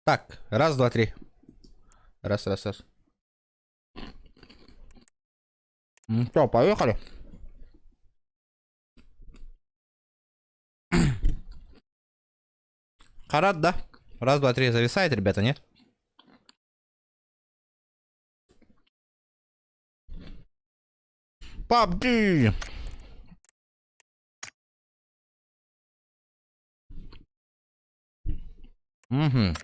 Так, раз, два, три. Раз, раз, раз. Ну что, поехали. Харат, да? Раз, два, три, зависает, ребята, нет? PUBG! Угу.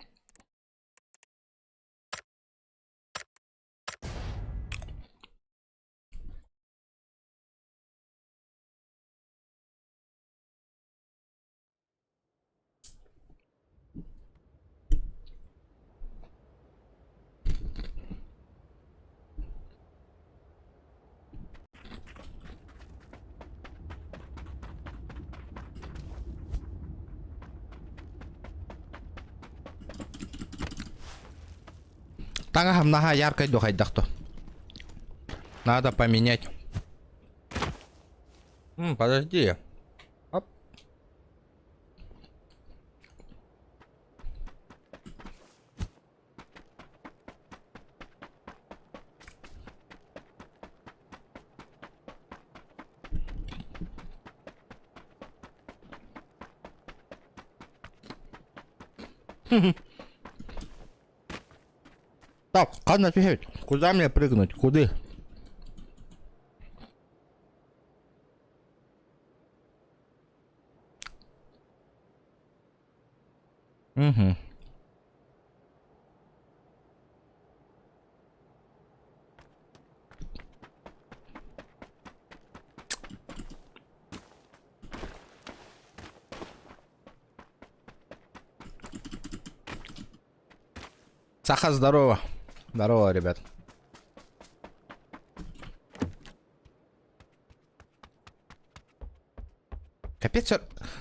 Таҥаһым наһаа яркай духайдах то. Надо поменять. М, подожди. Оп. Так, ханна түһэбит? Куда мне прыгнуть? Куды? Угу. Саха, здорово. Здорово, ребят. Капец,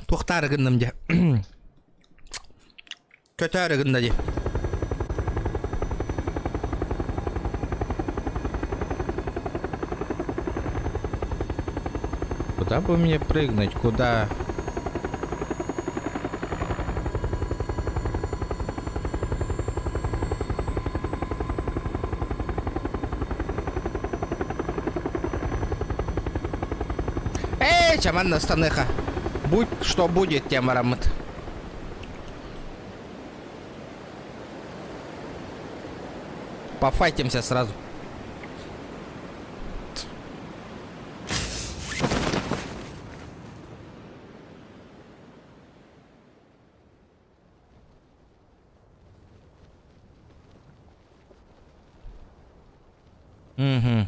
туохтаары гынным дьэ. Көтөөрү гынна дии. Куда бы мне прыгнуть? Куда? Эй, чаман станыха. Будь что будет, темарамыт. Пофайтимся сразу. Угу.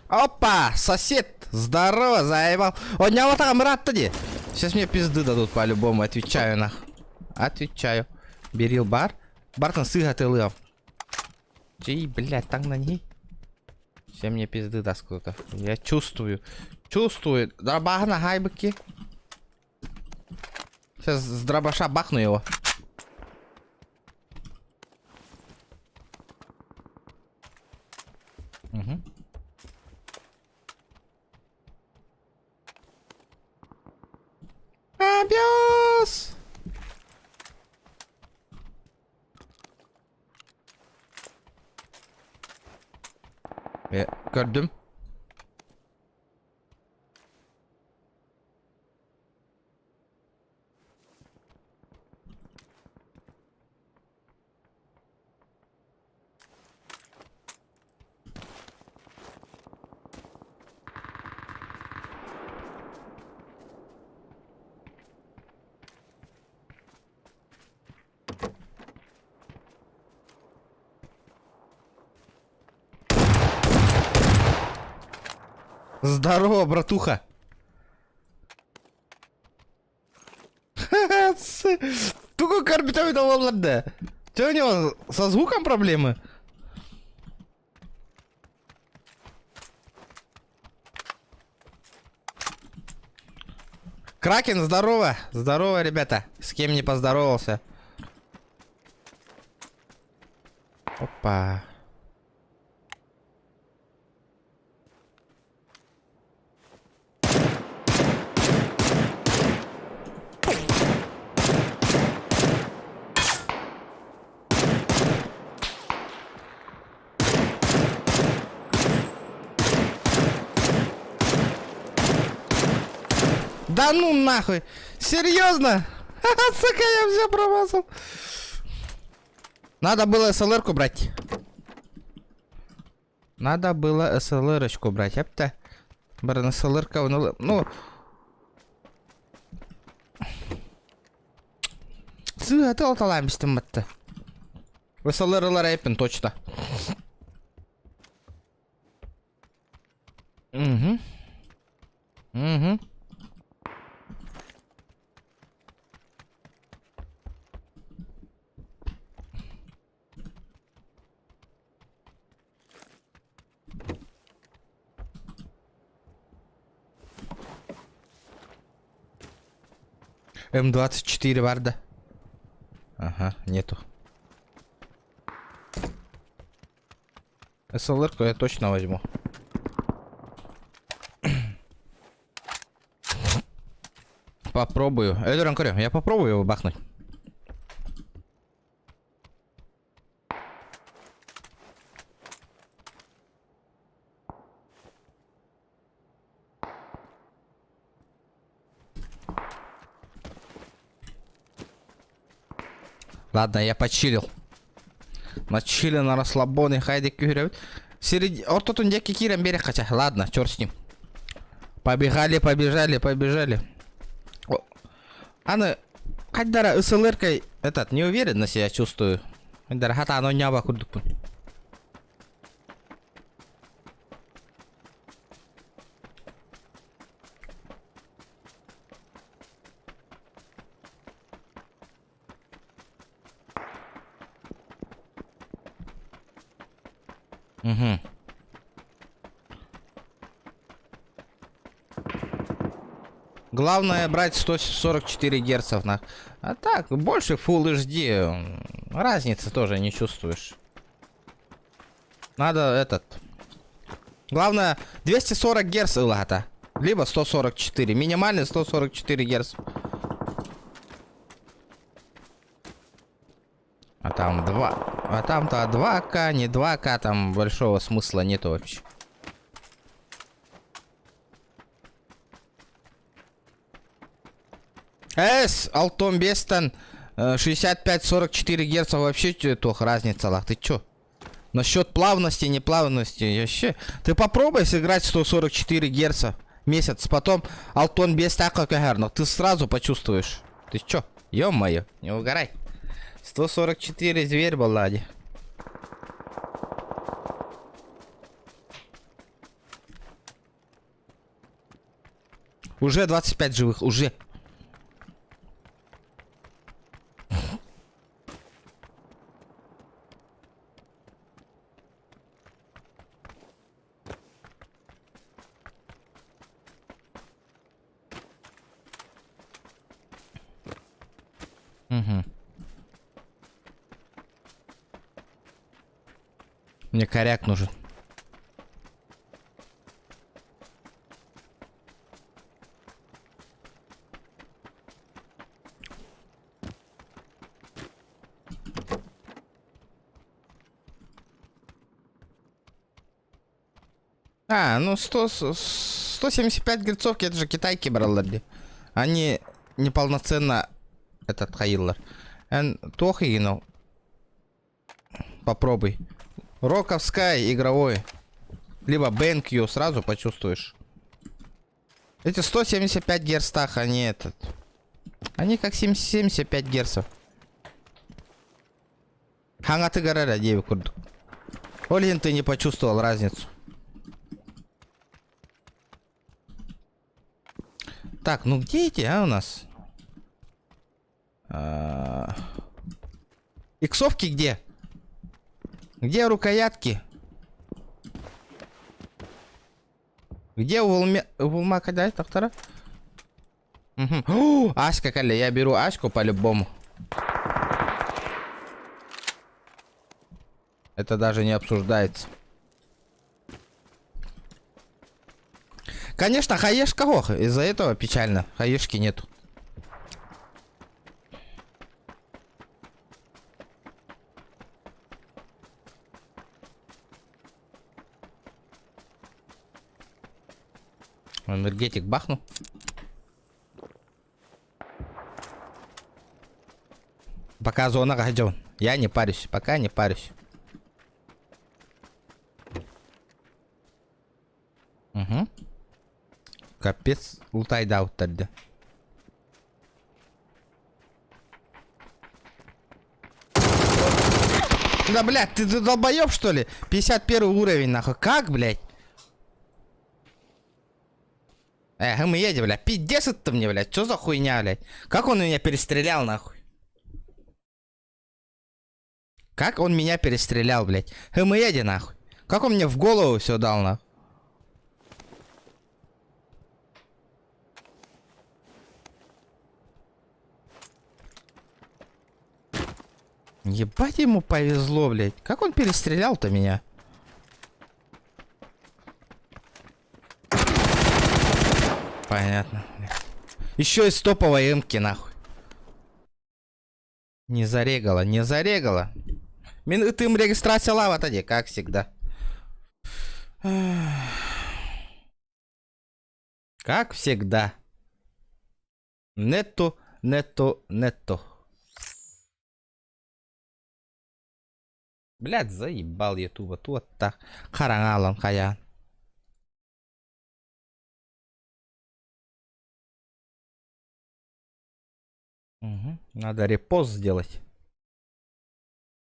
Опа, сосед, здорово, заебал. Он не вот брат ди. Сейчас мне пизды дадут по-любому, отвечаю нах. Отвечаю. Берил бар. Бартон сыга ты лыв. Чей, блядь, так на ней. Все мне пизды даст кто-то. Я чувствую. Чувствую. Дробагна гайбыки. Сейчас с дробаша бахну его. Угу. Абиос! Э, көрдүм. Здорово, братуха. Тугу көрбүтэ олордо. Че у него со звуком проблемы? Кракен, здорово! Здорово, ребята! С кем не поздоровался? Опа. Да ну нахуй! Серьезно? Сука, я все промазал. Надо было СЛР-ку брать. Надо было СЛР-очку брать, эпта. Баран СЛР-ка, ну... Сыата алталаан бистим батта. СЛР-лар эппин точно. Угу. Угу. М24 бар да? Ага, нету. СЛР-ку я точно возьму. Попробую. Өлөрөн көрүөм, я попробую его бахнуть. Ладно, я почилил. На чиле, на расслабоне, хайде күүһүрэбит. Серед... Ортотун диэки киирэн биэрэх хотя. Ладно, черт с ним. Побежали, побежали, побежали. О. Аны, хайдара СЛР-кой этот, неуверенно себя чувствую. Хайдара хатаан оонньообот курдукпун. Угу. Главное брать 144 герцов на. А так, больше Full HD. Разницы тоже не чувствуешь. Надо этот. Главное 240 герц ылата. Либо 144. Минимальный 144 герц. А там 2. А там-то 2К, не 2К, там большого смысла нету вообще. С, Алтон Бестон, 65-44 герца вообще туох разницалаах. Ты чё? Насчет плавности, неплавности, вообще. Ты попробуй сыграть 144 герца месяц, потом Алтон Бестака но ты сразу почувствуешь. Ты чё? Ё-моё, не угорай. 144 зверь балладе. Уже 25 живых, уже. Угу. Мне коряк нужен. А, ну 100, 175 герцовки, это же китайки браллар Они неполноценно этот хайыыллар. Эн туох игин Попробуй. Роковская игровой. Либо BenQ сразу почувствуешь. Эти 175 герцах, они этот... Они как 75 герцов. Хаҥатыгар эрэ диэбит курдук. Ол иһин ты не почувствовал разницу. Так, ну где эти, а, у нас? А, иксовки где? Где рукоятки? Где Улме... Улма когда доктора? Угу. Аська, Калли, я беру Аську по-любому. Это даже не обсуждается. Конечно, хаешка ох, из-за этого печально. Хаешки нету. Энергетик бахну. Пока зонаҕа сылдьабын. Я не парюсь, пока не парюсь. Угу. Капец, лутайдаабыттар дии. Да, блядь, ты долбоеб, что ли? 51 уровень, нахуй. Как, блядь? Эх, мы едем, блядь. Пиздец это мне, блядь. Что за хуйня, блядь? Как он меня перестрелял, нахуй? Как он меня перестрелял, блядь? Мы нахуй. Как он мне в голову все дал, нахуй? Ебать ему повезло, блядь. Как он перестрелял-то меня? Понятно, блядь. Еще и стоповой эмки, нахуй. Не зарегала, не зарегала. Мин ытым регистрациялаабата дии, как всегда. Как всегда. Нету, нету, нету. Блядь, заебал ютуба. Туоттах. Хараҥа хайаан. Угу. Надо репост сделать.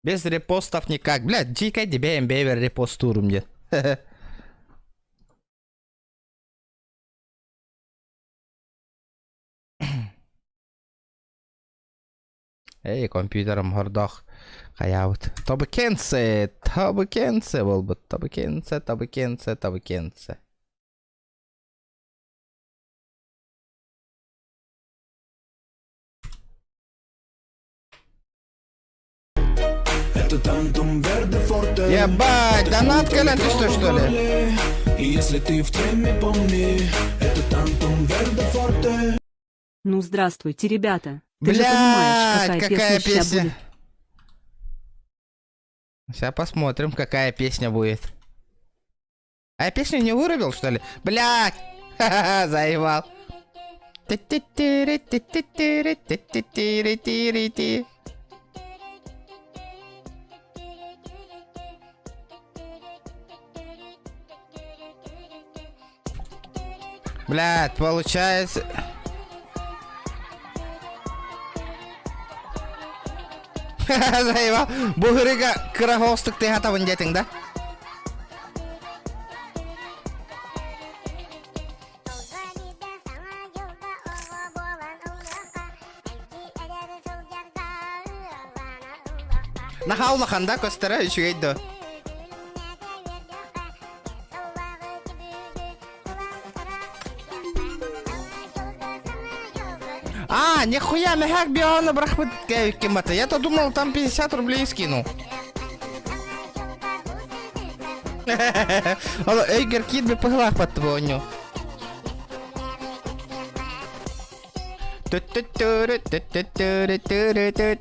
Без репостов никак. Блядь, дикая тебе бевер репостурум мне. Эй, компьютерым хордох хайаабыт. Тобыкенце, тобыкенце буолбут. Тобыкенце, тобыкенце, тобыкенце. Ебать, донат кэлэн түстэ что ли? И если ты в теме, помни, это Тантум Верде Форте. Ну здравствуйте, ребята. Ты же Блядь, понимаешь, какая, какая песня ща песня. будет. Сейчас посмотрим, какая песня будет. А я песню не вырубил, что ли? Блядь! Ха-ха-ха, заебал. Ти-ти-ти-ри-ти-ти-ти-ри-ти-ти-ри-ти. Блядь, получается... Заебал. Бу ырыга кыра хоостук тыаһатабын диэтиҥ да? Наһаа улахан да көстөрө үчүгэй дуо? А, нихуя, мехак биона брахмыт кемата. Я-то думал, там 50 рублей скинул. Ол өйгөр киирбит быһылаах баттыбы Түттүттүрү-түттүттүрү-түттүрү-түт.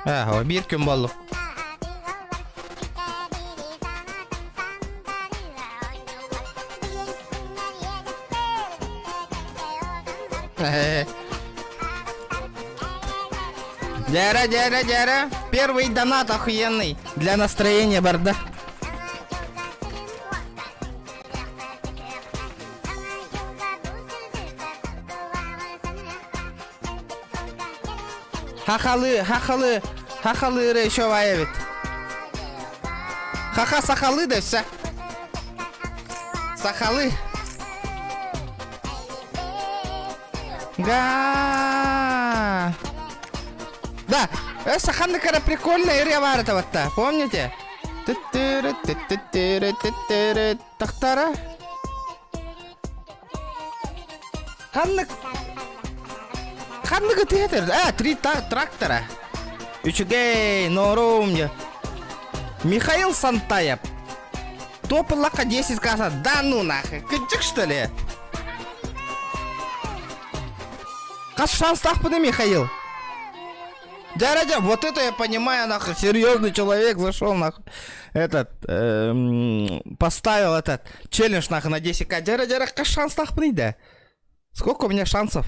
Аа, биир күн буоллум. Дяра, дяра, дяра. Первый донат охуенный. Для настроения барда. Хахалы, хахалы, хахалы еще ваевит. Хаха сахалы да все. Сахалы. Га. Да, саханныкара прикольная ырыа баар помните? Тахтара. Ханнык. Ханнык театр. А, три трактора. Үчүгэй, норум. Михаил Сантаев. Топ лака 10 касса. Да ну нахуй. Кыдьык что ли? Хас шанстаахпыный Михаил? Дядя, вот это я понимаю, нахуй, серьезный человек зашел, нахуй. Этот, поставил этот челлендж, нахуй, на 10к. Дядя, дядя, хас шанстаахпыный, да? Сколько у меня шансов?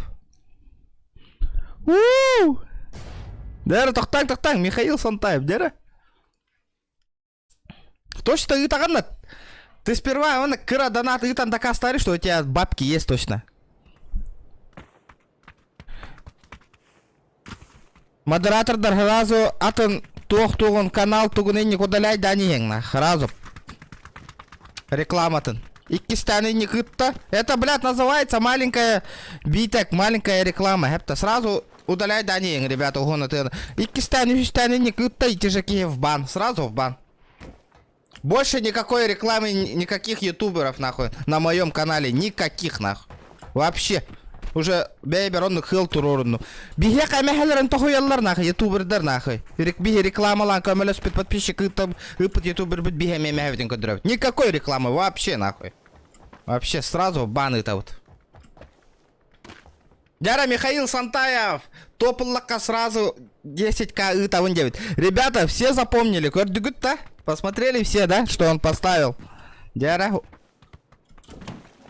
У! Дэрэ, тохтааҥ, тохтааҥ, Михаил Сантаев, дэрэ. Точно ыытаҕын Ты сперва он кыра донат ыытан дакаастаары, что у тебя бабки есть точно. Модератордар сразу атын туох тугун канал тугун инник удаляй да иһиҥ сразу. Рекламатын. Иккистээн инник ытта. Это, блядь, называется маленькая битек, маленькая реклама. Хепта сразу удаляй да иһиҥ, ребята, уһун ытын. Иккистээн, үһүстээн инник ытта, ити же в бан. Сразу в бан. Больше никакой рекламы, никаких ютуберов, нахуй, на моем канале. Никаких, нахуй. Вообще. Уже бэйбэр оннук хыл туруорунну. Биһиэхэ эмэһэлэрин тоһуйаллар нахуй, ютубердар нахуй. Биһи рекламалаан көмөлөспүт подписчик ыыттам, ыыппыт ютубербит биһи эмиэ эмэһэбитин көрдөрөбүт. Никакой рекламы вообще нахуй. Вообще сразу в бан ыытабыт. Дяра Михаил Сантаев! Топ сразу 10к ыытабын диэбит. Ребята, все запомнили, көрдүгүт-то? Посмотрели все, да, что он поставил? Дяра,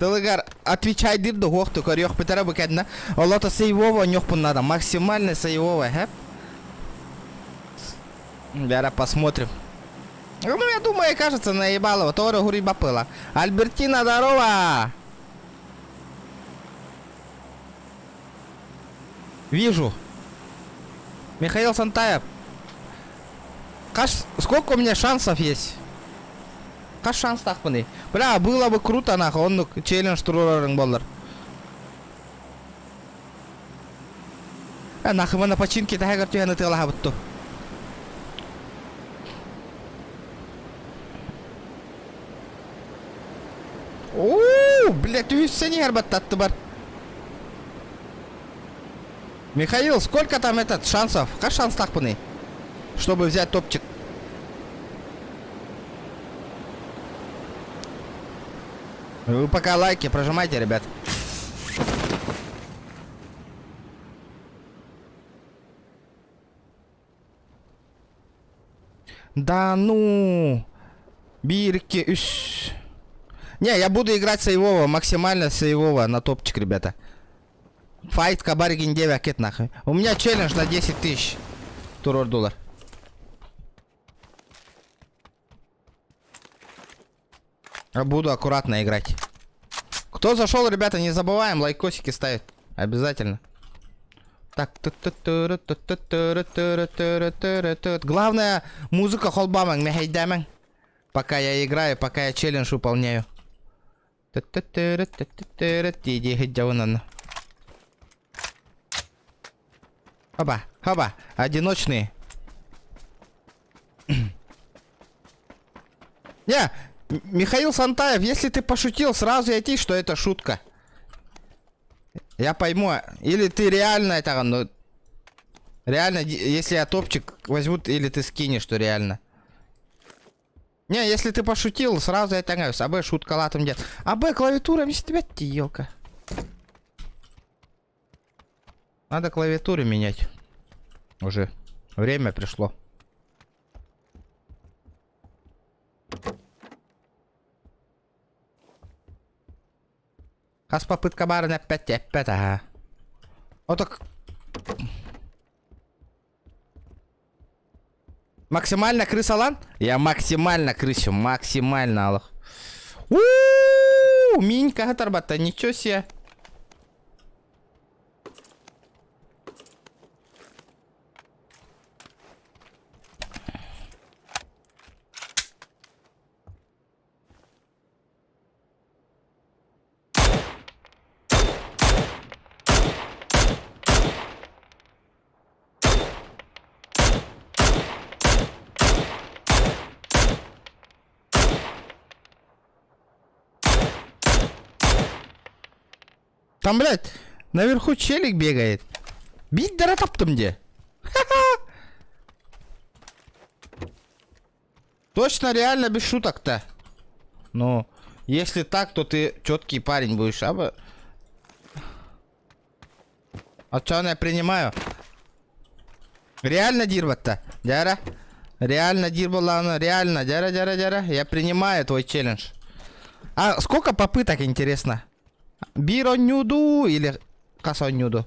тылыгар отвечайдыр да хуохту көрүөх бүтэрэ бу кэннэ. Олото сейвово ньохпун надо, максимально сейвово, хэп? Дяра, посмотрим. Ну, я думаю, кажется, наебалово. Тора гурибапыла. Альбертина, здорово! Вижу. Михаил Сантаев. Каш... Сколько у меня шансов есть? Хас шанстаахпыный? Бля, было бы круто, нахуй, оннук челлендж туруорарыҥ буоллар. Э, нахуй на починке таһыгар түһэн ытыалаһабыт ту. Оо, бля, түһүссэн иһэр баттаттыбар. Михаил, сколько там этот шансов? Хас шанстаахпыный? Чтобы взять топчик. Вы пока лайки прожимайте, ребят. Да ну! Биир, икки, үс. Не, я буду играть сейвово, максимально сейвово на топчик, ребята. Файт кабаригин 9 нахуй. У меня челлендж на 10 тысяч. Турор доллар. Буду аккуратно играть. Кто зашел, ребята, не забываем лайкосики ставить. Обязательно. Так. Главное, музыка холбоомаҥ, мэһэйдээмэҥ. Пока я играю, пока я челлендж выполняю. Иди, Хоба, хоба, одиночные. Не, Михаил Сантаев, если ты пошутил, сразу этий, что это шутка. Я пойму. Или ты реально это, ну... Реально, если я топчик возьмут, или ты скинешь, что реально. Не, если ты пошутил, сразу я говорю, АБ шутка латом дед. АБ клавиатура, елка. Надо клавиатуру менять. Уже время пришло. Хас попытка баарына опять, опять, ага. Вот так. Максимально крысалан? Я максимально крысю, максимально, Аллах. У-у-у, Минька тарбата, ничего себе. Там, блядь, наверху челик бегает. Биир таптым дии. Точно, реально, без шуток-то. Ну, если так, то ты четкий парень будешь, а бы... А что я принимаю? Реально диир-то? Дьэ. Реально диир буоллаҕына, реально, дьэ, дьэ, дьэ. Я принимаю твой челлендж. А сколько попыток, интересно? Биир оонньуу дуу или хас оонньуу дуу?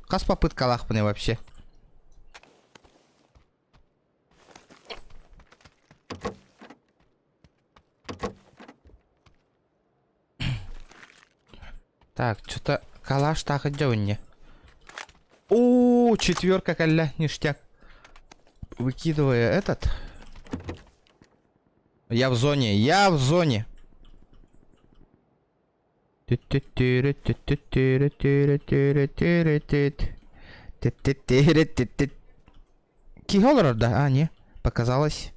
Хас попыткалаахпыный вообще? Так, что-то калаш таах дьэ О, четверка кэллэ, ништяк. Выкидывая этот. Я в зоне, я в зоне. Киһи олорор да? А, не, показалось.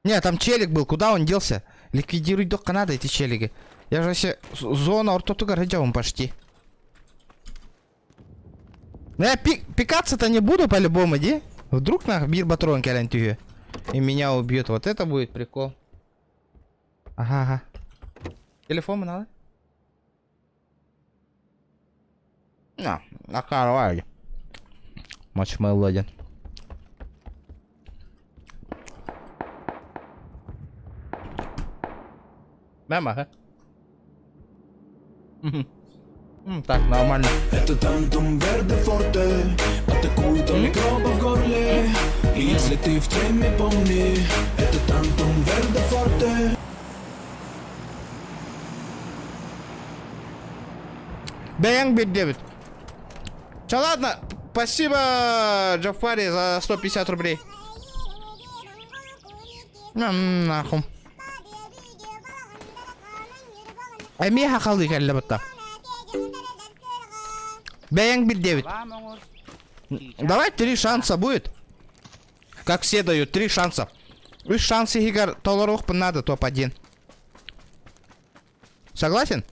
Не, там челик был, куда он делся? Ликвидируй только надо эти челики. Я же вообще зона ортотугар идем почти. Ну я пикаться-то не буду по-любому, ди. Вдруг на биир патрон кэлэн түһүө. И меня убьет. Вот это будет прикол. Ага, ага. Телефон надо? На, на Мачмелло один. Мама, Так, нормально. Это Тантум Верде Форте Атакует микробы в горле И если ты в теме, помни Это Тантум Верде Форте. Бэйэҥ бирдебит. Чё, ладно, спасибо, Джафари, за 150 рублей. Нахуй. Эмиэ хахалыы кэллэ бытта. Бэйэҥ бирдебит. Давай три шанса будет. Как все дают, три шанса. Үс шанс иһигэр толоруохпун надо топ-1. Согласен?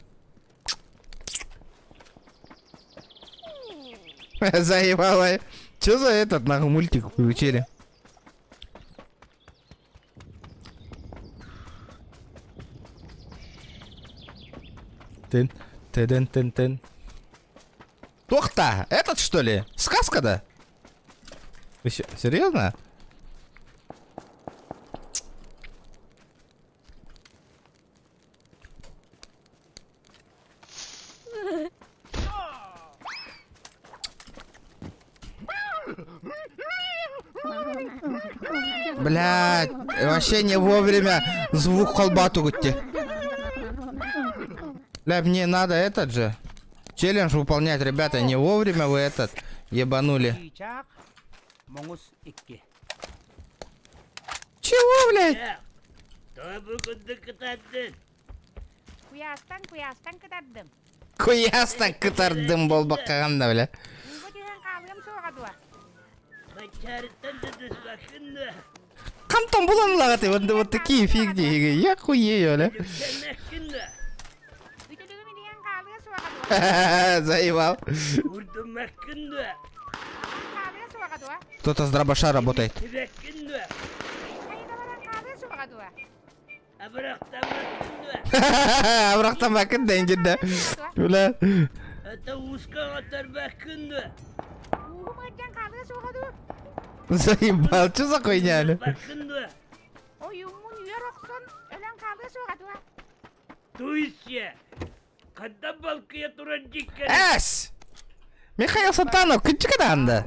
Заебала. Че за этот нахуй мультик включили? Тын, тын, тын, тын. Тохта, этот что ли? Сказка, да? Вы серьезно? Блядь, вообще не вовремя звук холбату гутти. Бля, мне надо этот же. Челлендж выполнять, ребята, не вовремя вы этот ебанули. Чего, блядь? Куйаастан куйаастан кытардым. Куйаастан кытардым буолбаккаҕын да, бля. Ууга түһэн хаалыам суоҕа дуо? Хантан булан ылаҕытый, вот, вот такие фигни, я хуею, бля. Үтүлүгүм илийэн хаалыа суоҕа дуо? Заебал. Хаалыа суоҕа дуо? Кто-то с дробаша работает. Хайда баран хаалыа суоҕа дуо? Абырахтаммаккын да ингирде. Бля. Уугум ыалдьан хаалыа суоҕа дуо? Заебал, что за хуйня, бля? Ойууммун үөр охсон өлөн хаалыа суоҕа дуо? Эс! Михаил Сатанов, күнчүкэ даанда.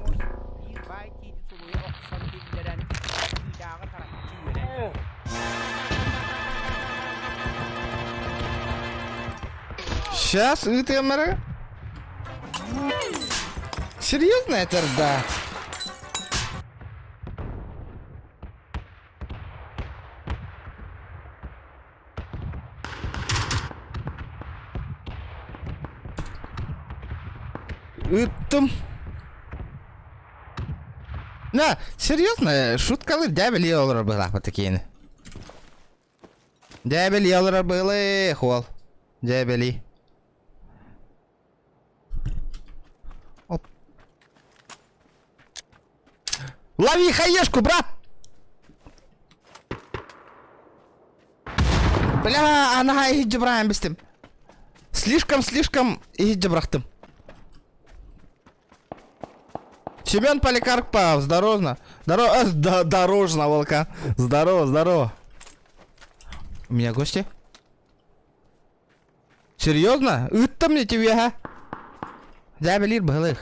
Биир баай тиити сулуйа охсон киллэрэн, чыычааҕы тараччы үөрэн Сейчас ыытыамара. Серьезно это да? Ыыттым. На, серьезно, шуткалыр дьээбэлии олорор быһыылаах такие. Дьээбэлии олорор быһыылаах уол. Дьээбэлии. Оп. Лови хаешку, брат! Бля, ана иһирдьэ быраҕан бистим. Слишком, слишком иһирдьэ бырахтым. Семен Поликарпов, здорово. Здорово, э, дорожно, волка. Здорово, здорово. У меня гости? Серьезно? Ыыттым мне тебе, а? Дьээбэлиир быһылыых.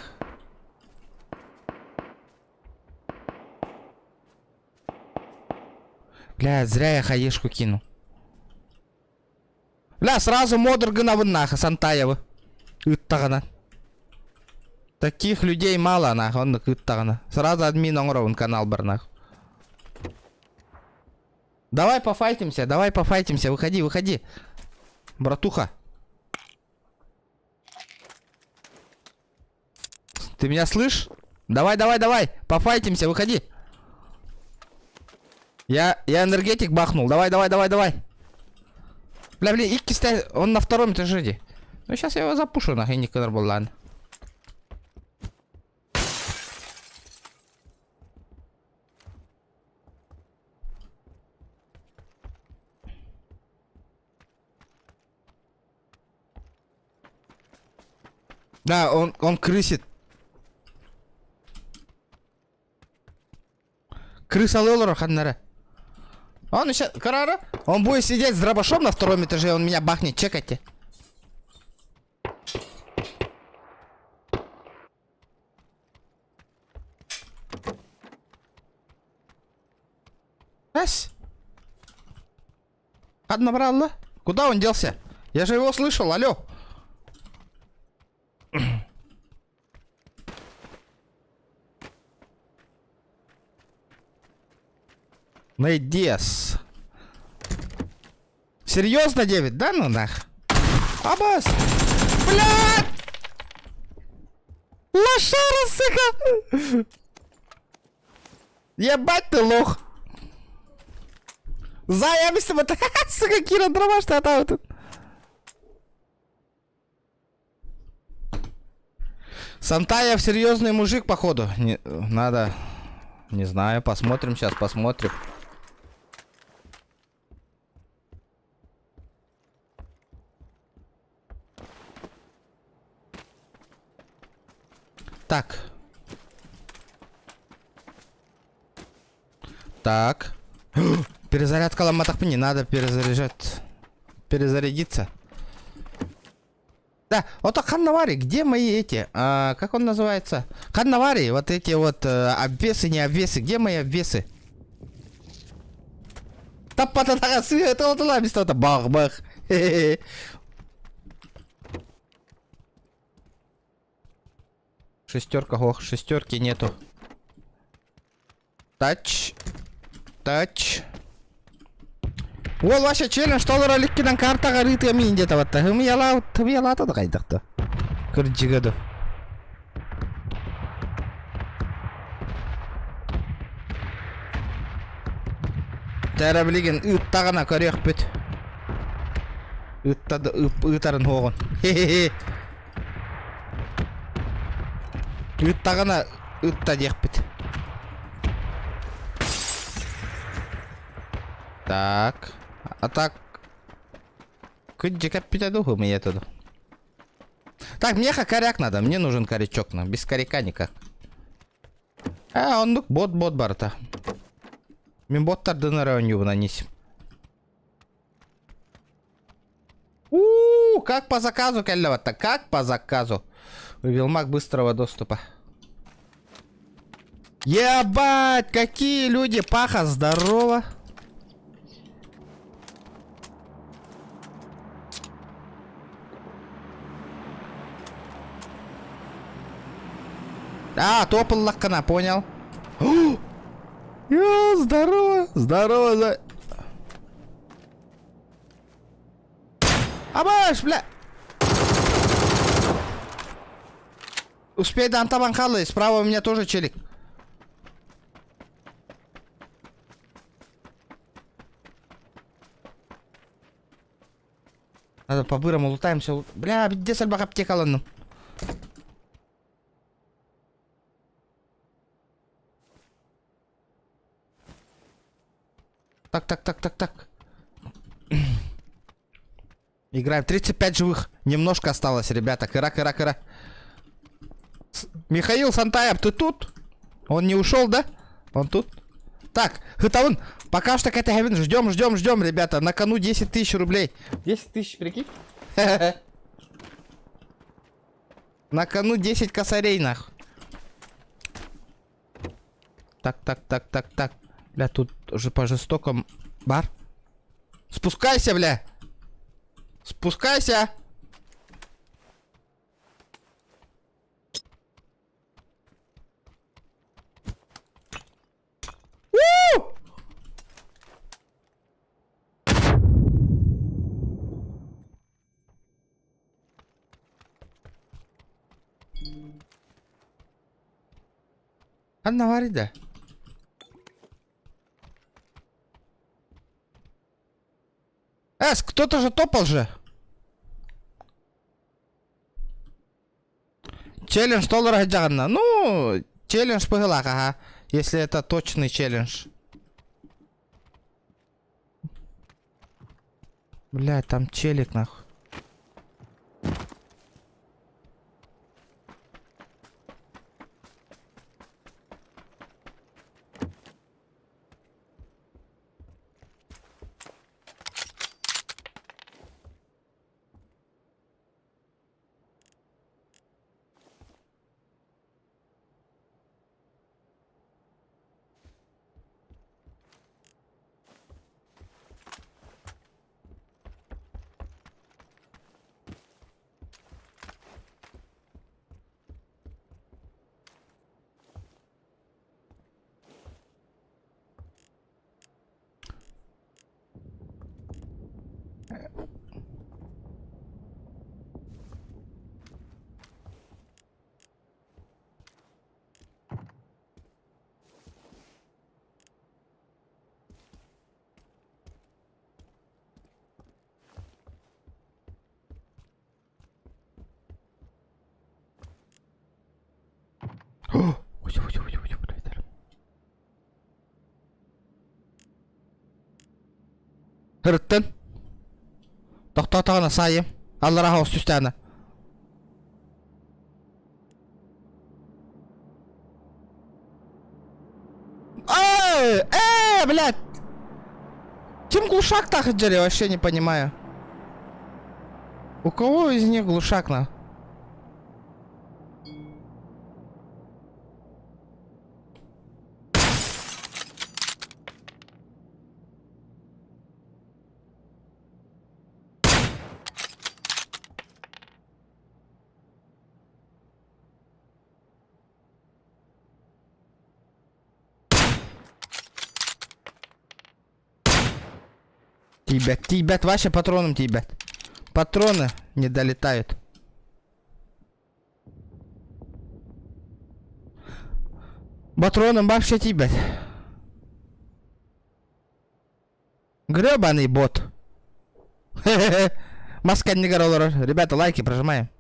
Бля, зря я хаешку кину. Бля, сразу модер гынабын нахуй, Сантаевы. Ыттаҕына. Таких людей мало нахуй, оннук ыттаҕына. Сразу админ оҥоробун канал бар нахуй. Давай пофайтимся, давай пофайтимся, выходи, выходи. Братуха. Ты меня слышь? Давай, давай, давай, пофайтимся, выходи. Я, я энергетик бахнул. Давай, давай, давай, давай. Бля, блин, икки он на втором этаже. Иди. Ну, сейчас я его запушу, нахуй, не буоллаан. Да, он, он крысит. Крысалыы олорор ханнара. Он еще, Карара, он будет сидеть с дробашом на втором этаже, он меня бахнет, чекайте. Раз. Однобралла. Куда он делся? Я же его слышал, алло. Найдес. Серьезно, 9? Да ну нах. Абас! Блядь! Лошара, сука! Ебать ты лох! Заебись, сука, Кира, дробаш ты тут. Сантаев серьезный мужик, походу. Не, надо... Не знаю, посмотрим сейчас, посмотрим. Так. Так. Перезарядка ламатах не надо перезаряжать. Перезарядиться. Да, вот так Ханнавари, где мои эти, а, как он называется? Ханнавари, вот эти вот э, обвесы, не обвесы, где мои обвесы? Таппата бах-бах. Шестерка, ох, шестерки нету. Тач. Тач. Уол вообще челлендж толору иликкинэн картаҕа ырыытыа миин диэтэ батта. Ымыйалаа ымыйалаата да хайдахта. Кырдьыга да. Тара билигин ыыттаҕына көрүөхпүт. Ыытта ыытарын хуоҕун. Хе-хе-хе. Ыыттаҕына ытта диэхпит. Так. А так... Күддьэ кэппитэ дуу, ымыйата дуу. Так, мне коряк надо, мне нужен корячок, но без коряка никак. А, оннук бот-бот барыта. Мин боттардын эрэ оонньуубун Анисим. У, как по заказу кэллэ как по заказу. Вывел маг быстрого доступа. Ебать, какие люди, Паха, здорово. А, топал лаккана, понял. Йо, здорово, здорово, за... Абаш, бля! Успей до Антабан Халы, справа у меня тоже челик. Надо по-бырому лутаемся. Бля, где сальбах аптека ладно. Так, так, так, так, так. Играем. 35 живых. Немножко осталось, ребята. Кыра, кыра, кыра. Михаил Сантаев, ты тут? Он не ушел, да? Он тут? Так, Хытаун, пока что кэтэһэбин. Ждем, ждем, ждем, ребята. На кону 10 тысяч рублей. 10 тысяч, прикинь? На кону 10 косарей, нах. Так, так, так, так, так. Бля, тут уже по жестокому... Бар. Спускайся, бля! Спускайся! У! Ханна баарый да? Эс, кто-то же топал же. Челлендж толлар сылдьаҕына. Ну, челлендж быһыылаах, ага. Если это точный челлендж. Бля, там челик нахуй. Һырыттын. Тохтоотоҕуна саайым. Аллараа оҕус түстэҕинэ. Эй, эй, блядь! Ким глушак так я вообще не понимаю. У кого из них глушак на? Тиийбэт, тиийбэт, вообще патроном тиийбэт. Патроны не долетают. Патроном вообще тиийбэт. Гребаный бот. Маска не олорор. Ребята, лайки прожимаем.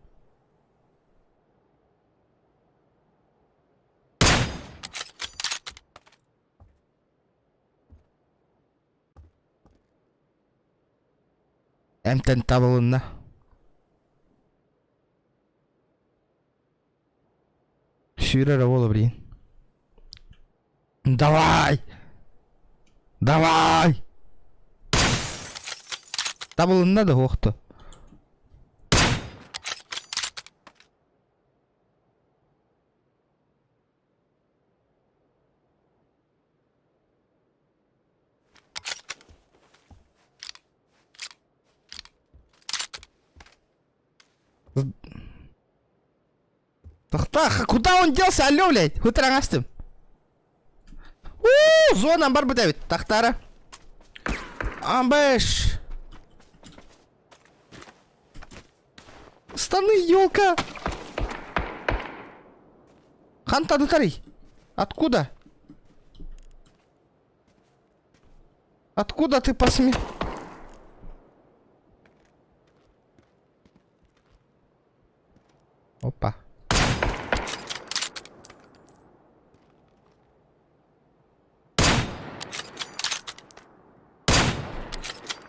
Эмтэн табылынна. Сүүрэр уола блин. Давай! Давай! Табылынна да уохту. Тахтах, куда он делся, алло, блядь? Хутраҥастым. Уу, зона барбыт эбит. Тахтара. Амбэш. Станы, елка. Хантан ытарый. Откуда? Откуда ты посме... Опа.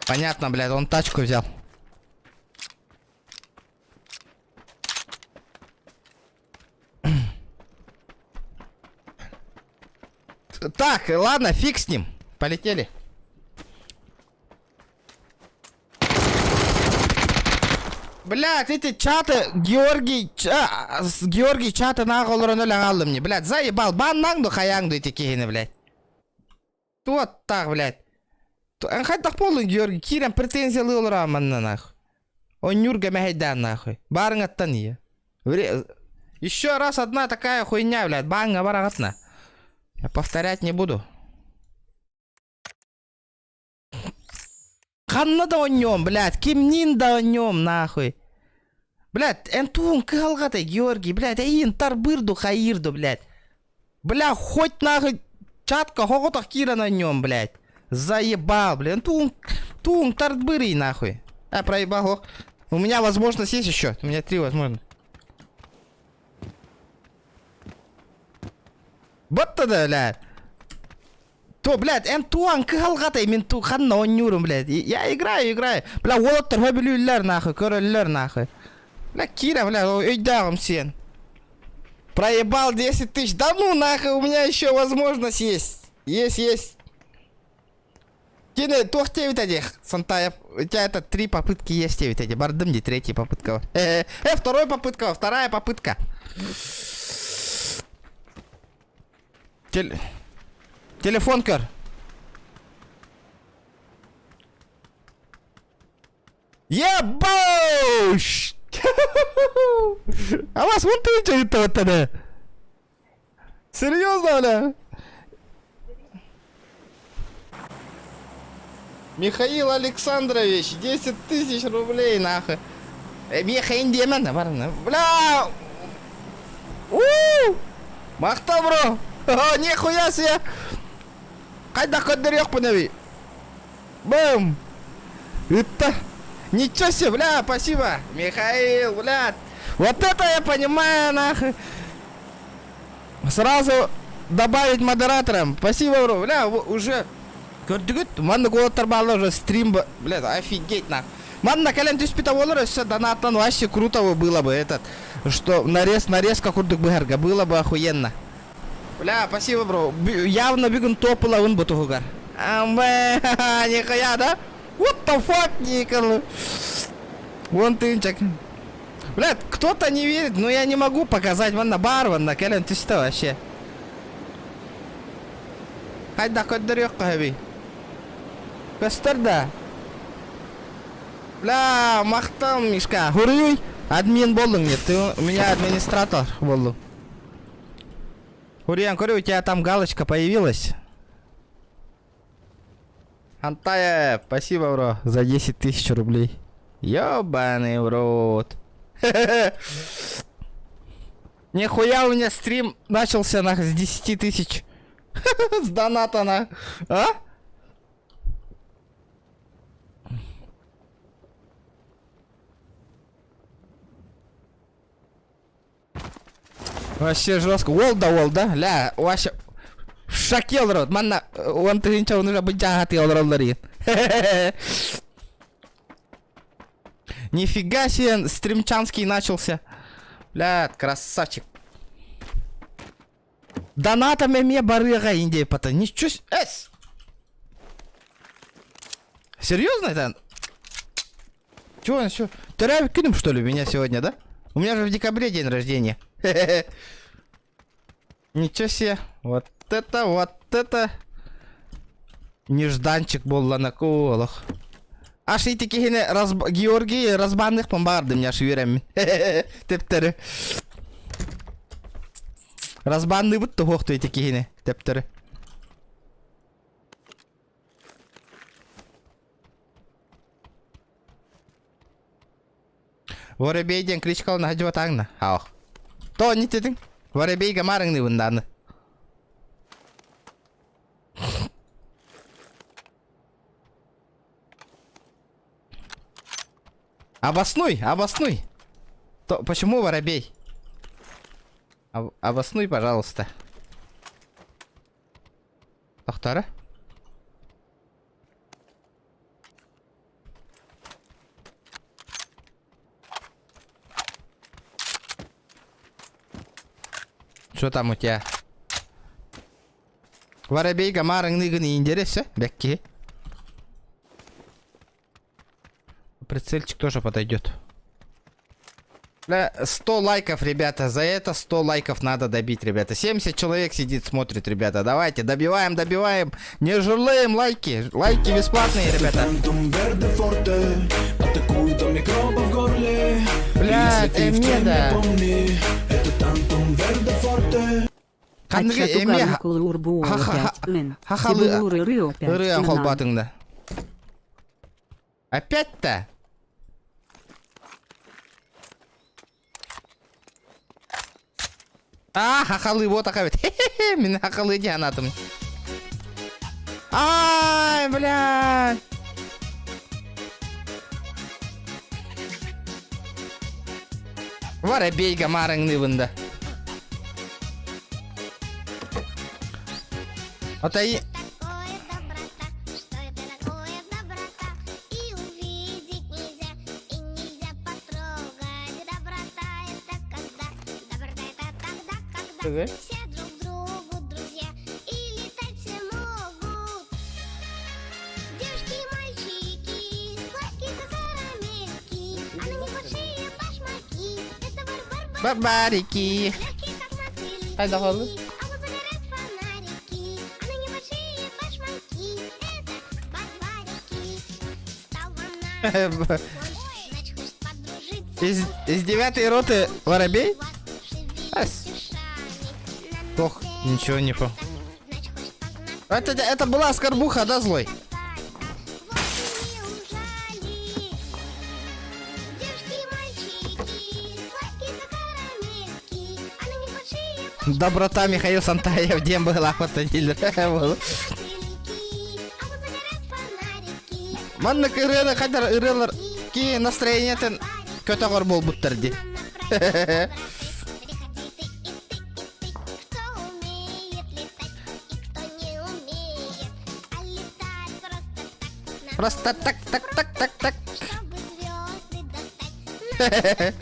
Понятно, блядь, он тачку взял. Так, ладно, фиг с ним. Полетели. Блядь, эти чаты Георгий, а, Георгий чаты нах олорон өлөн хааллым не. Блядь, заебал, баннаҥ ду хайаҥ ду ити киһини, блядь. Туоттаах, блядь. Эн хайдах буоллуҥ, Георгий? Киирэн претензиялыы олороо манна нахуй. Онньуурга мэһэйдээн нахуй. Баарыҥаттан ийэ. Еще раз одна такая хуйня, блядь, бааҥҥа бараҕытна. Я повторять не буду. Ханна да оонньуом, блядь, кимниин да оонньуом, нахуй. Блядь, эн тугуҥ кыһалҕатай, Георгий, блядь, эйиин тарбыыр ду, хайыыр ду, блядь. Бля, хоть нахуй чатка хоҕотох киирэн оонньуом, блядь. Заебал, блин, тугуҥ, тугуҥ тарбыырый, нахуй. А, проебал, ох. У меня возможность есть еще, у меня три возможности. Вот тогда, блядь. То, блядь, эн туан кыһалҕатай, мин ту ханна оонньуурум, блядь. Я играю, играю. Бля, уолаттар хөбүлүүллэр нахуй, көрөллөр нахуй. Бля, Кира, бля, өйдөөҕүм сиэн. Проебал 10 тысяч. Да ну нахуй, у меня еще возможность есть. Есть, есть. Кини туох диэбит этих, Сантаев, у тебя это три попытки есть диэбит эти. Бардым ди, третья попытка. Э, э, второй попытка, вторая попытка. Тел... Телефон көр. Ебауш! А вас вон ты что это вот тогда? Серьезно, бля? Михаил Александрович, 10 тысяч рублей, нахуй. Э, Миэхэ диэмэн, барна. Бля! У! Махтал, бро! Нихуя себе! Хайдах көрдөрүөхпүн эбий? Бум! Ытта! Ничего себе, бля, спасибо! Михаил, бля! Вот это я понимаю, нахуй! Сразу добавить модератором. Спасибо, бро. Бля, уже көрдүгүт? Манна уолаттар бааллар уже стрим, бля, офигеть нах. Манна кэлэн түспүтэ буолар өссө донаттан вообще круто было бы этот, что нарез, нарезка курдук быһарга было бы охуенно. Бля, спасибо, бро. Явно бүгүн топ ылабын бу туһугар. Амбэ, нихуя, да? What the fuck, Никол? Вон тынчак. Блядь, кто-то не верит, но я не могу показать. Манна баар, манна кэлэн түстэ вообще. Хайдах көрдөрүөххэ сөбүй? Көстөр да. Бля, махтал, Мишка. Хуруй, админ буоллуҥ нет, ты у меня администратор буоллуҥ. Хуруйан, көрү, у тебя там галочка появилась. Антая, спасибо, бро, за 10 тысяч рублей. Ёбаный в рот. Нихуя у меня стрим начался нах с 10 тысяч. С доната на. А? Вообще жестко. Уол да уол да. Ля, вообще. В шоке олорор. Манна он тыһыынча оны быдьааһатыы олороллор иин. Нифига себе, стримчанский начался. Бля, красавчик. Донатом эмиэ барыаҕа индия пата. Ничего Эс! Серьезно это? Чего он все? Төрөөбүт что ли, меня сегодня, да? У меня же в декабре день рождения. Ничего себе. Вот это, вот это. Нежданчик буолла на олох. Аш ити киһини раз... Георгий разбанныхпын баҕардым я үөрэммин. Төптөрү. Разбанныыбыт туһуохту ити киһини төптөрү. Воробей диэн кличкалана садьыбатааҥна. Аах. То не тетиҥ. Воробейга маарыҥныыбын дааны. Обоснуй, обоснуй. То, почему воробей? Об, обоснуй, пожалуйста. Тохтара. Что там у тебя? Воробейга маарыҥныыгын ииндересе, бэкки. Прицельчик тоже подойдет. Бля, 100 лайков, ребята, за это 100 лайков надо добить, ребята. 70 человек сидит, смотрит, ребята. Давайте, добиваем, добиваем. Не жалеем лайки. Лайки бесплатные, ребята. Тантум верде форте Атакует микробы в горле Бля, Если ты в теме, Эмеда. помни Это тантум верде форте Ханныгы эмиэ хахалы ырыан холбоотуҥ да. Опять-то? А, хахалы вот такая вот. Хе-хе-хе, мин хахалы диэн атым. Ай, блядь. Воробейга марыңныбын да. Отай Такое доброта, что это такое доброта? И увидеть нельзя, и нельзя потрогать. Доброта это когда, доброта это тогда, когда все друг другу друзья и летать все могут. Девушки и мальчики, сладкие как карамельки, а на них большие башмаки. Это бар-бар-бар. Барбарики. Легкие, как мотыльки, Ай, доходы. а вот загорят фонарики, а на небольшие башмаки. Это барбарики. Стал вам на значит, хочет подружиться. Из, из девятой роты воробей? Вас шевелить Ас. ушами. На Ох, ничего не по. Значит, хочет познакомиться. Это, это была скорбуха, да, злой? Вот и не ужали. Девушки и мальчики, сладкие как карамельки, а на них большие Доброта Михаил Сантаев, дем была Манна ырыаны хайдар ырыалар ки настроениетын көтөҕөр буолбуттар дии. Приходи ты и ты, и ты, кто умеет летать и кто не умеет, а летать просто так. Нам Просто так, так, так, так, так. Чтобы звезды достать, нам добрее.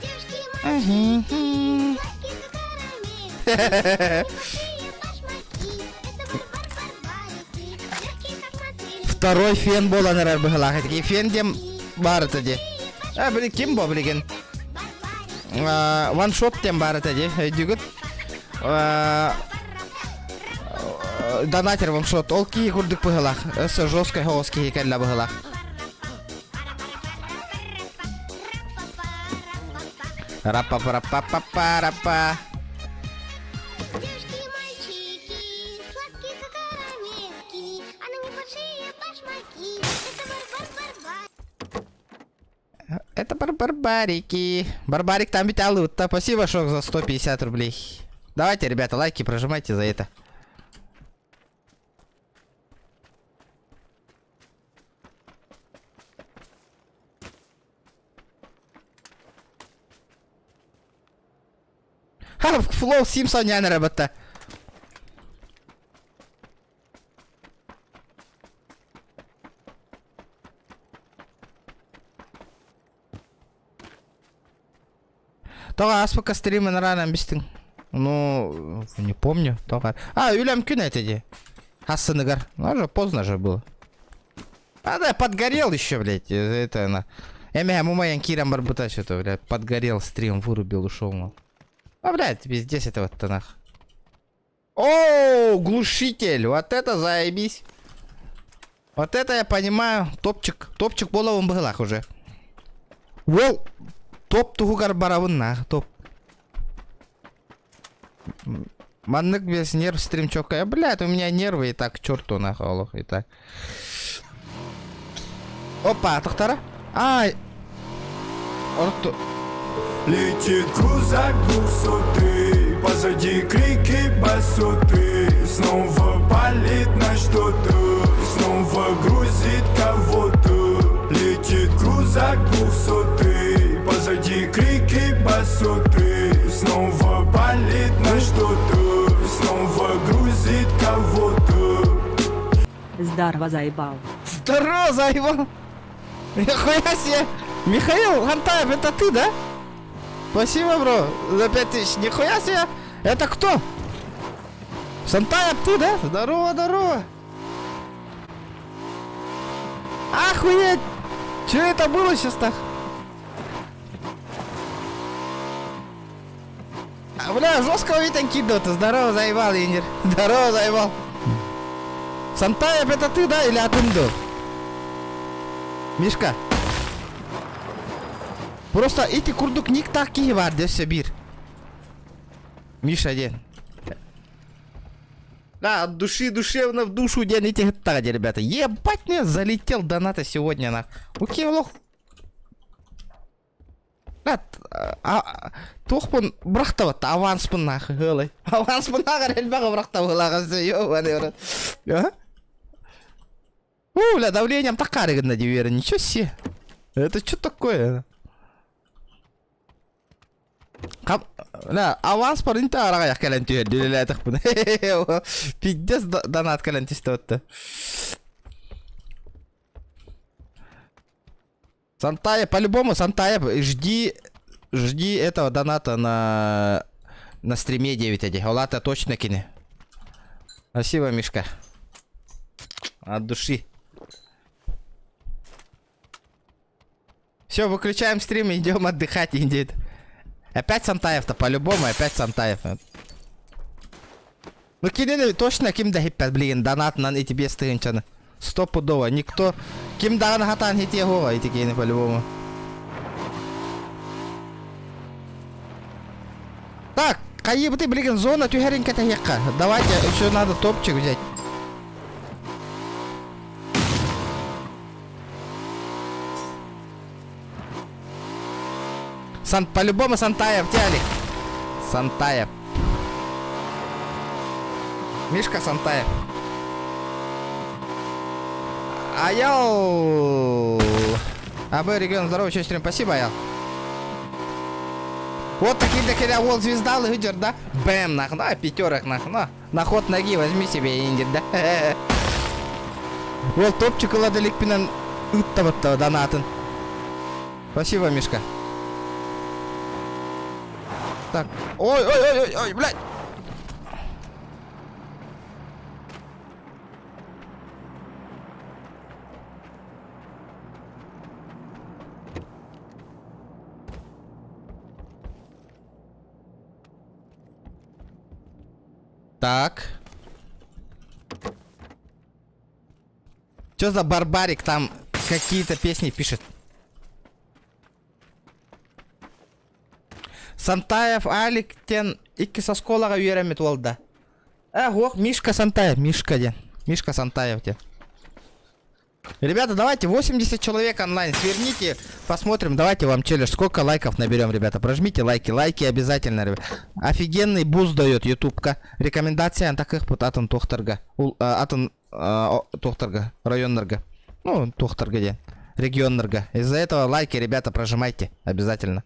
Девушки и мальчики, сладкие как карамельки, небольшие башмаки, это бар-бар-барбарики, легкие как мотыльки. Второй фен буолан эрэр быһыылаах. Такие фен диэн баар этэ дии. А, били ким бо билигин? Ваншот диэн баар этэ дии. Өйдүүгүт? Донатер ваншот. Ол киһи курдук быһыылаах. Өссө жесткай соҕус киһи кэллэ быһыылаах. Рапа-пара-па-па-па-рапа. Девушки и мальчики, сладкие как карамельки, а на небольшие башмаки. Это бар-бар-барбар. Это барбарики. Барбарик там ведь алыта. Спасибо, Шок, за 150 рублей. Давайте, ребята, лайки прожимайте за это. Ха, Флоу Симпсон ян работа. Тоҕо ааспыкка стримин рано бистиҥ. Ну, не помню. Тоҕо. А, үлэм күнэ этэ дии. Хассыныгар. Ну, уже поздно же было. А, да, подгорел еще, блядь. Это на. Эмэ, мумаян киирэн барбыта что-то, блядь. Подгорел стрим, вырубил, ушел, мол. А, блядь, везде это вот нах. О, глушитель! Вот это заебись! Вот это я понимаю. Топчик. Топчик буолабын быһыылаах уже. Вол! Топ туһугар барабын нах, топ. Маннык без нерв стрим чокая. Блядь, у меня нервы и так к черту нах, олох, и так. Опа, тахтара. Ай! Орту. Летит крузак двухсотый Позади крики басоты Снова палит на что-то Снова грузит кого-то Летит крузак двухсотый Позади крики басоты Снова палит на что-то Снова грузит кого-то Здорово заебал. Здорово, заебал! Нихуя себе! Михаил Хантаев, это ты, да? Спасибо, бро, за 5000. Нихуя себе! Это кто? Сантаев, ты, да? Здорово, здорово! Охуеть! Че это было сейчас так? Бля, жестко Витан кидал-то. Здорово, заебал, Инер. Здорово, заебал. Сантаев, это ты, да, или Атынду? Мишка. Просто ити курдук ник так киһи бар десе бир. Миша диэн. Да, от души душевно в душу диэн ити ыттаҕа дии, ребята. Ебать, мне залетел доната сегодня на. Окей, олох. Туохпун бырахтабат аванспын нахуй ыалай. Аванспын ааҕар элбэҕи бырахтабылааҕа ёбаный рот. У, бля, давлением такая гына дии ничего себе. Это что такое? Бля, аванс парынта араҕайах кэлэн түһэр үлэлээтэхпин. Пиздец донат кэлэн түстэ отто. Сантаев, по-любому, Сантаев, жди, жди этого доната на, на стриме 9.1. Олата точно кини. Спасибо, Мишка. От души. Все, выключаем стрим, идем отдыхать, индит. Опять Сантаев-то, по-любому, опять Сантаев. Ну, кинини точно ким да хиппет, блин, донатынан ити биэс тыһыынчаны. Стопудово, никто... Ким даҕаны хатаан хитиэ хуоҕа ити киһини по-любому. Так, хайыбыты билигин зона түһэрин кэтэһиэххэ. Давайте, еще надо топчик взять. Сан, по-любому Сантаев, Тялик. Сантаев. Мишка Сантаев. Аял! АБ регион здорово, еще стрим. Спасибо, Аял. Вот такие дохеря уол звезда лыжер, да? Бэм, нах, на, пятерок, нах, на. На ход ноги возьми себе индир, да? Уол топчик ыла деликпинэн ыттабытта донатын. Спасибо, Мишка. Так. Ой, ой, ой, ой, ой, блядь. Так. Что за барбарик там какие-то песни пишет? Сантаев Алик диэн иккис оскуолаҕа үөрэммит уол да. Э, ох, Мишка Сантаев, Мишка диэн. Мишка Сантаев диэн. Ребята, давайте 80 человек онлайн сверните, посмотрим, давайте вам челлендж, сколько лайков наберем, ребята. Прожмите лайки, лайки обязательно, ребята. Офигенный буст дает ютубка. Рекомендация таких вот атын туохтарга. Атын туохтарга, районнарга. Ну, туохтарга диэн. Регионнарга. Из-за этого лайки, ребята, прожимайте обязательно.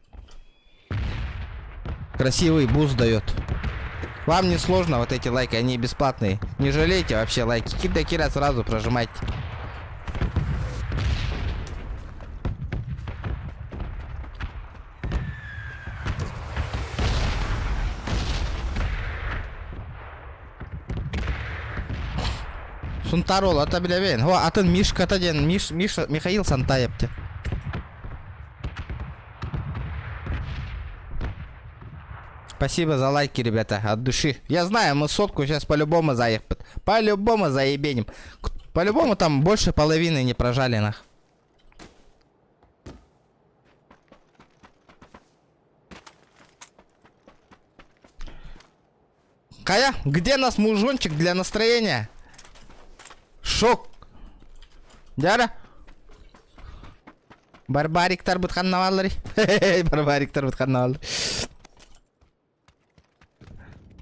Красивый буст дает. Вам не сложно вот эти лайки, они бесплатные. Не жалейте вообще лайки. Кида кира сразу прожимайте. Сунтар ол ата билэбин. О, атын Мишката диэн Миш, Миша, Михаил Сантаев диэн. Спасибо за лайки, ребята, от души. Я знаю, мы сотку сейчас по-любому заехать. По-любому заебеним. По-любому там больше половины не прожали нах. Кая, где нас мужончик для настроения? Шок. Дяра. Барбариктар бытханнаваллары. Барбариктар бытханнаваллары.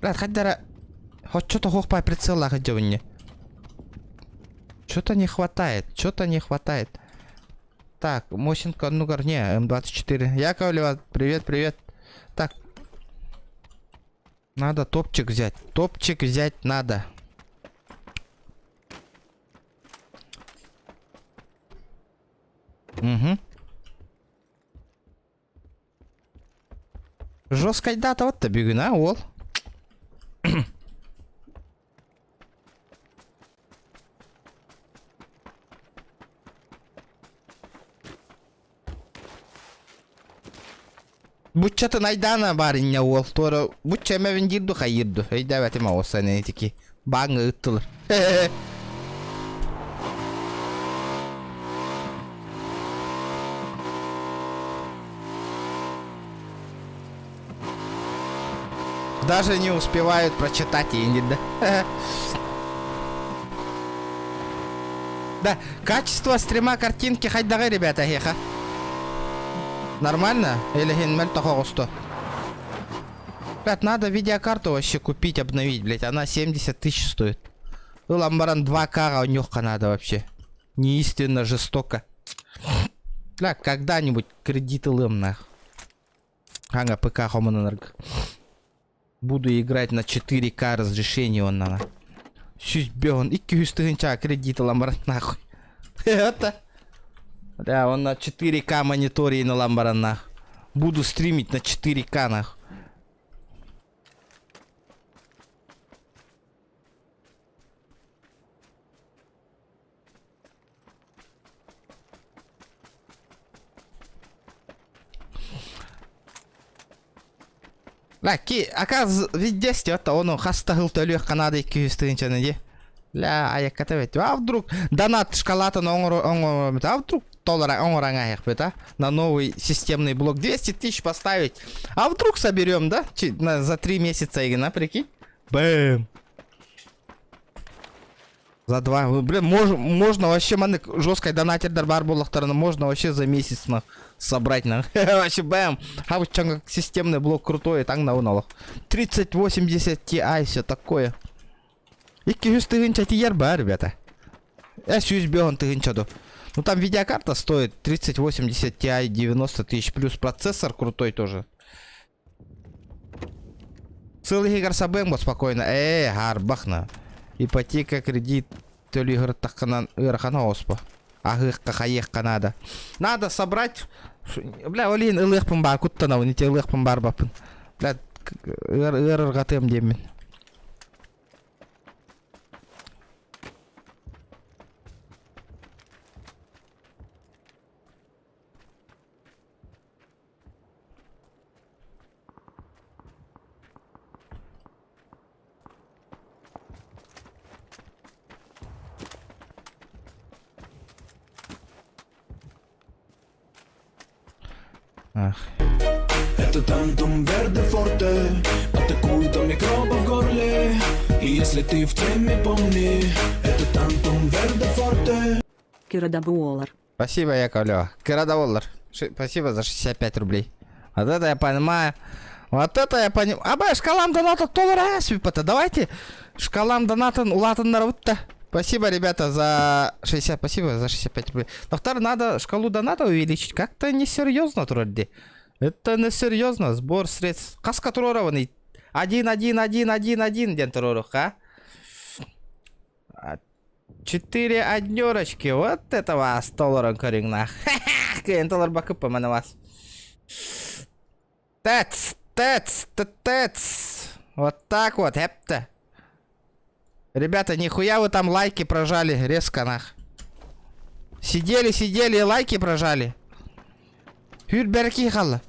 Брат, хаддара... Хоть что-то хохпай прицел мне. Что-то не хватает, что-то не хватает. Так, Мосинка, ну не, М24. Яковлева, привет, привет. Так. Надо топчик взять. Топчик взять надо. Угу. Жесткая дата вот бүгүн, а, ол. Буччатын айдаана баар инньэ уол туора бучча эмэбин диир ду хайыыр ду өйдөөбөтүм оҕус итики бааҥҥа ыыттылар. Даже не успевают прочитать и да. Да, качество стрима картинки хайдаҕый, ребята, эһиэхэ? Нормально? Или хинмел тохоҕусто? Ребят, надо видеокарту вообще купить, обновить, блядь. Она 70 тысяч стоит. Ылан баран 2К нюхка надо вообще. Неистинно жестоко. Бля, когда-нибудь кредит ылым нах. Хаҥа ПК хомунанарга. Буду играть на 4К разрешение он на. Сүүс бөһөн 200 тыһынча кредит ылан баран нахуй. Это. Да, он на 4К мониторе ылан баран нах. Буду стримить на 4К нах. Ки, аказ виддести отта ону хаста хыл төлүөх Канада 200 тыһынчаны ди. Ля айакката бет. А вдруг донат шкалатын оҥоро оҥоро а вдруг доллара оҥораҥа айахпыт, а? На новый системный блок 200 тысяч поставить. А вдруг соберем, да? Чи, на, за 3 месяца игна, прикинь? Бэм. За два. Блин, мож, можно вообще маннык жесткой донатердар баар буоллахтарына можно вообще за месяц на собрать на. Вообще бэм. Хабыччаҥ системный блок крутой, таҥна олох. 3080 Ti все такое. 200 тыһыынча тиийэр баар, ребята. Э, сүүс биэс тыһыынча ду. Ну там видеокарта стоит 3080 Ti 90 тысяч, плюс процессор крутой тоже. Сыл иһигэр сабыаҥ бо спокойно. Ээ, хаарбах на. Ипотека, кредит төлүүһүртаххынан ыарахан оҕуспа. Аһыахха хайыахха надо. Надо собрать. Бля, ол иһин ылыахпын баар куттанабын, ити ылыахпын баарбаппын. Бля, ыар ыарырҕатыам диэммин. Ах. Это Тантум Верде Форте Атакует микробы в горле И если ты в теме, помни Это Тантум Верде Форте Кыра буолар. Спасибо, Яковлева. Кыра доллар. Спасибо за 65 рублей. Вот это я понимаю. Вот это я понимаю. Аба, шкалам доната толлара свипата. Давайте шкалам донатын улаатыннарабыт Спасибо, ребята, за 60. Спасибо за 65 рублей. Но второе, надо шкалу доната увеличить. Как-то несерьезно, вроде. Это несерьезно. Сбор средств. Хаска туруорабыный. 1, 1, 1, 1, 1 диэн туруоруохха. Четыре однерочки. Вот это вас толорон көрүҥ Кыайан толорбаккыппа маны вас. Тэц, тэц, тэц. Вот так вот, эпта. Ребята, нихуя вы там лайки прожали резко нах. Сидели, сидели и лайки прожали. Хүрберки халла.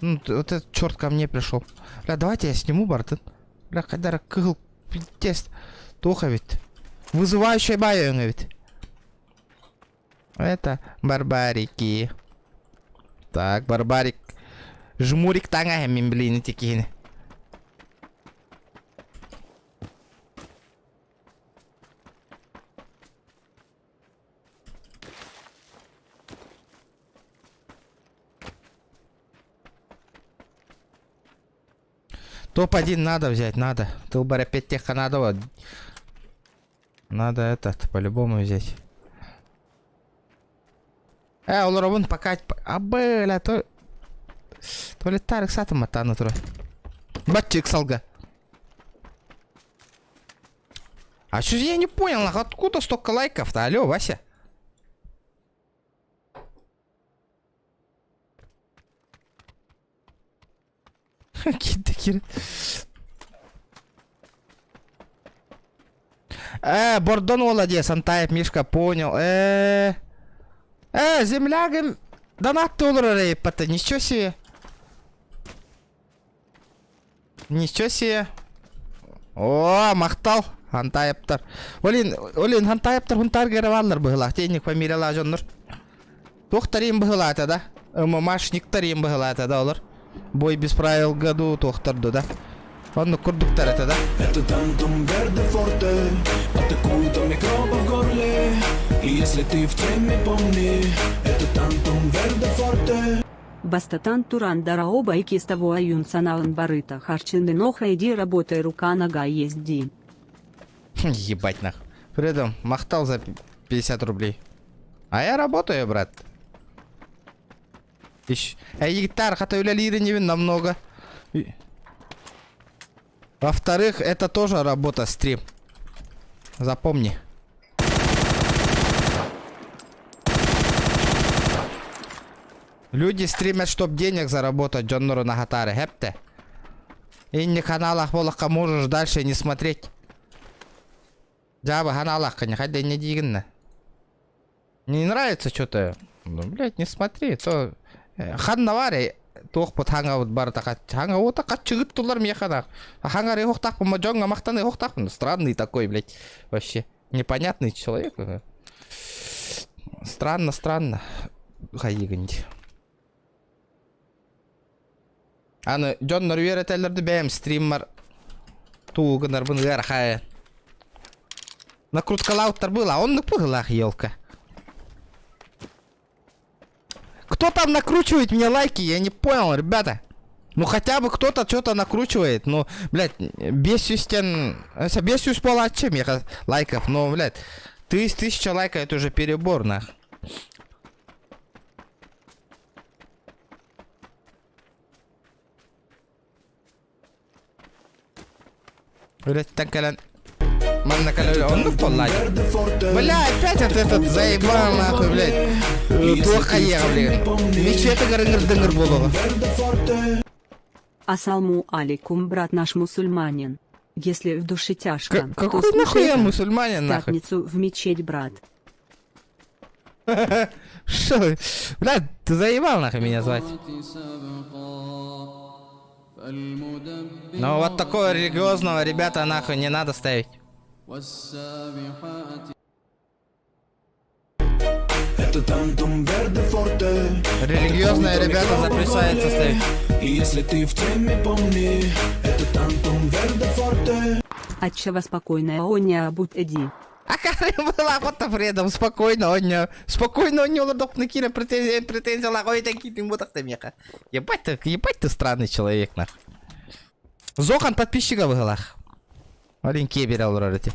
Ну, вот этот черт ко мне пришел. Бля, давайте я сниму, Бартын. Бля, когда кыһыл пиздец. Туох ведь. Вызывающая баайы ведь. Это барбарики. Так, барбарик. Жмурик таҥа мин блин ити киһини. Топ-1 надо взять, надо. Тылбар опять тех надо вот. Надо этот, по-любому взять. Э, олоробун пока... А, бля, то... Туалеттар ыксатым аттааны тура. Баччы ыксалга. А что я не понял, нахуй, откуда столько лайков-то? Алло, Вася. Киирдэ киирэ. Э, Бордон уола дии, Сантаев Мишка, понял. Э, э, землягым донат олорор эйппата, ничего себе. Ничего себе. О, махтал, Хантаептар. Олин, Олин, Хантаептар хунтарга эрэ бааллар быһылаах. Тиэнник фамилиялаах дьоннор. Туохтар иин быһылаата да? ММАшниктар иин быһылаата да олор? Бой без правил году туохтар ду да? Оннук курдуктар это да? Это тантум верде форте Атакует микробы в горле И если ты в теме, помни Это тантум верде форте Бастатан туран дараоба и кистово аюн санаан барыта харчины ноха иди работай рука нога есть ди. Ебать нах. Фредом, махтал за 50 рублей. А я работаю, брат. Иш. Эй, гитар, хата үлэлиирин намного. Во-вторых, это тоже работа, стрим. Запомни. Люди стримят, чтоб денег заработать, дьоннору нахатары, хепте. Инни каналах болохка можешь дальше не смотреть. Дьаабы ханаалааххын, хотя не диигинна. Не нравится что-то? Ну, блядь, не смотри, то ханна баар туохпут хаҥабыт барыта хаҥа уота хаччыгыт тулар миэхэ хаҥар иһохтаахпын дьоҥҥо махтан иһохтаахпын странный такой блядь вообще непонятный человек странно странно хайыгын дии аны дьоннор үөрэтэллэр да бэйэм стриммар туу гынарбын ыарахай накруткалаабыттар было оннук быһыылаах елка Кто там накручивает мне лайки? Я не понял, ребята. Ну хотя бы кто-то что-то накручивает. Ну, блядь, без сүүстэн... Без сүүс буолааччы миэхэ лайков. Но, блядь, тысяч, тысяча лайков это уже перебор, нах. Үлэттэн кэлэн манна кэлэн оннук буолла Бля, опять вот этот заебал нахуй, блядь. Туох хайыаҕа, блин. Мечеты гырыҥыр-дыҥыр буолуоҕа. Асалму алейкум, брат наш мусульманин. Если в душе тяжко, К- какой то нахуй я слушай мусульманин, в нахуй? пятницу в мечеть, брат. Что? Блядь, ты заебал нахуй меня звать. Ну вот такого религиозного ребята нахуй не надо ставить. Это тантум верде форте Религиозные ребята запрещается ставить. И если ты в теме, помни Это тантум верде форте Отчего спокойная оня бут эди. А Карим была вот фредом, спокойно, он не, спокойно, он не олордох кире претензия, претензия ой такие ты вот меха. Ебать ты, ебать ты странный человек, нахуй. Зохан подписчика выгалах. Маленькие бере олорор эти.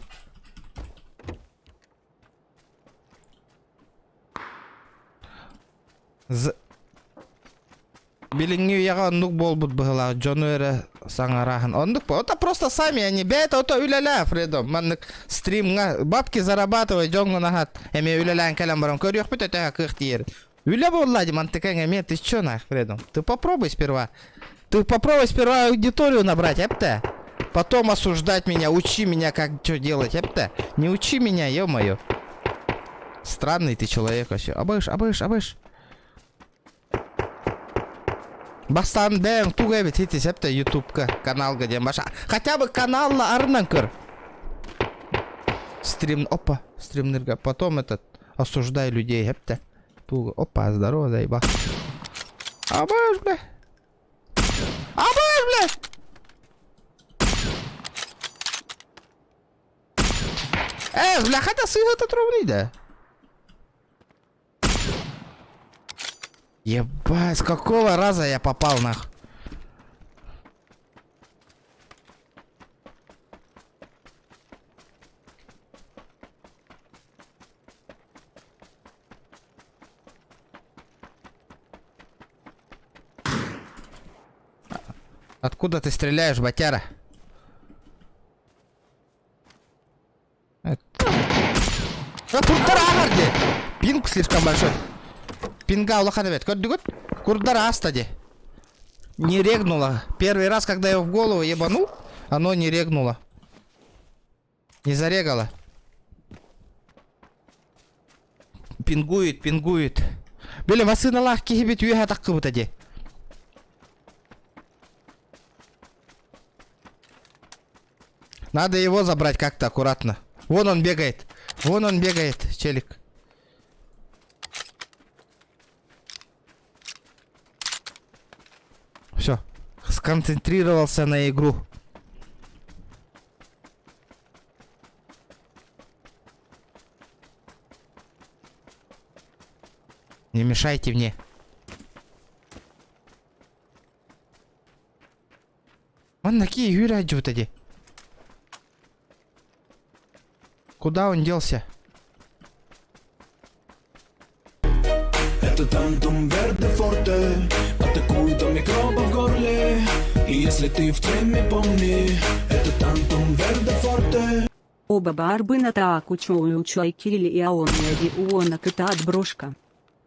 З... Билиҥҥи үйэҕэ оннук буолбут быһыылаах дьону эрэ саҥараһын. Оннук это просто сами они бэйэтэ ото үлэлээ Фредо. Маннык стримҥа бабки зарабатывай дьоҥҥун аһат. Эмиэ үлэлээн кэлэн баран көрүөхпүт этэ кыах тиийэр. Үлэ буолла дии мантыкаҥ эмиэ ты чё нах Фредо? Ты попробуй сперва. Ты попробуй сперва аудиторию набрать, эпте. Потом осуждать меня, учи меня, как что делать, эпте. Не учи меня, ё-моё. Странный ты человек вообще. Абыш, абыш, абыш. Бастаан бэйэҥ тугу эбит ити сөптө ютубка каналга диэн баша хотя бы каналла арынан көр стрим опа стримнерга потом этот осуждай людей эптэ тугу опа здорово заебал абыш бля абыш бля э бля хотя сыыһа трубный да Ебать, с какого раза я попал нах? Откуда ты стреляешь, батяра? А курдар ааһар дии. Пинг слишком большой. Пинга улахан эбит. Көрдүгүт? Курдар ааста дии. Не регнуло. Первый раз, когда я в голову ебанул, оно не регнуло. Не зарегало. Пингует, пингует. Били массыыналаах киһибит үөһэ таххыбыта дии. Надо его забрать как-то аккуратно. Вон он бегает. Вон он бегает, челик. Все. Сконцентрировался на игру. Не мешайте мне. Манна кии үүрээдьибит ди. Куда он делся? Это Тантум Верде Форте Атакует до микроба в горле И если ты в теме, помни Это Тантум Верде Форте Оба барбына тааку чоую чай кирили и аон яди уона кыта отброшка.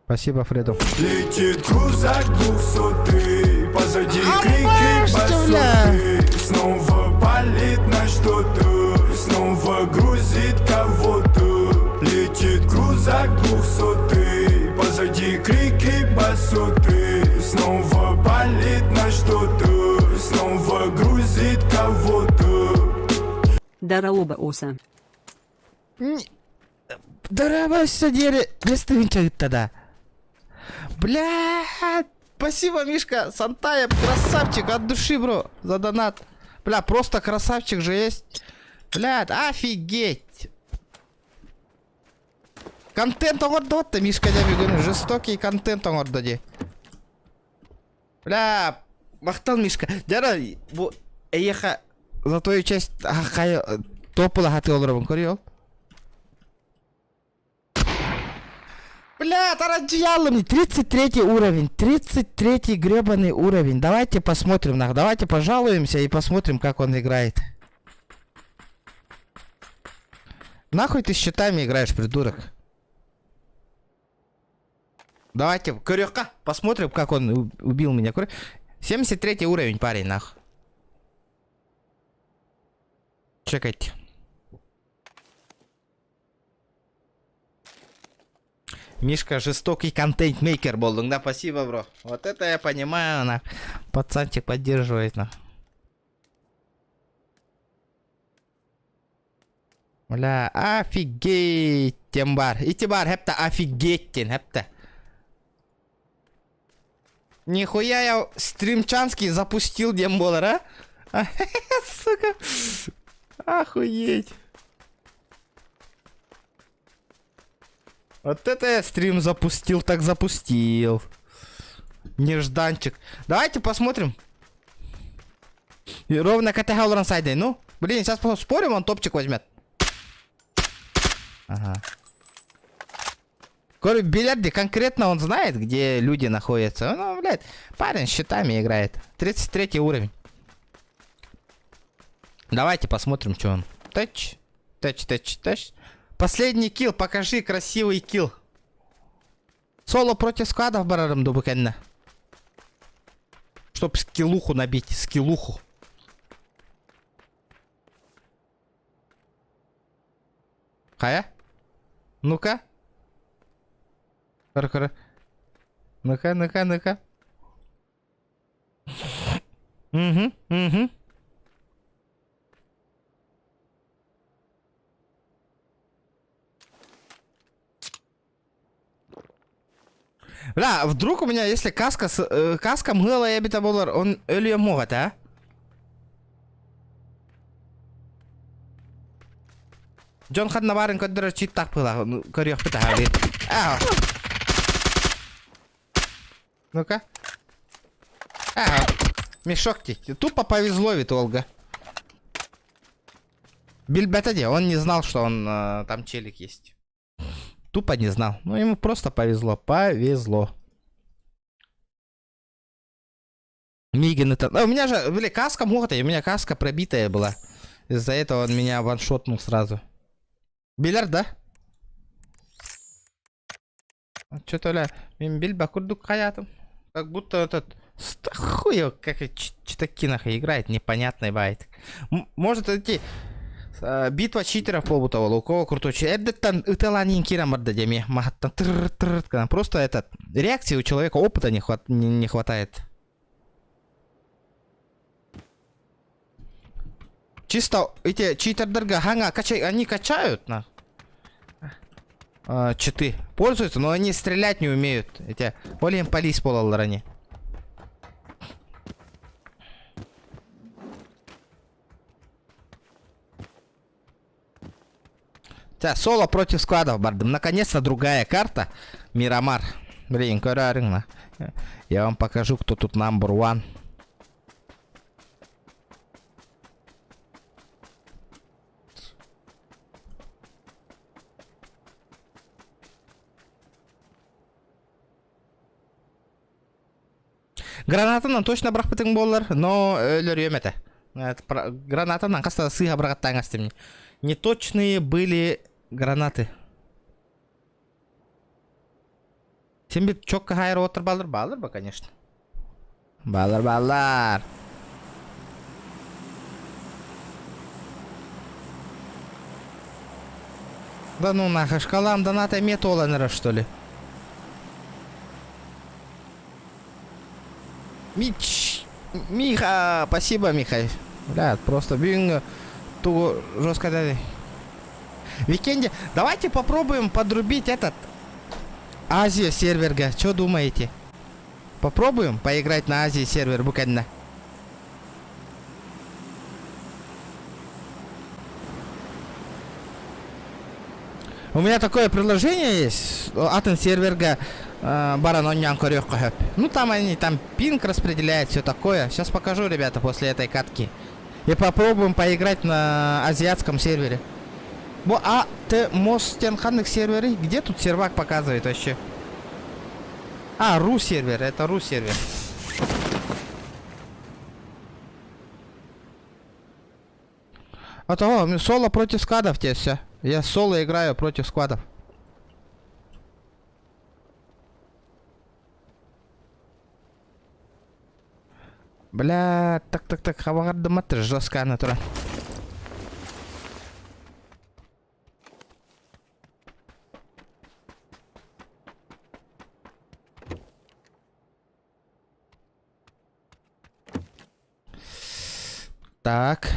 Спасибо, Фреду. Летит крузак двухсотый Позади крики басоты Снова палит на что-то Снова грузит кого-то Летит крузак двухсотый Позади крики басоты Снова палит на что-то Снова грузит кого-то Дороба оса. Дорабайся, деле, без тогда. Бля, спасибо, Мишка, Сантаев, красавчик, от души, бро, за донат. Бля, просто красавчик же есть. Бля, офигеть. Контент оҥордо Мишка дьэ жестокий контент оҥордо дии. Бля, махтал Мишка. Дьэ, бу эйиэхэ за твою честь хай топула хаты олоробун көрүө. Бля, тараджиялым, 33 уровень, 33 гребаный уровень. Давайте посмотрим, нах, давайте пожалуемся и посмотрим, как он играет. Нахуй ты с щитами играешь, придурок? Давайте, көрүөххэ, посмотрим, как он убил меня. 73 уровень, парень, нах. Чекайте. Мишка жестокий контент-мейкер был. Да, спасибо, бро. Вот это я понимаю, на. Пацанчик поддерживает, на. Бля, офигеть, баар. Ити баар, хэпта офигеть, хэпта. Нихуя я стримчанский запустил диэн буолар, а? Сука. Охуеть. Вот это я стрим запустил, так запустил. Нежданчик. Давайте посмотрим. И ровно КТХ сайдой. Ну, блин, сейчас спорим, он топчик возьмет. Ага. Говорю, бильярде конкретно он знает, где люди находятся. Ну, блядь, парень с щитами играет. 33 уровень. Давайте посмотрим, что он. Тач, тач, тач, тач. Последний килл, покажи красивый килл. Соло против сквадов барарым дуу бу кэннэ. Чтоб скиллуху набить, скиллуху. Хайа? Ну-ка. Көр, Ну-ка, ну-ка, ну-ка. Угу. Бля, вдруг у меня, если каска с, каска мыла эбитэ буоллар, он өлүө может, а? Дьон ханна баарын көрдөрөр чит так была, көрүөхпүт аһа А. Ну-ка. А, мешок Тупо повезло ведь, Олга. Билбэтэ дии, он не знал, что он там челик есть. Тупо не знал. Ну, ему просто повезло. Повезло. Мигин это... А, у меня же, бля, каска могут, у меня каска пробитая была. Из-за этого он меня ваншотнул сразу. Билэр, да? Что-то, бля, мин билбэт курдук хаятым. Как будто этот... Хуй, как читакинах играет, непонятный байт. Может идти битва читеров буолбута, у кого крутой читер. Это ыталанин киран барда деме. Просто этот, реакции у человека опыта не хватает. Чисто эти читердерга ханга качай, они качают на читы. Пользуются, но они стрелять не умеют. Эти Олим полис буолаллар они. Так, соло против складов бардым. Наконец-то другая карта. Мирамар. Блин, көрөрүҥ Я вам покажу, кто тут number one. Гранатанан точно бырахпытыҥ буоллар, но өлөрүөм этэ. Гранатанан хаста сыыһа быраҕаттаан астым. Неточные были гранаты. Син бит чокка хайыр отыр балыр балыр ба, конечно. Балыр баллар. Да ну нахуй, шкалам доната метоланера, что ли? Мич... Миха, спасибо, Михай. Бля, просто бинго. Тугу жестко дали. Викенде, давайте попробуем подрубить этот Азия серверга. Что думаете? Попробуем поиграть на Азии сервер буквально. У меня такое предложение есть. Атын серверга баран оонньоон көрүөххэ. Ну там они там пинг распределяют, все такое. Сейчас покажу, ребята, после этой катки. И попробуем поиграть на азиатском сервере. Бу А Т Мостен ханнык сервери? Где тут сервак показывает вообще? А, ру сервер, это ру сервер. А то, соло против складов тебе все. Я соло играю против складов. Бля, так, так, так, хабаҕардымат жестко натура. Так.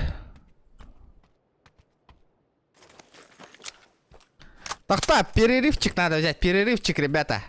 Так, так, перерывчик надо взять, перерывчик, ребята.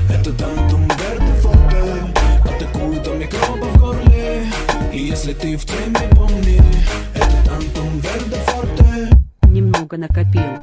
Это Тантум Верде Форте Атакует до микроба в горле И если ты в теме, помни Это Тантум Верде Форте Немного накопил.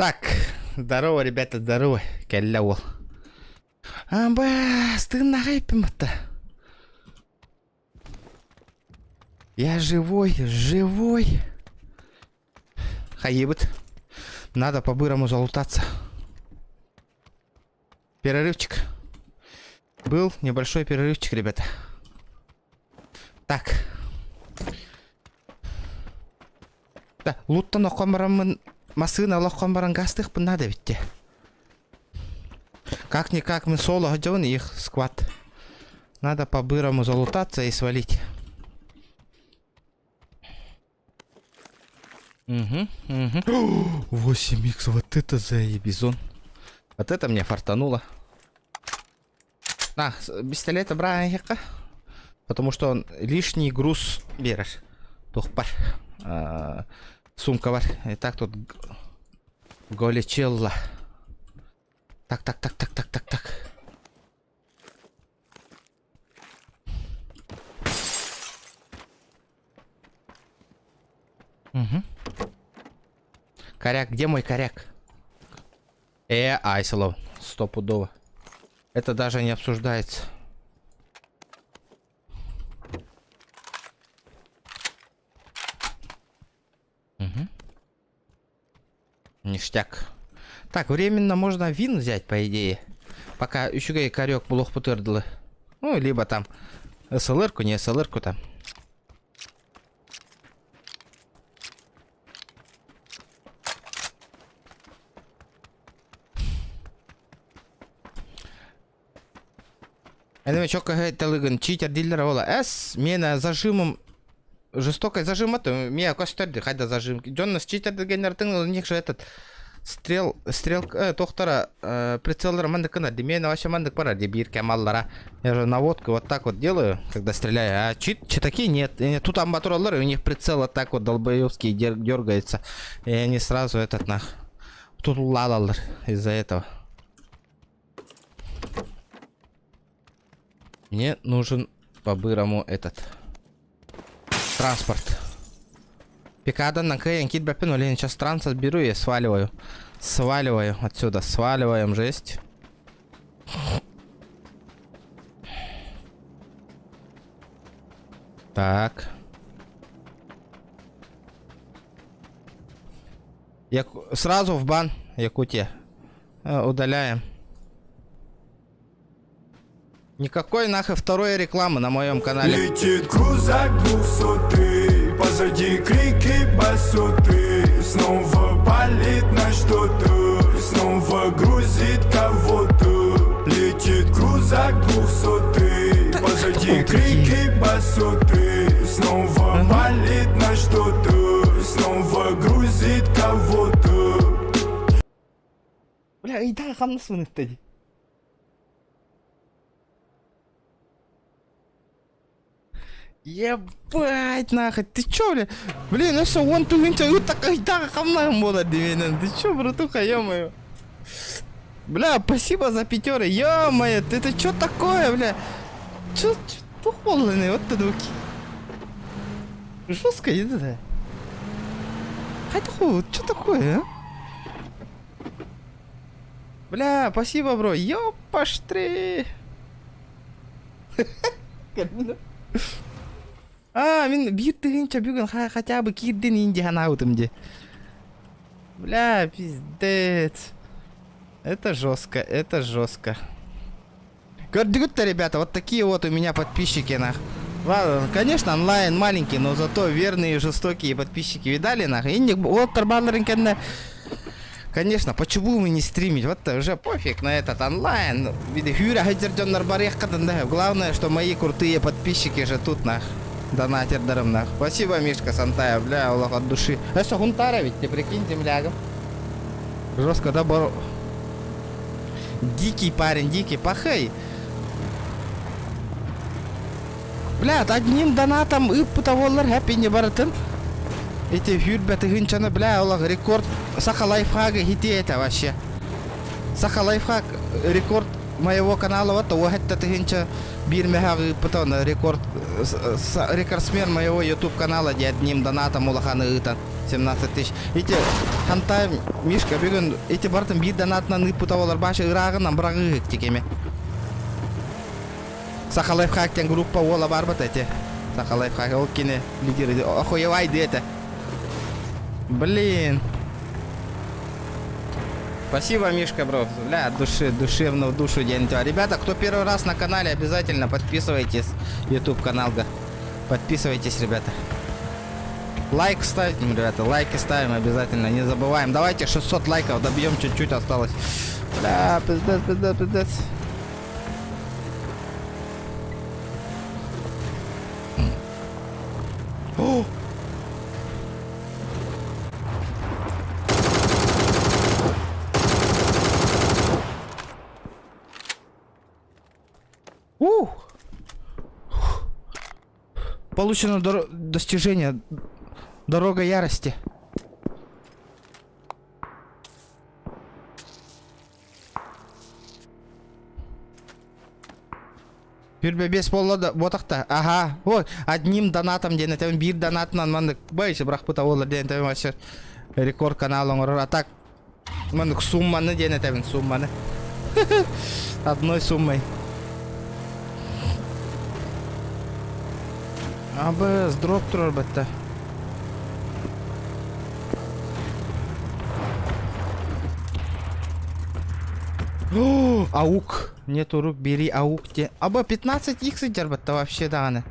Так, здорово, ребята, здорово. Кэллэ уол. Амбас, тыыннаах эппин батта. Я живой, живой. Хайыбыт. Надо по-бырому залутаться. Перерывчик. Был небольшой перерывчик, ребята. Так. Да, луттан окон бараммын массыына олоххон баран гастыхпын надо битте. Как-никак мы соло идем их сквад. Надо по-бырому залутаться и свалить. Угу, угу. 8 х вот это заебизон. Вот это мне фартануло. На, пистолет браха. Потому что он лишний груз берешь. Тухпар. Сумка бар. И так тут голечелла. Так, так, так, так, так, так, так. Угу. Коряк, где мой коряк? Э, Айселов, стопудово. Это даже не обсуждается. Угу. Ништяк. Так, временно можно вин взять, по идее. Пока еще корек булух путырдылы. Ну, либо там СЛР-ку, не СЛР-ку там. Энеме чокка талыгын читер диллер ола. С мена зажимом жестокой зажим это меня костерди хайда зажим. Дьонно с читер генертын у них же этот стрел стрел э, тохтара э, прицеллар мандык кына мен вообще мандык пара де бир камаллара. Я же наводку вот так вот делаю, когда стреляю, а чит читаки нет. Э, Тут амбатроллеры, у них прицел вот так вот долбоебский дергается. И они сразу этот нах. Тут лалалар из-за этого. Мне нужен по-бырому этот транспорт. Пикада на кэйн кит бэппин, блин, сейчас транспорт беру и сваливаю. Сваливаю отсюда, сваливаем, жесть. Так. Я сразу в бан, Якутия. Э, Удаляем. Никакой нахуй второй рекламы на моем канале. Летит крузак двухсотый Позади крики басоты Снова палит на что-то Снова грузит кого-то Летит крузак двухсотый Позади крики басоты Снова палит на что-то Снова грузит кого-то Бля, и да, хамнас дии. Ебать, нахуй, ты чё, бля? Блин, ну что, он тыгынча, так да, хамнахым болады деменен. Ты чё, братуха, ё-моё? Бля, спасибо за пятеры, ё-моё, ты это чё такое, бля? Чё, чё, тухолленный, вот ты дуки. Жестко, это. Хайда чё такое, а? Бля, спасибо, бро. Ёпаштри. А, мин биир тыһыынча бүгүн хотя бы киирдин инди ханаабытым дии. Бля, пиздец. Это жестко, это жестко. Көрдүгүт ребята, вот такие вот у меня подписчики, нах. Ладно, конечно, онлайн маленький, но зато верные и жестокие подписчики. Видали, нах? Инник, вот тарбалларын Конечно, почему мы не стримить? Вот уже пофиг на этот онлайн. Види, хюря хедерденнар барехкадан, да. Главное, что мои крутые подписчики же тут, нах. Донатердарым, нах. Спасибо, Мишка Сантая, бля, Аллах от души. Это что, Хунтара ведь, ты прикинь, землягом. Жестко, да, боро... Дикий парень, дикий, пахай. Бля, одним донатом и путаволлар хэппи не барытын. Эти хүрбәті хынчаны, бля, Аллах, рекорд. Саха лайфхага хити это вообще. Саха лайфхак, рекорд моего канала, вот, того хэтта тыһынча биир мөһөҕү ыыппыта, рекорд, рекордсмен моего YouTube канала, де одним донатом улаханы ыытан. 17 тысяч. Ити ханта Мишка бүгүн ити бартын биир донатынан ыыппыта болар баша ырааҕынан быраҕыыһык тикеме. Саха лайфхак диэн группа уола барбат эти. Саха лайфхак ол кини лидер охуевай диэтэ. Блин. Спасибо, Мишка, бро. Бля, от души, душевно в душу день. Ребята, кто первый раз на канале, обязательно подписывайтесь. YouTube канал. Подписывайтесь, ребята. Лайк ставим, ребята, лайки ставим обязательно, не забываем. Давайте 600 лайков добьем, чуть-чуть осталось. Бля, пиздец, пиздец, пиздец. О! Ух! Получено достижение Дорога ярости. Хүрбэ бес буолла да буотахта. Аха. Ой, одним донатом диэн этэбин биир донатынан маннык бай бырахпыта буолла диэн этэбин вообще рекорд канал оҥорор. А так маннык сумманы диэн этэбин сумманы. Одной суммой. Абы дроп турар бэтта. О, аук. Нету рук, бери аук те. Аба 15 х дьарбатта вообще даҕаны.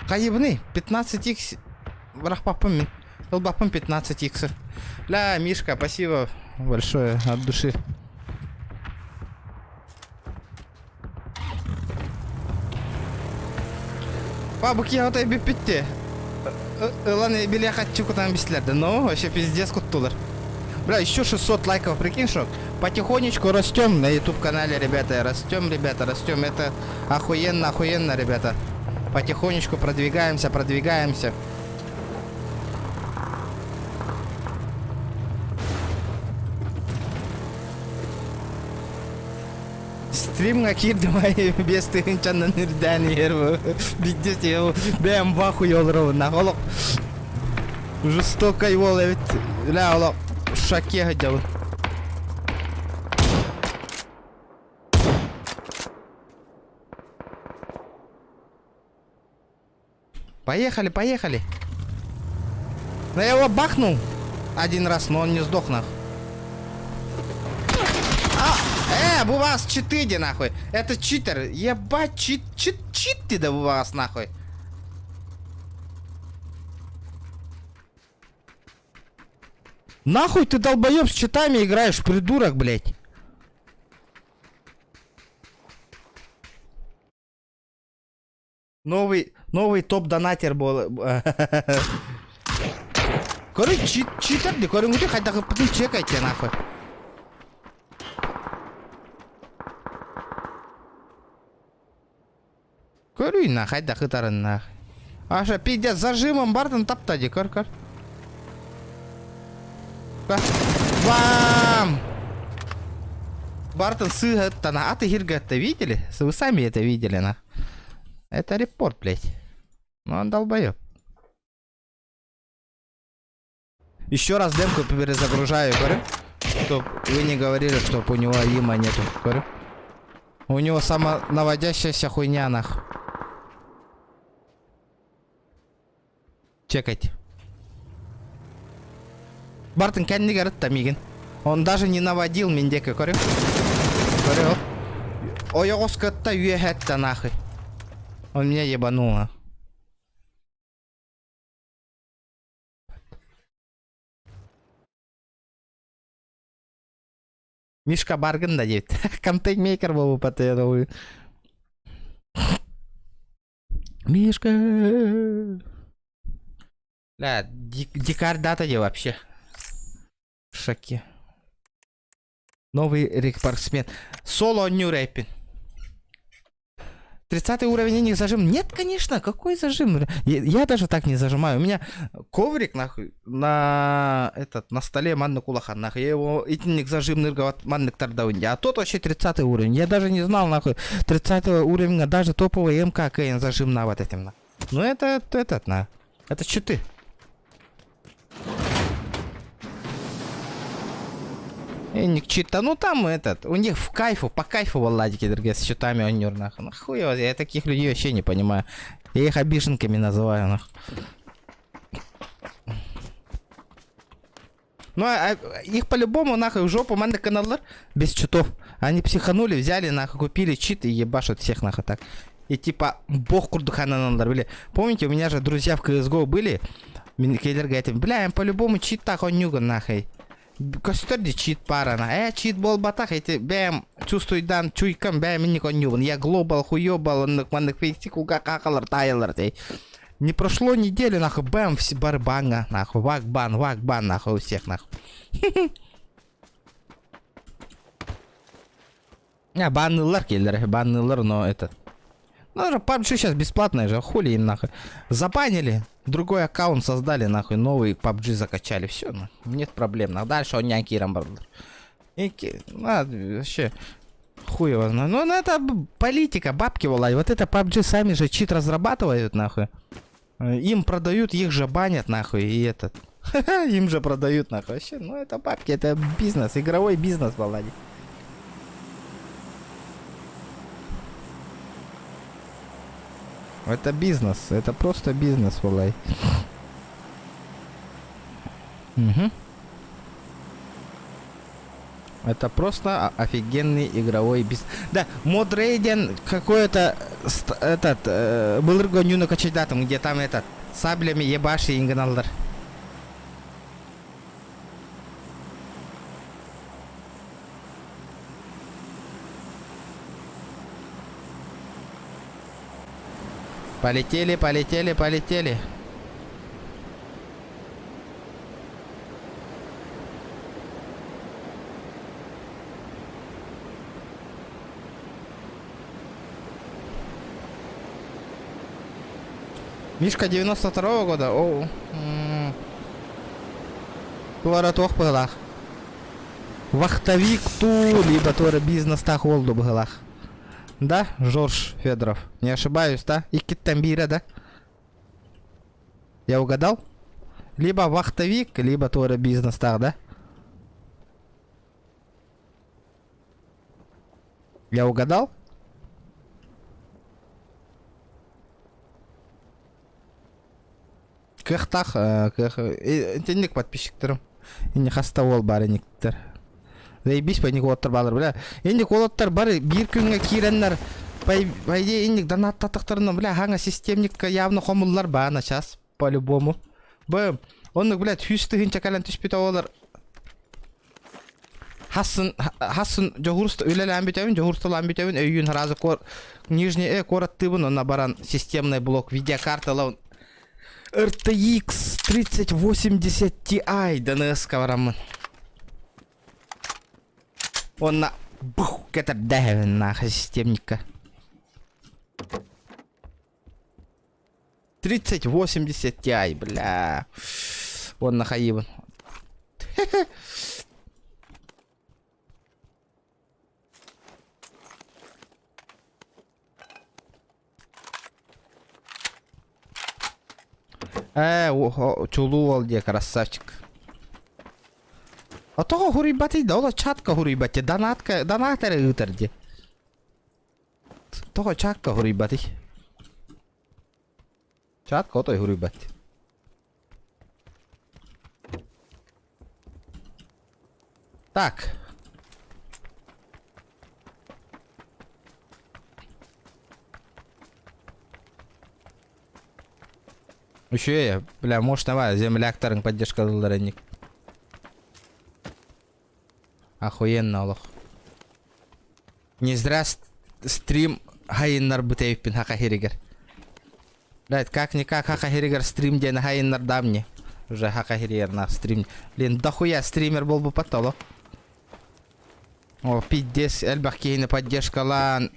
Хайыбыный 15 х бырахпаппын мин. Ылбаппын 15 х. Ля, Мишка, спасибо большое от души. Бабык я отой бүппүттэ. Ылан биле хатчы кутан бистилер Но вообще пиздец куттулар. Бля, еще 600 лайков, прикинь, что потихонечку растем на YouTube канале, ребята. Растем, ребята, растем. Это охуенно, охуенно, ребята. Потихонечку продвигаемся, продвигаемся. Стримҥа киирдим ай биэс тыһыынчанан үрдээн иһэр бу. Биирдэ бэйэм вахуй олоробун нах олох жестокай уол эбит. Бля олох шаке сылдьабын. Поехали, поехали. Да я его бахнул один раз, но он не сдох нах. А, э, бу вас читы нахуй. Это читер. Ебать, чит, чит, чит ты да вас нахуй. Нахуй ты долбоеб с читами играешь, придурок, блядь. Новый, новый топ-донатер был. Короче, чит, читер, ди, көрүҥүтү хайдах ыппытын чекайте нахуй. Көрүй на хайдах ытарын нах. Аша, пиздец, зажимом бартын тапта ди, көр, көр. Бам! Бартон сыһыттан аты хиргатта видели? Вы сами это видели, на. Это репорт, блядь. Ну он долбоеб. Еще раз демку перезагружаю, говорю. Чтоб вы не говорили, чтоб у него aim а нету. Говорю. У него самонаводящаяся хуйня, нах. Чекайте. Бартын кэннигэр ытта миигин. Он даже не наводил мин диэки көрү. Көрү. Ойоҕос кытта үөһэттэ нахуй. Он меня ебанул. а. Мишка Баргын да диэбит. Контент-мейкер буолбуппат я думаю. Мишка. Да, дикарь дата де вообще. В шоке. Новый рекордсмен. Соло Нюрепин. 30 уровень них зажим? Нет, конечно, какой зажим? Я, я даже так не зажимаю. У меня коврик нахуй на этот на столе маннык улахан нахуй. Я его итинник зажимнырга маннык тардабын. А тот вообще 30 уровень. Я даже не знал нахуй 30 уровня даже топовый МК КН зажим на вот этим на. Ну это этот на. Это читы. Инник чита, ну там этот, у них в кайфу, по кайфу валладики другие с читами он нахуй. Ну хуй его, я таких людей вообще не понимаю. Я их обиженками называю, нахуй. Ну, а, а, их по-любому, нахуй, в жопу маннык каналлар без читов. Они психанули, взяли, нахуй, купили чит и ебашат всех, нахуй, так. И типа, бог курдук хананаллар, били. Помните, у меня же друзья в CSGO были? Мин кинилэргэ этим, бля, им по-любому чит так онньугун, нахуй. Көстөр дии чит баара, на. Э, чит буолбатах, эти, бэм, чувствуйдан, чуйкам, бэм, инник онньугун. Я глобал, хуёбал, оннук, маннык, фейси, куга, какалар, таялар, дей. Не прошло недели, нахуй, бэм, все барбанга, нахуй, вак-бан, вак-бан, нахуй, у всех, нахуй. А, баннылар келлер, баннылар, но этот... Ну, же PUBG сейчас бесплатная же, хули им нахуй. Забанили, другой аккаунт создали, нахуй, новый PUBG закачали, все, нахуй, нет проблем. Нахуй. Дальше он няки бардар. А, вообще, хуй его знает. Ну, ну, это политика, бабки валай. Вот это PUBG сами же чит разрабатывают, нахуй. Им продают, их же банят, нахуй, и этот. Им же продают, нахуй. Вообще, ну это бабки, это бизнес, игровой бизнес, Валади. Это бизнес, это просто бизнес, Валай. Угу. Это просто офигенный игровой бизнес. Да, Модрейден какой-то этот э, былыргы нюна качайдатым, где там этот саблями ебаши ингеналлар. Полетели, полетели, полетели. Мишка 92-го года. Оу. Туора туох быһылаах. Вахтовик ту, либо туора бизнестаах уол ду быһылаах. Да, Жорж Федоров? Не ошибаюсь, да? Иккиттэн биирэ, да? Я угадал? Либо вахтовик, либо туора бизнестаах, да? Я угадал? Кыахтаах, кыах, итинник подписчиктарым. Инни хаста уол баар инниктэр. Заебись по уолаттар баалар, бля. Инник уолаттар бары биир күҥҥэ киирэннэр, по по идее инник донаттатахтарына, бля, хаҥа системникка явно хомуллар баана сейчас, по-любому. Б, оннук, блядь, сүүс тыһыынча кэлэн түспүт оҕолор Хассын, хассын дьоһурст үлэлээн бүтэбин, дьоһурсталаан бүтэбин, өйүүн сразу кор Нижний э куораттыыбын, онно баран системный блок видеокарталабын RTX 3080 Ti ДНС-ка бараммын. Онно бух кэтэрдээһэбин нахуй системникка. 3080 Ti, бля. Онно хайыбын. Ээ, чулуу уол диэ, красавчик. А тоҕо хуруйбатый да, ол чатка хуруйбат донатка, донат эрэ ыытар дии. Тоҕо чатка хуруйбатый? Чатка отой хуруйбат. Так. Үчүгэй, бля, может, давай, земляктарыҥ поддержкалыыллар инник. Охуенно олох. Не зря стрим хайыннарбыт эбиппин хака хиригэр. Блядь, как-никак хака хиригэр стрим диэн хайыннардам мне. Уже хака хиригэр на стрим. Блин, дохуя стример буолбуппат олох. О, пиздец, элбэх киһини поддержкалаан.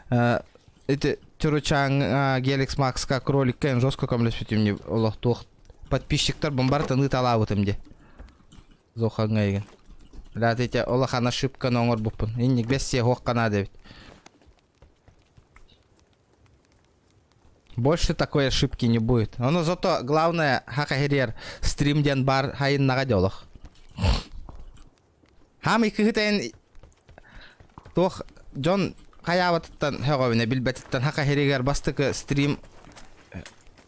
Э, ити Чуручаҥ Геликс Макска кроликка эн жестко көмөлөспүтүм дии олох туох подписчиктар бомбартан ыыталаабытым дии. Зохаҥҥа игин. Блядь, ити улахан ошибканы оҥорбуппун. Инник бэс сиэ хуохха наада эбит. Больше такой ошибки не будет. Но зато главное хакахирер стрим диэн бар хайыннаҕа дии олох. Хаамый кыһытайын туох дьон хайаабатыттан һөҕөбүнэ билбэтиттэн хака хиригэр бастакы стрим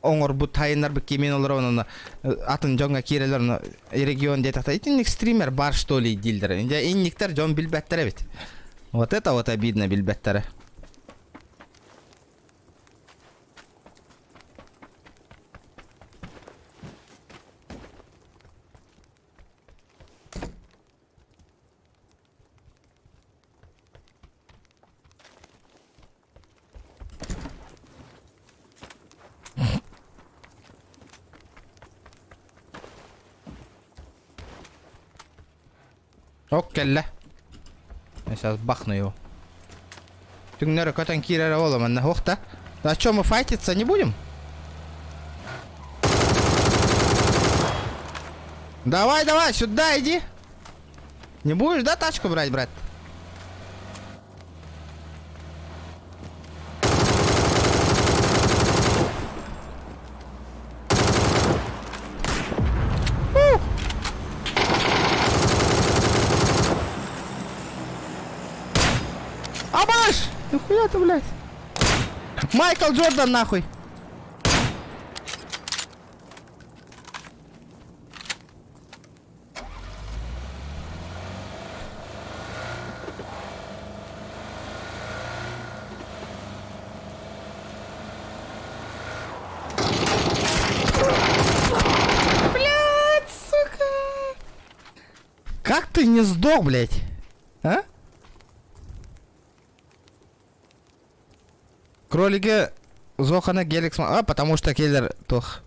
оҥорбут хайыннарбыт кимин олоробун онно атын дьоҥҥо киирэлэр ону регион диэтэхтэ итинник стример бар что ли дииллэр дьэ инниктэр дьон билбэттэр эбит вот это вот обидно билбэттэрэ Ок кэллэ. Я сейчас бахну его. Түҥнэри көтөн киирэрэ буолла манна уох да. А чё, мы файтиться не будем? Давай, давай, сюда иди. Не будешь, да, тачку брать, брат? Абаш! Нахуя ты, блядь? Майкл Джордан, нахуй! Блядь, сука! Как ты не сдох, блядь? А? Кролиги Зохана Геликс... А, потому что келер туох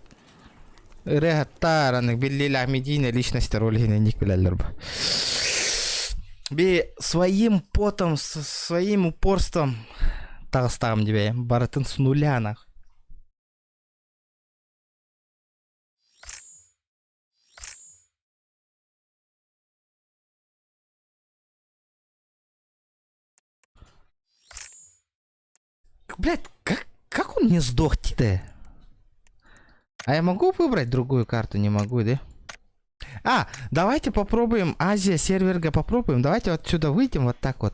ырыаһыттар, аны биллиилээх медийная личность роль иһинэн билэллэр бу. Би своим потом, своим упорством таҕыстаҕым дибэйэ. Барытын с нуля нах. Блядь, как, как он не сдох, ты? А я могу выбрать другую карту? Не могу, да? А, давайте попробуем Азия серверга попробуем. Давайте отсюда выйдем вот так вот.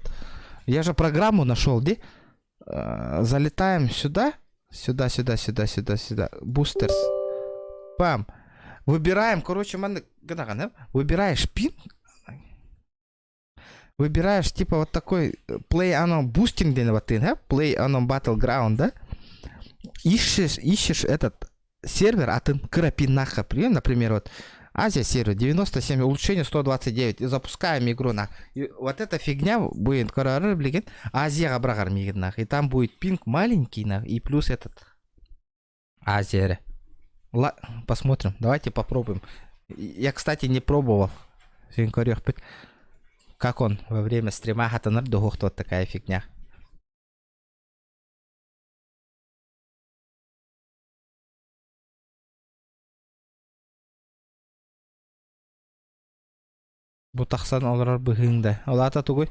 Я же программу нашел, да? Залетаем сюда. Сюда, сюда, сюда, сюда, сюда. Boosters. Пам. Выбираем, короче, выбираешь пин. Выбираешь типа вот такой Play Unknown Boosting диэн вот да? Play Unknown Battleground, да? Ищешь, ищешь этот сервер, а ты кыра например, вот Азия сервер 97, улучшение 129, и запускаем игру на. И вот эта фигня будет, блин, Азия нах, и там будет пинг маленький, нах, и плюс этот Азия. Ла... Посмотрим, давайте попробуем. Я, кстати, не пробовал. Как он во время стрима хатанар вот такая фигня. Бу тахсан олорор быһыыҥ да. Ол аата тугуй?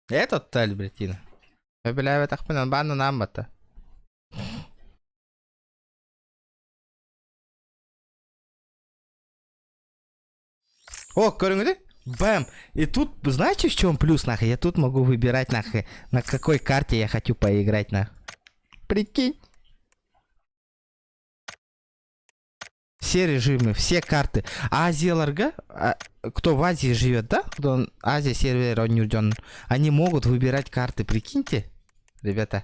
Этот Альбертина. Сөбүлээбэтэхпин баанынан ааммата. О, көрүҥүтүй? Бэм! И тут, знаете, в чем плюс, нахуй? Я тут могу выбирать, нахуй, на какой карте я хочу поиграть, нахуй. Прикинь. Все режимы, все карты. Азияларга, а, кто в Азии живет, да? Кто Азия сервер, они могут выбирать карты, прикиньте, ребята.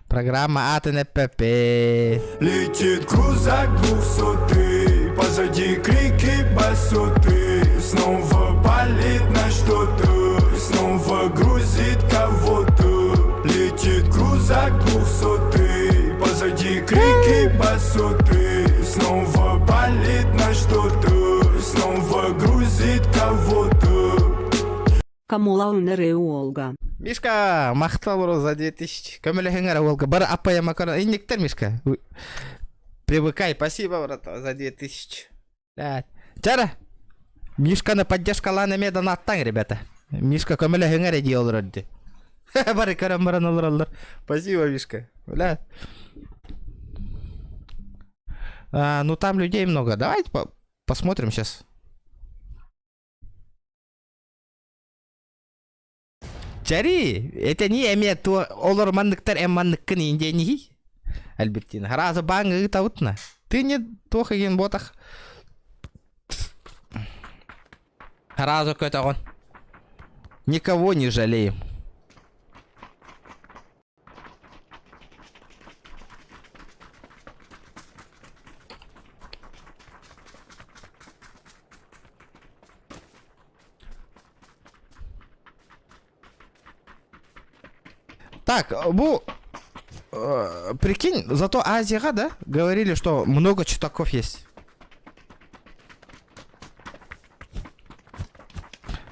Программа АТНПП. Летит крузак двухсотый, позади крики басоты. Снова палит на что-то, снова грузит. Камолаун эрэ уолга. Мишка, махтал бро за 2000. Көмөлөһүҥ эрэ уолга. Бары аппайама көрөн. Инниктер, Мишка. Привыкай, спасибо, брат, за 2000. Блядь. Чара, Мишканы поддержкалаан эмиэ донаттаҥ, ребята. Мишка көмөлөһүҥ эрэ дии олорор дии. Бары көрөн баран олороллор. Спасибо, Мишка. Бля. А, ну там людей много. Давайте по посмотрим сейчас. Чари, это не эмиэ туо олор манныктар эн манныккын индиэнихий? Альбертина. Харааза бааҥ ыытабытна. Ты не туох игин буотах. Харааза көтөҕөн. Никого не жалеем. Так, бу прикинь, зато Азияҕа, да, говорили, что много читаков есть.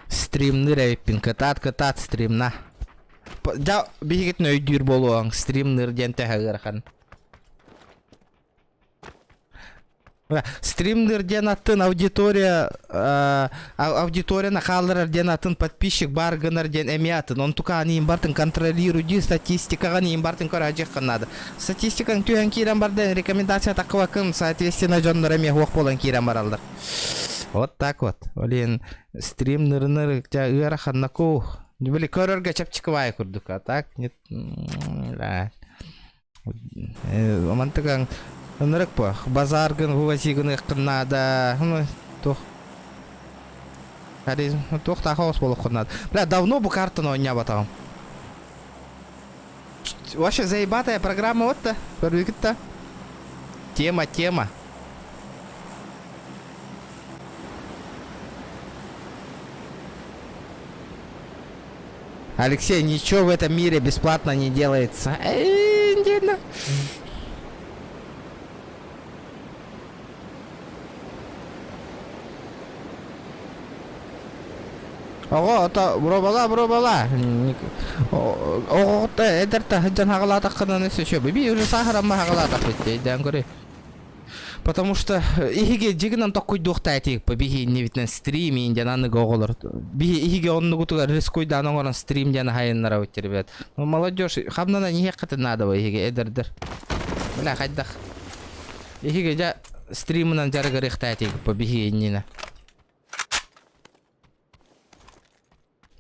Стримныыр эбиппин, кытаат, кытаат стримна. Дьа, биһигитин өйдүүр буолуоҥ, стримныыр диэн төһө ыарахан. Стримнер диэн атын аудитория аудиторияны хаалларар диэн атын подписчик баар гынар диэн эмиэ атын. Онтукаан иин бартын контролируй статистикаҕын иин бартын көрө надо. Статистикаң түһэн киирэн барда рекомендация такыбакын соответственно дьоннор эмиэ хуох буолан киирэн бараллар. Вот так вот. Олен стрим нырыныр ыараханнаку. Били көрөргө чэпчэки курдук, а так нет. Мантыкаҥ ынырык бу базаргын вывозигыныаххын наада ну туох туох таах буолуоххун наада бля давно бу картаны оонньообатаҕым вообще заебатая программа вот да көрбүкүт да тема тема Алексей, ничего в этом мире бесплатно не делается. Эй, Оҕо ото бробала бробала оҕоҕут эдэр таһыдьан хаҕалаатаххына өссө би уже сааһырамма хаҕалаатахпыт өйдөөн көрүй Потому что иһиги дьигинэн токкуйдуохтаа этиик биһи иннибитинэн стрим иин диэн аныгы оҕолор биһи иһиги оннугутугар рискуйдаан оҥорон стрим диэн аһайыннарабыт ребят. Ну молодежь хамнана иһиэххитин наада бу иһиги эдэрдэр. Бля хайдах иһиги дьэ стримынан дьарыгырыахтаа этиик биһи иннинэ.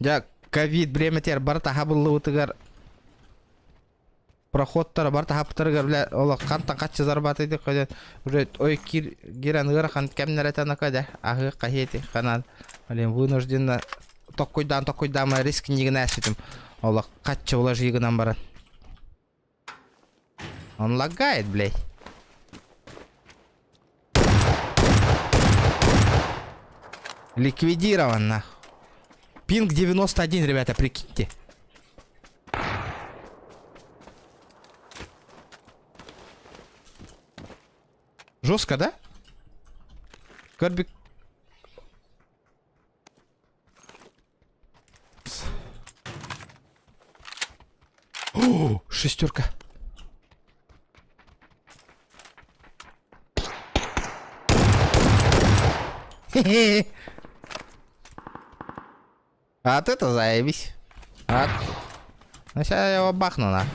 Дьэ ковид бириэмэтигэр бары таһабыллыбытыгар проходтара барыта хаптарыгар бля олох хантан хаччы зарабатыйды көдөн уже ой кир киран ыарахан кэмнэрэ танака да аһыы хаһиэти ханан блин вынужденно токкуйдаан токкуйдаама риск нигина эспитим олох хаччы вложи гынан баран он лагает блядь Ликвидирован, нах. Пинг 91, ребята, прикиньте. Жестко, да? Корбик... О, шестерка. Хе-хе. А ты то заебись. А... Ну, сейчас я его бахну, на.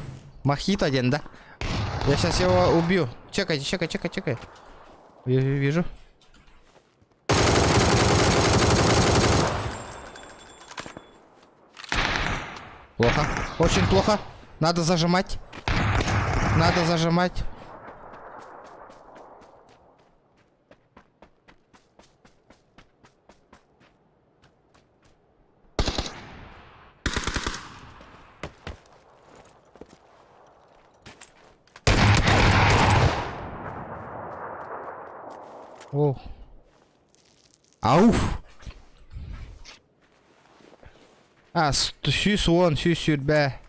Мохито один, да? Я сейчас его убью. Чекай, чекай, чекай, чекай. Вижу, вижу. Плохо. Очень плохо. Надо зажимать. Надо зажимать. О. Ауф! А, 110, 120.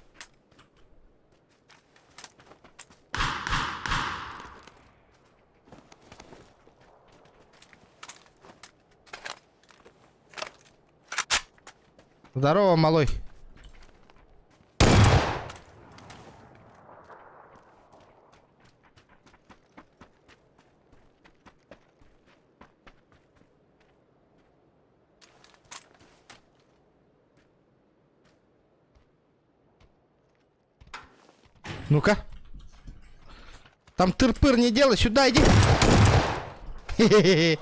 Здорово, малой. Ну-ка. Там тыр-пыр не делай, сюда иди. Хе-хе-хе.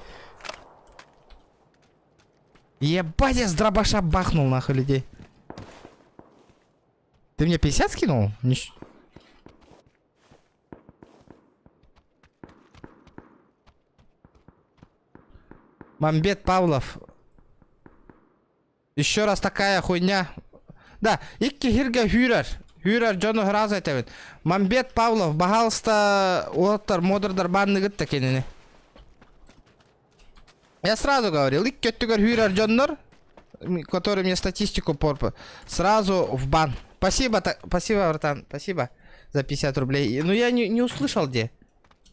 Ебать, я с дробаша бахнул нахуй людей. Ты мне 50 скинул? Нич... Мамбет Павлов. Еще раз такая хуйня. Да, икки сиргэ сүүрэр. Сүүрэр дьону сразу этэбин. Мамбет Павлов, баһаалыста уолаттар модердар банныгыт да кинини. Я сразу говорил, икки өттүгэр сүүрэр дьоннор, которые мне статистику порпа, сразу в бан. Спасибо, спасибо, братан, спасибо за 50 рублей. Ну я не, не услышал где.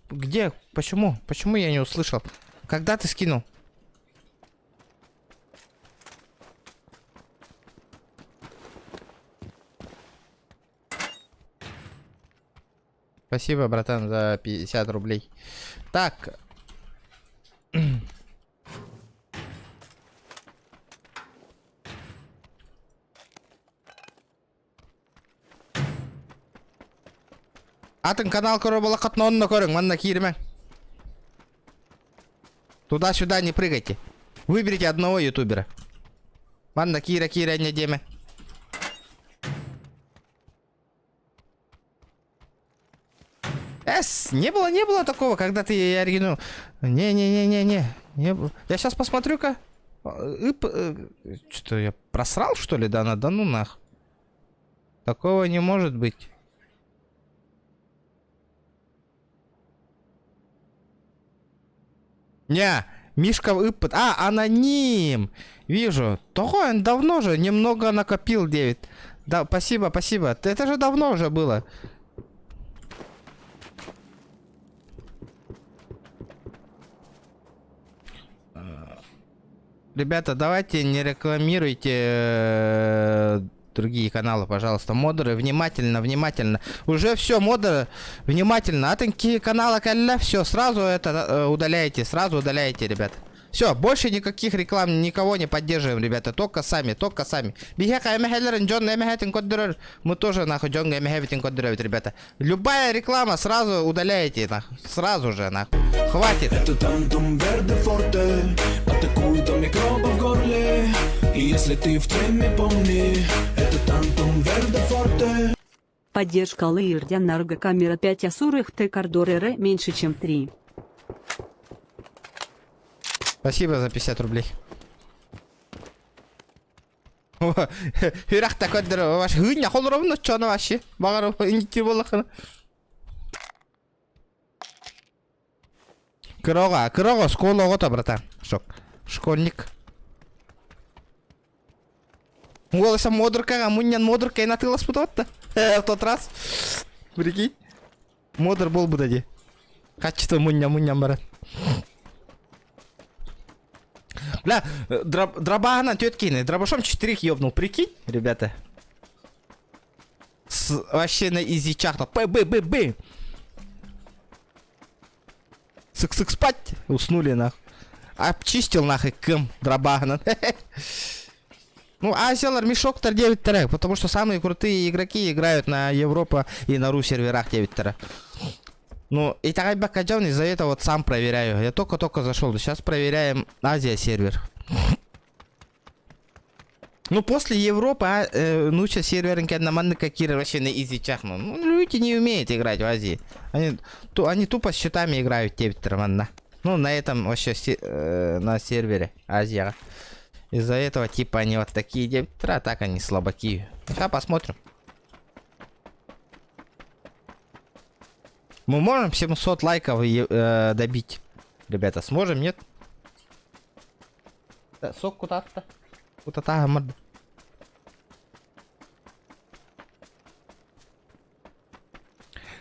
Где? Почему? Почему я не услышал? Когда ты скинул? Спасибо, братан, за 50 рублей. Так. Атын канал көрөр буоллаххытына онно көрүҥ, манна кииримэҥ. Туда-сюда не прыгайте. Выберите одного ютубера. Манна киирэ-киирэ не диэмэ. Эс, не было, не было такого, когда ты оригинал. Не-не-не-не-не. Не было. Я сейчас посмотрю-ка. Что, я просрал, что ли? Да, да ну нах. Такого не может быть. Не, Мишка ыппыт. А, аноним! Вижу. Того он давно же немного накопил 9. Да, спасибо, спасибо. Это же давно уже было. Ребята, давайте не рекламируйте э, другие каналы, пожалуйста. Модеры, внимательно, внимательно. Уже все, модеры, внимательно. Атын канала кэллэ, все, сразу это э, удаляете, сразу удаляете, ребят. Все, больше никаких реклам, никого не поддерживаем, ребята. Только сами, только сами. Биһиэхэ эмэһэлэрин дьон эмэһэтин көрдөрөр. Мы тоже, нахуй, дьон эмэһэбитин көрдөрөбүт, ребята. Любая реклама сразу удаляете, нахуй. Сразу же, нахуй. Хватит. Это тантум верде форте Атакует микробы в горле И если ты в теме, помни Это тантум верде форте Поддержка Лаирдян Нарго камера 5 Асурых Т Кордор Р меньше чем 3. Спасибо за 50 рублей. Үрэх көрдөр ваш хыня холоровну чоно вообще. Багар инти болахына. Кырога, кырога, школа оҕото, братан. Шок. Школьник. Голоса модеркаҕа мунньан модерка атыыласпыт В тот раз. Прикинь. Модер буолбута дии. Хаччыта мунньан мунньан баран. Бля, дроб, дробаһынан түөрт киһини. Дробашом четырех ёбнул. Прикинь, ребята. С, вообще на изичах. П, Б, Б, Б. Сык-сык спать. Уснули нах. Обчистил нахуй кым дробаһынан. Ну, Азиялар мешоктар 9 трек, потому что самые крутые игроки играют на Европа и на Ру серверах 9 трек. Ну, и так Бакаджан из-за этого вот сам проверяю. Я только-только зашел. Сейчас проверяем Азия сервер. Ну, после Европы, а, э, ну, сейчас сервер на манны какие вообще на изичах. Ну, ну, люди не умеют играть в Азии. Они, ту, они тупо с щитами играют те манна. Ну, на этом вообще се, э, на сервере Азия. Из-за этого, типа, они вот такие девятра, а так они слабаки. Сейчас посмотрим. Мы можем 700 лайков э, добить? Ребята, сможем, нет? Да, сок куда-то. Куда-то, морда.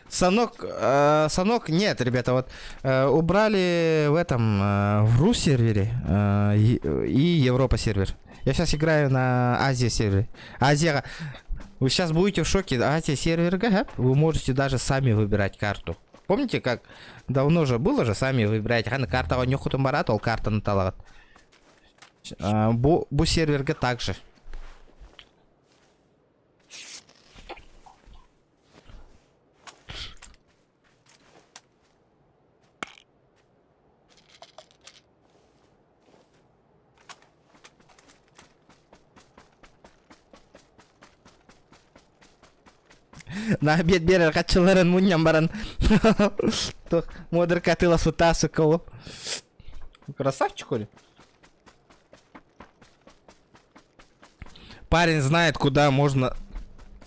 Санок, э, Санок, нет, ребята, вот э, убрали в этом, э, в Ру сервере э, и, и Европа сервер. Я сейчас играю на Азия сервере. Азия... Вы сейчас будете в шоке. Азия сервер вы можете даже сами выбирать карту. Помните, как давно же было же, сами выбирать. Ханнык картаҕа оонньуоххутун баҕараҕыт, ол картаны талаҕыт. Бу, бу сервергэ также. На обед биэрэр хаччыларын мунньан баран туох муодарка атыыласпыттаах сука ол. Красавчик Оля. Парень знает, куда можно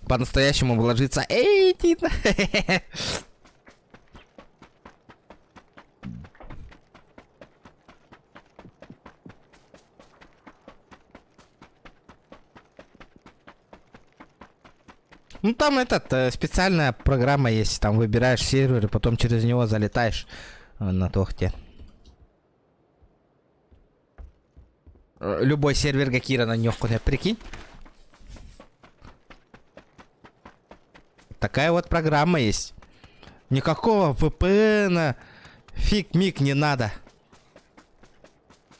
по-настоящему вложиться. Эй, Тина! Ну там этот, э, специальная программа есть, там выбираешь сервер и потом через него залетаешь э, на тохте. Э, любой сервергэ киирэн оонньуоххун прикинь. Такая вот программа есть. Никакого VPN, фиг-миг не надо.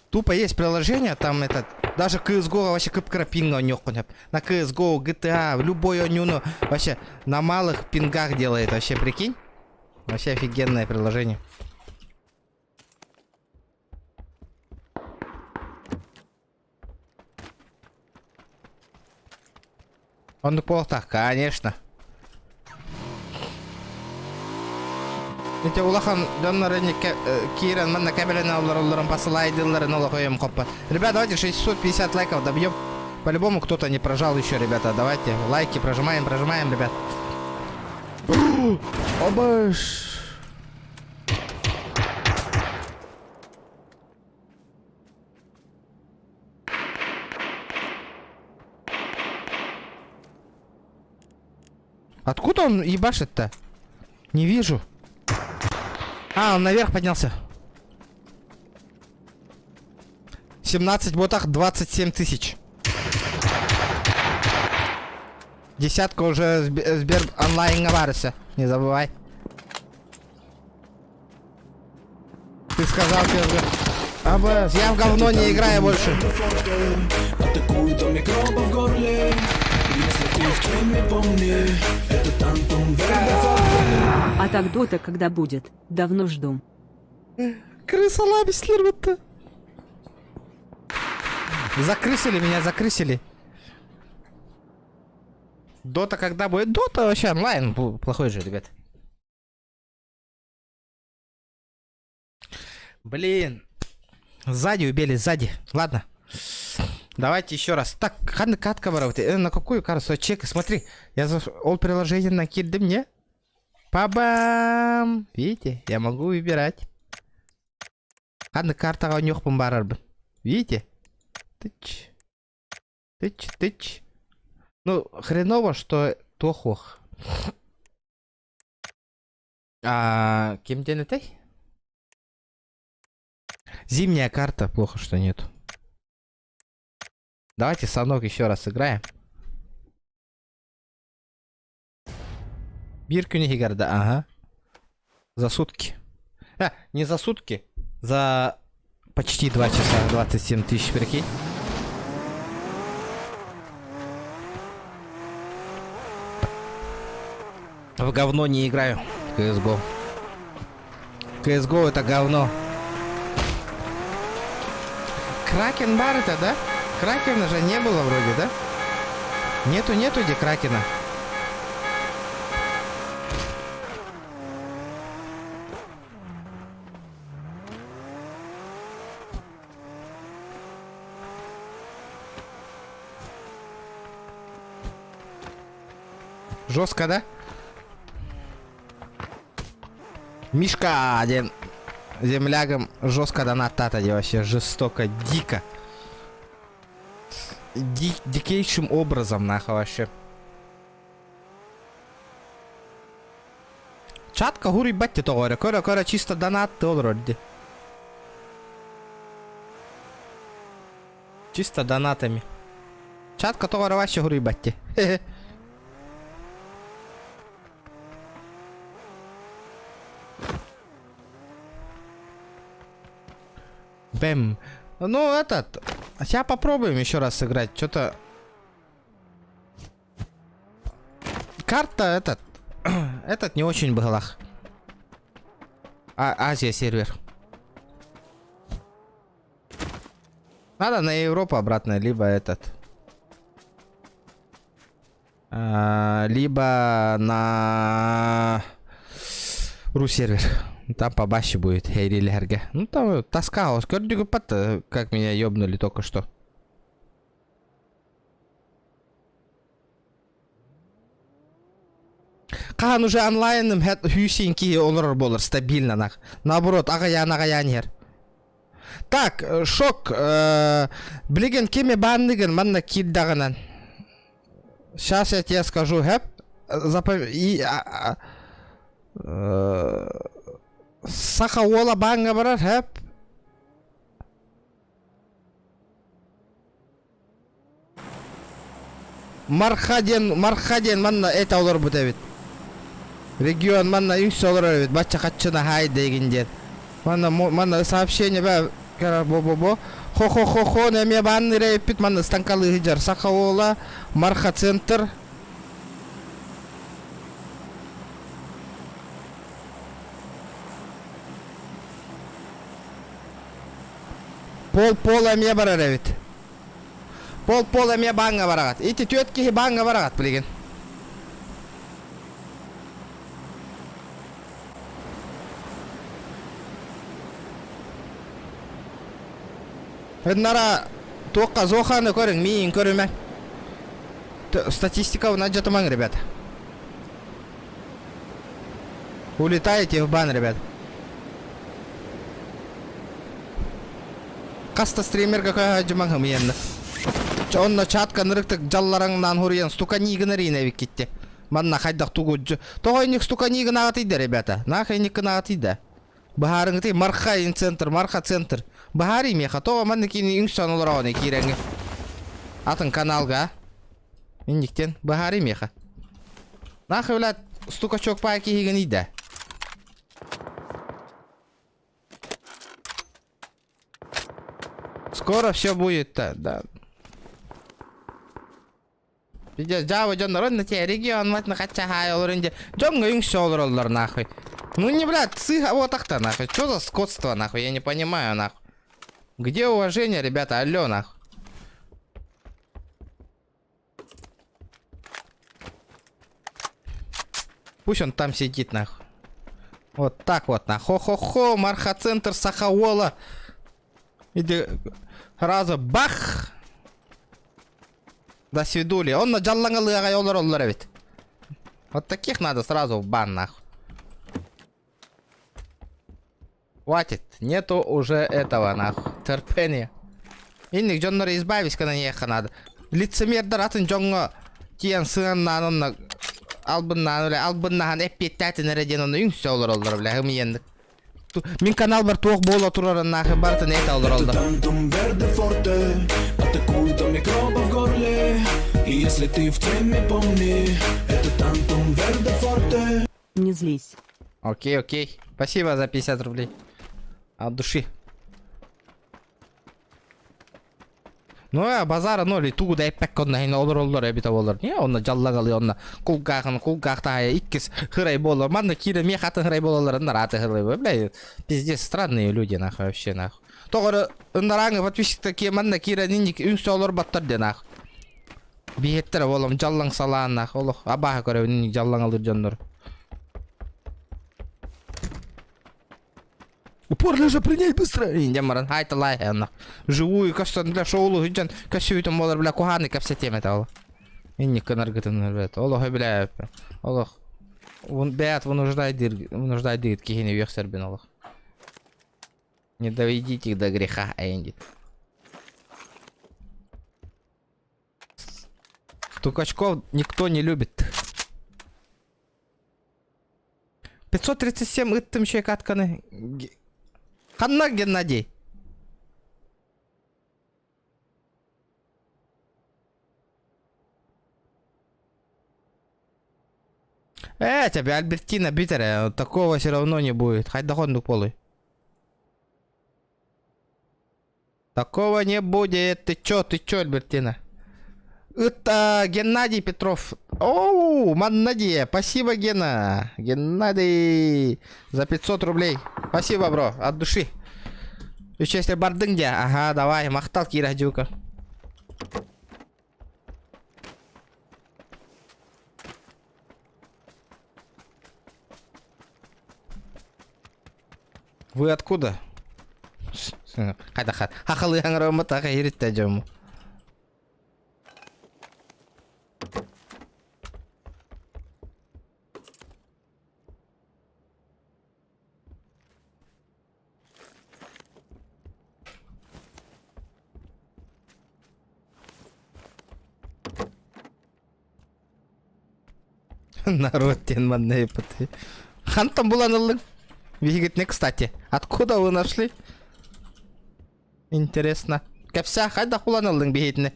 Тупо есть приложение, там этот, даже CSGO вообще кып-кыра пиҥҥэ оонньуоххун сөп. На CSGO, GTA, любой оонньууну вообще на малых пингах делает, вообще прикинь. Вообще офигенное приложение. Оннук буолуохтаах, конечно. Ити улахан дьоннор киирэн манна кэбилэнэ олороллорун посылайдыылларын олох өйүм хоппот. Ребят, давайте 650 лайков добьем. По-любому кто-то не прожал еще, ребята. Давайте лайки прожимаем, прожимаем, ребят. Обыш. Откуда он ебашит-то? Не вижу. А, он наверх поднялся. 17 ботах, 27 тысяч. Десятка уже Сбер онлайн барыса. Не забывай. Ты сказал, тебе... АБС, я в говно не играю больше. Атакуют микробы в горле. Если ты в теме, помни, это Тантум А так дота когда будет? Давно жду. Крыса лабислер будто. Закрысили меня, закрысили. Дота когда будет? Дота вообще онлайн плохой же, ребят. Блин. Сзади убили, сзади. Ладно. Давайте еще раз. Так, ханнык катка барабыт. Э, на какую карту? Чек, смотри. Я заш... Ол приложение накидды мне. Пабам! Видите, я могу выбирать. Ханнык картаҕа оонньуохпун баҕарарбын. Видите? Тыч. Тыч, тыч. Ну, хреново, что туох А, ким диэн этэй? Зимняя карта, плохо, что нет. Давайте Санок еще раз сыграем. Биир күн иһигэр да, ага. За сутки. А, не за сутки. За почти 2 часа 27 тысяч, прикинь. В говно не играю. CSGO. CSGO это говно. Кракен баар это, да? Кракена же не было вроде, да? Нету, нету где Кракена. Жестко, да? Мишка диэн землягым жестко донаттаата дии вообще жестоко, дико. Ди дикейшим образом нахуй вообще. Чатка хуруйбат тоҕо эрэ көрө көрө чисто донат олорор дии. Чисто донатами. Чатка тоҕо эрэ вообще хуруйбат дии. Бэм. Ну, этот... Сейчас попробуем еще раз сыграть. Что-то... Карта этот... Этот не очень была. А, Азия сервер. Надо на Европу обратно, либо этот. А, либо на Ру сервер. Там побаще будет, Хейрилерге. Ну там тоска, как меня ёбнули только что. Хаһан уже онлайным сүүс киһи олорор буолар стабильно нах. Наоборот, аҕыйаан аҕыйаан иһэр. Так, э, шок. Э, билигин кими баанныгын манна киирдэҕинэн. Сейчас я тебе скажу, хэп. Запом... И, а, а, э, Саха уола бааҥҥа барар, хэп. Марха диэн Марха диэн манна эт олорбут эбит. Регион манна үс олорор эбит. Бачча хаччына хаай дегин диэн. Манна манна сообщение бә бо бо бо хо хо хо хо эмиэ баанныра эппит манна станкалыы сылдьар Саха уола Марха центр Пол пол эмиэ барар эбит. Пол пол эмиэ бааҥҥа бараҕат. Ити түөрт киһи бааҥҥа бараҕат билигин. Ыннара туохха зоханы көрүҥ, миин көрүмэҥ. Статистика унадьатымаҥ, ребята. Улетаете в бан, ребят. Хаста стримерга көһө дьымаҥ Онно чатка нырыктык дьаллараңнаан хуруйан стуканигын эрийин эбиккитте. Манна хайдах тугу тоҕо инник стуканигын аҕатыйда, ребята. Нахай инниккин аҕатыйда. Баһаарыҥытый Марха центр, Марха центр. Баһаарый миэхэ тоҕо манна кини үҥсэн олороҕун киирэҥҥэ. Атын каналга. Инниктен баһаарый миэхэ. Нахуй, блядь, стукачок паа киһигин ийдэ. Скоро все будет, да. Пиздец, дьаабы дьоннор онно те регион мат хаччахаай олорун де дьоҥҥо үҥсэ олороллор нахуй. Ну не, блядь, сыха вот так-то нахуй. Что за скотство нахуй, я не понимаю нахуй. Где уважение, ребята, алло нахуй. Пусть он там сидит нахуй. Вот так вот нахуй. Хо-хо-хо, Марха-центр Сахаола. Иди раза бах! До свидули. Он на дьаллаҥалыаҕай олороллор эбит. Вот таких надо сразу в бан нахуй. Хватит. Нету уже этого нахуй. Терпения. Инник дьоннор избавись, когда не надо. Лицемердер атын дьоҥҥо тиэн сыаннаан онно албыннаан бля албыннаһан эппиэттээтин эрэ диэн онно үҥсэ олороллор бля ымыйаннык. Мин каналбар туох буола турарын нахуй барытын этэ олороллор. Тантум верде форте Атакует микробы в горле И если ты в теме, помни Это тантум верде форте Не злись. Окей, окей. Спасибо за 50 рублей. От души. Ну, а базара ноль, тугу да эппэккэ онно иһин олороллор эбитэ буоллар. Не, онно дьаллагалыы онно кулгаахын кулгаахтаһайа иккис хырай буолар. Манна киирэ миэхэ атын хырай буолаллар ынарааты хырай. Бля, пиздец, странные люди, нахуй, вообще, нахуй. Тоҕо ынарааҥы подписчиктар ки манна киирэн инник үҥсэ олорботтор диэн нахуй. Биһиэттэрэ буолам дьаллаҥ салаан нахуй олох абааһы көрөбүн инник дьаллаҥалыыр дьоннор. Упор лежа принять быстро! Индем баран хайталай онно. Живую көстөн бля шоулу дьон көссүүтүн буолар бля куһааны кэпсэтиэм этэ ол. Инник кынаргытын бля олох бля олох бэт вынуждай вынуждай диир киһини үөхсэрбин олох. Не доведите их до греха, Энди. Стукачков никто не любит. 537 ыттым катканы. Ханна Геннадий? Э, тебе Альбертина битере, такого все равно не будет. Хайдах оннук буолуй. Такого не будет. Ты чё, ты чё, Альбертина? Это Геннадий Петров. Оу, Маннадия. Спасибо, Гена. Геннадий. За 500 рублей. Спасибо, бро. От души. Участие бардың де. Ага, давай. Махтал, Кира Дюка. Вы откуда? Хайда хахалы аңырама таға еретті жому. Народ диэн манна ыйыппыт. Хантан булан ыллыҥ? Биһигитини, кстати. Откуда вы нашли? Интересно. Кэпсээ, хайдах булан ыллыҥ биһигитини?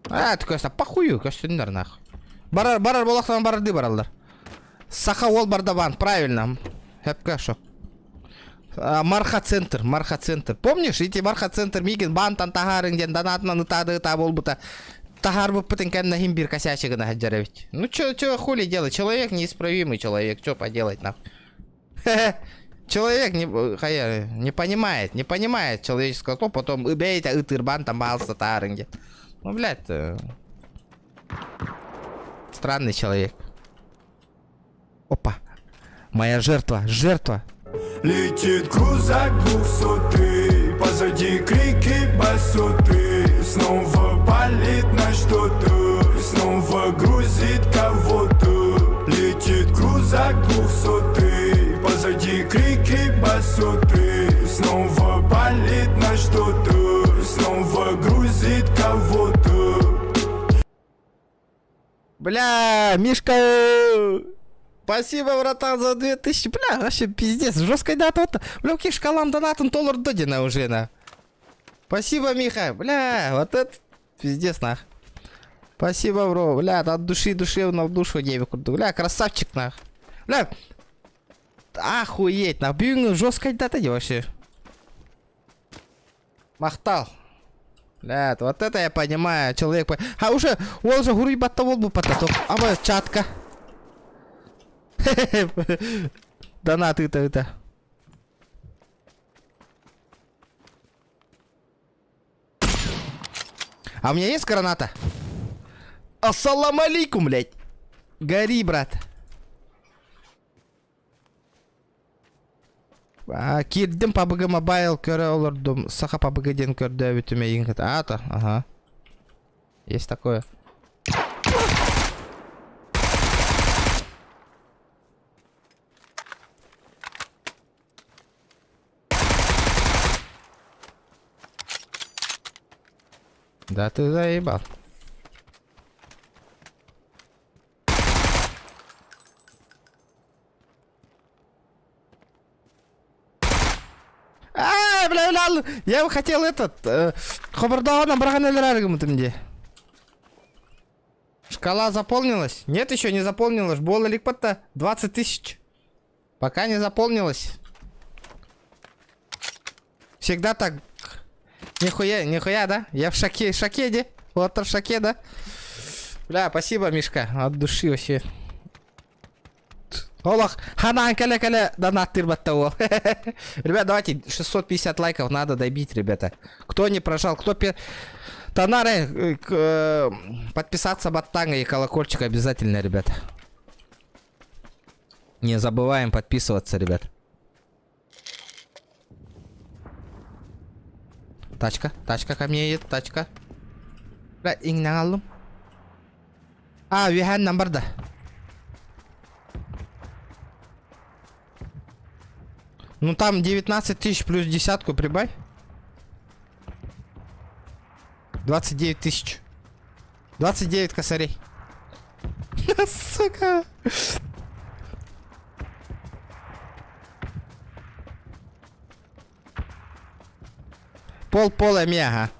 А, көстө, похую, көстүннэр нах. Барар, барар буолахтан барарды бараллар. Саха уол бардабан, правильно. Хөпкө шо. Марха центр, Марха центр. Помнишь, ити Марха центр миигин баантан таһаарыҥ диэн донатынан ытаады ытаа буолбута. Таһаарбыппытын кэннэ иһин биир косячик гына сылдьар эбит. Ну чё, чё хули делать? Человек неисправимый человек, чё поделать нахуй. Человек не, хайа, не понимает, не понимает человеческого слова, потом ыбейте ытырбан там баалса таарыҥ диэн. Ну, блядь, странный человек. Опа. Моя жертва, жертва. Летит крузак двухсотый Позади крики басоты Снова палит на что-то Снова грузит кого-то Летит крузак двухсотый Позади крики басоты Снова палит на что-то Снова грузит кого-то Бля, Мишка! Спасибо, братан, за 2000. Бля, вообще пиздец. Жесткая дата. Бля, каких шкалам донатом толлар додина уже, на. Спасибо, Миха. Бля, вот это пиздец, нах. Спасибо, бро. Бля, от души душевно в душу деве Бля, красавчик, нах. Бля, охуеть, нах. Бүгүн жесткая дата вообще. Махтал. Блядь, вот это я понимаю, человек... А уже, ол же хуруйбатта буолбуппата, аба чатка. Донат это это. А у меня есть граната? Ассалам алейкум, блядь. Гори, брат. Киирдим PUBG Mobile көрө олордум. Саха PUBG диэн көрдөөбүтүм эйигин кытта. Аата, ага. Есть такое. Да ты заебал. А, бля, бля, я хотел этот, хобордоҕунан быраҕан өлөрөөрү гыммытым дии. Шкала заполнилась? Нет, еще не заполнилась. Буола илик 20 тысяч. Пока не заполнилась. Всегда так. Нихуя, нихуя, да? Я в шоке, шоке, де? Вот в шоке, да? Бля, спасибо, Мишка. От души вообще. Олох, ханаан кэлэ кэлэ донаттыыр батта уол. Ребят, давайте 650 лайков надо добить, ребята. Кто не прожал, кто пе... Танары, подписаться баттанга и колокольчик обязательно, ребята. Не забываем подписываться, ребят. Тачка, тачка ко мне едет, тачка. Бля, иҥнэн аллым. А, үөһээн барда. Ну там 19 тысяч плюс десятку прибавь. 29 тысяч. 29 косарей. Сука. Пол пола мега.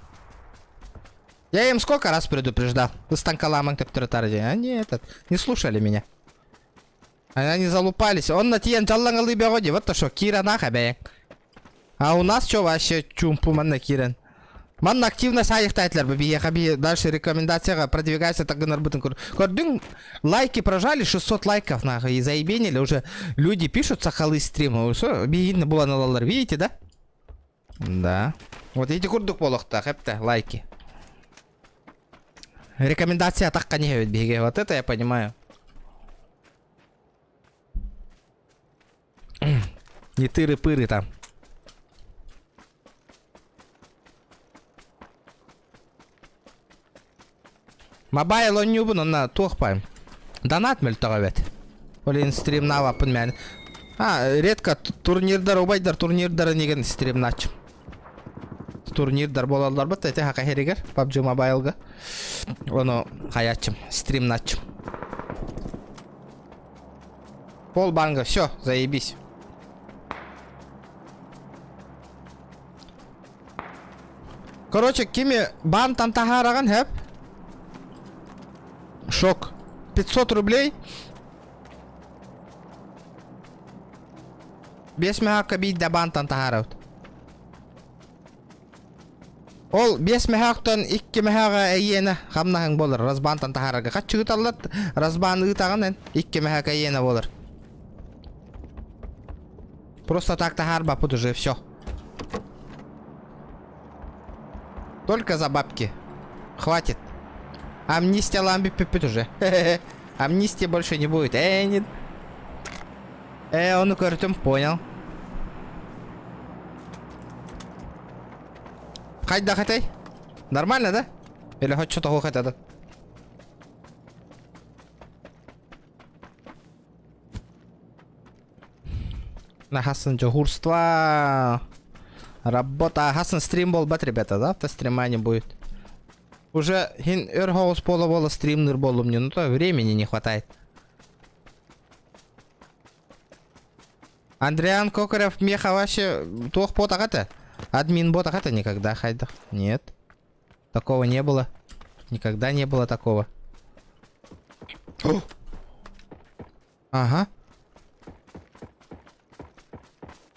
Я им сколько раз предупреждал. Ыстаҥкалаамаҥ төптөрү таары Они этот, не слушали меня. Они залупались. Он на тиен дьаллаҥалыы бөҕө дии. Вот то что, киирэн аах эбэйэҥ. А у нас что вообще чуумпу манна киирэн. Манна активно саайыхтаатылар бу биһиэхэ би дальше рекомендацияҕа продвигайся так гынарбытын көр. Көрдүҥ лайки прожали 600 лайков нахуй и заебенили уже люди пишут сахалыы стрим. Все, биһигини булан ылаллар. Видите, да? Да. Вот ити курдук буолуохтаах эптэ лайки. Рекомендация атахха не биһиги. Вот это я понимаю. Не тыры-пыры там. Мобайл оонньуубун онно туох баайым. Донат мөлтөҕө эбит. Ол иһин стримнаабаппын мээнэ. А, редко турнирдар, убайдар турнирдарын игин стримнааччым. Турнирдар буолалларбыт эти хака хэригэр PUBG Mobile-га. Ону хайааччым, стримнааччым. Пол банга, все, заебись. Короче, кими бантан таһаараҕын хэп? Шок. 500 рублей. Биэс мөһөөхкө биирдэ бантан таһаарабыт. Ол биэс мөһөөхтөн икки мөһөөҕө эйиэнэ хамнаһыҥ буолар. Разбантан таһаарарга хаччы ыыталлар, разбан ыытаҕын эн икки мөһөөк эйиэнэ буолар. Просто так таһаарбаппыт уже все. Только за бабки. Хватит. Амнистия ламби пиппит уже. Амнистии больше не будет. Э, не... Э, он көрдүм, понял. Хайдах этэй? Нормально, да? Или хоть что-то хотят? На Хасан дежурство. Работа. Хасан стрим буолбат, ребята, завтра стрима не будет. Уже хин өр хоҕус буола буола стримныр буоллум ну то времени не хватает. Андриан Кокарев меха вообще туох ботаҕа Админ ботаҕа никогда хайдах. Нет. Такого не было. Никогда не было такого. О! Ага.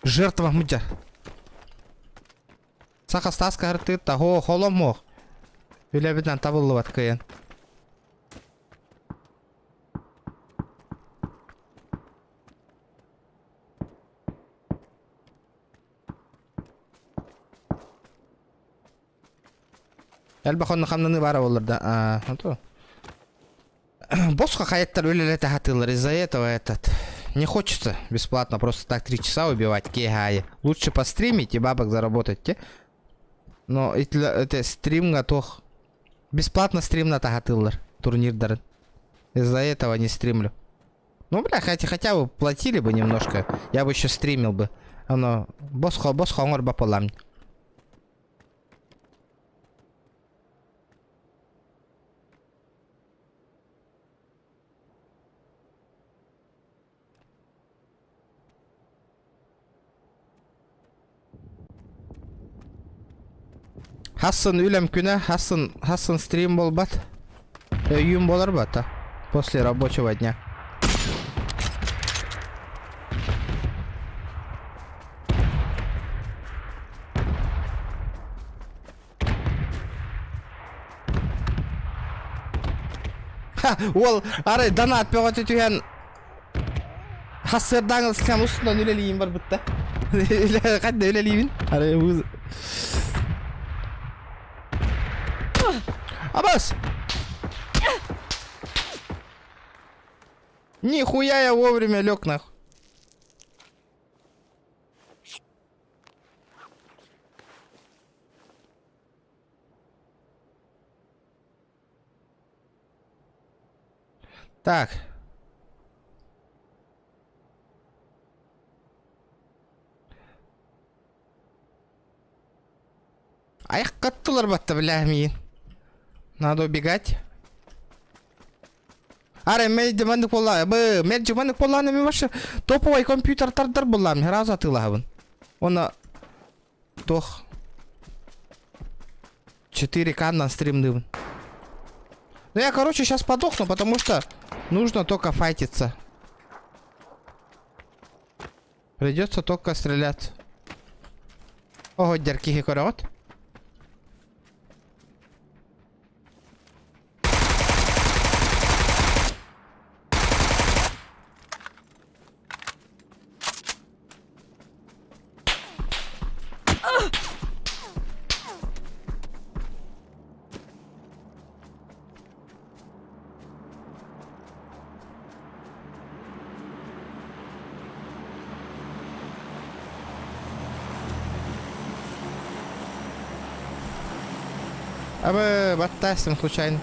Жертва мудя. Саха Стас картыт таһо холомох. Үлэбитинэн табыллыбат кыйын. Элбэх онно хамнаныы баара буоллар да. А, то. Босхо хайаттар үлэлэтэ сатыыллар из-за этого этот не хочется бесплатно просто так три часа убивать киэһэ Лучше постримить и бабок заработать те. Но это стримҥа туох бесплатно стримната сатыыллар турнирдарын. Из-за этого не стримлю. Ну, бля, хотя, хотя бы платили бы немножко, я бы еще стримил бы. Оно босхо босхо оҥорбаппалам. Хассын үлэм күнэ, хассын, хассын стрим буолбат. Өйүүн буолар бата. После рабочего дня. Ха, уол арай донат бөҕөтө түһэн хассыардаан ылсыһан устунан үлэлиим барбытта. Хадда үлэлиибин. Арай выз. Абас! Нихуя я вовремя лег нахуй. Так. Айхаттылар батта, бля, миин. Надо убегать. Арай мэлдьи маннык буолла, бы, мэлдьи маннык буоллаҕына мин вообще топовай компьютер тардар буоллаам, сразу атыылаһабын. Уонна туох. 4К-нан стримныыбын. Ну я, короче, сейчас подохну, потому что нужно только файтиться. Придется только стрелять. Оһойдер киһи көрөҕүт. Абы баттаастым случайно.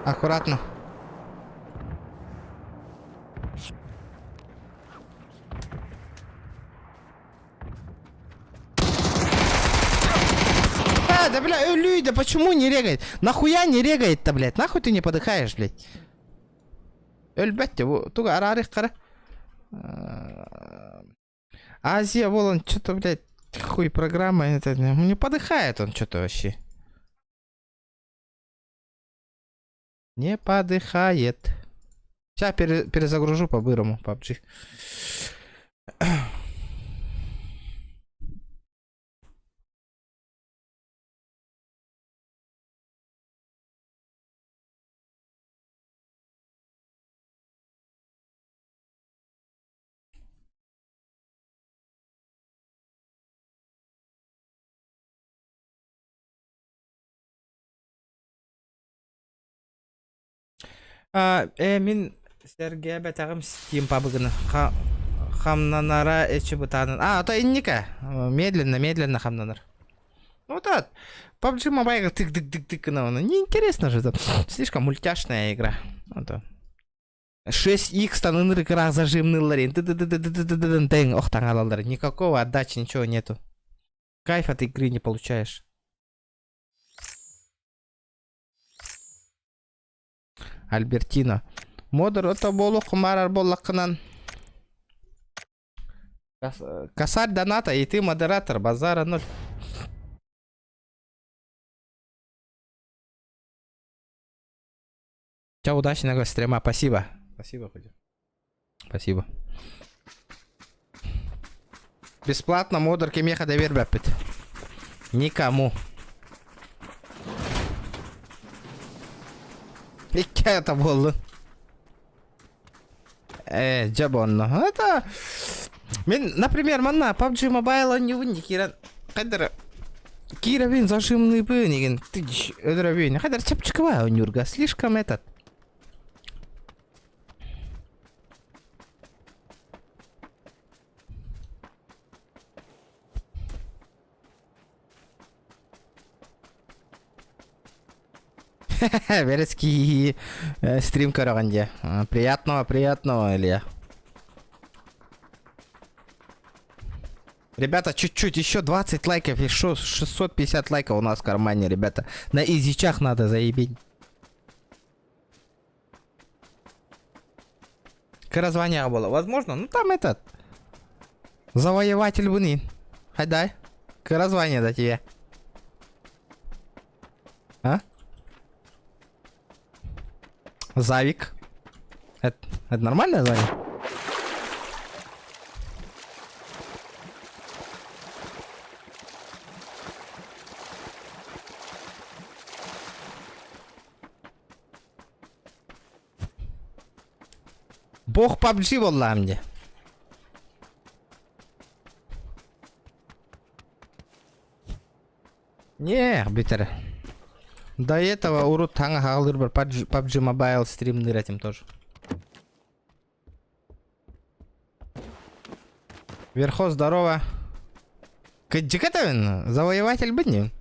Аккуратно. А, да бля, өлүү, да почему не регает? Нахуя не регает-то, блядь? Нахуй ты не подыхаешь, блядь? Өлбөт тугу араарых кара. Азия, вон он, что-то, блядь, хуй программа, это, не подыхает он что-то вообще. Не подыхает. Сейчас перезагружу по-бырому PUBG. Э, мин сэргээбэтэҕим Steam пабыгын хамнанара эчи бытаанын. А, то инника. Медленно, медленно хамнанар. Ну так, PUBG Mobile тык-тык-тык-тык, ну, неинтересно же это. Слишком мультяшная игра. Вот. 6х там ынырык зажимныларын охтаҥалалар. Никакого отдачи, ничего нету. Кайф от игры не получаешь. Альбертина. Модер это болу кумарар боллакынан. Косарь доната, и ты модератор, базара ноль. Тебя удачного стрима, спасибо. Спасибо, Худя. Спасибо. Бесплатно модер кимиэхэ да биэрбэппит. Никому. Икки это буоллун. Э, дьэ буонно. Это... Мин, например, манна PUBG Mobile оонньуубун киирэн хайдара киирэбин зажимныыбын игин өлөрөбүн хайдара чэпчэки оонньуурга слишком этот Верецкий стрим көрөҕүн дии. Приятного, приятного, Илья. Ребята, чуть-чуть, еще 20 лайков, еще 650 лайков у нас в кармане, ребята. На изичах надо заебить. Кыра было. Возможно, ну там этот. Завоеватель бунин. Хайдай. Кыра звание да тебе. А? Завик. Это нормальное звание? Бог PUBG буоллаҕым дии. Не, бүтэр. До этого урут таҥа хаалырбар PUBG Mobile стримныыр этим тоже. Верхо, здорово. Кыдьык завоеватель быдни.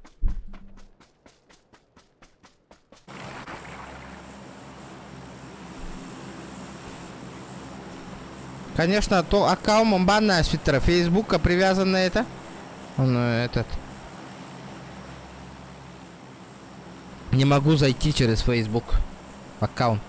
Конечно, то аккаунт банная с Твиттера, Фейсбука привязан на это. Он этот. Не могу зайти через Facebook аккаунт.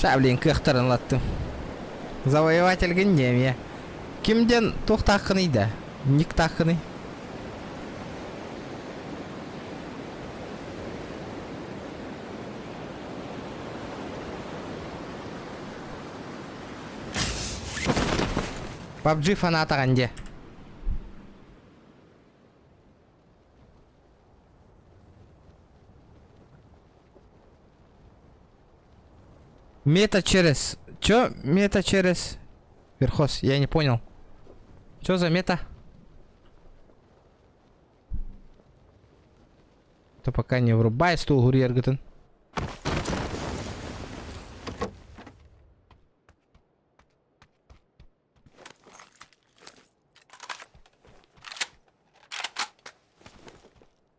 Ща, блин, кыахтарын ылаттым. Завоевательгин диэмиэ. Ким диэн туохтааххыный да? Никтааххыный? PUBG фанатаҕын диэ. Мета через... Чё мета через... Верхос, я не понял. Чё за мета? То пока не врубай стул гурьергытын.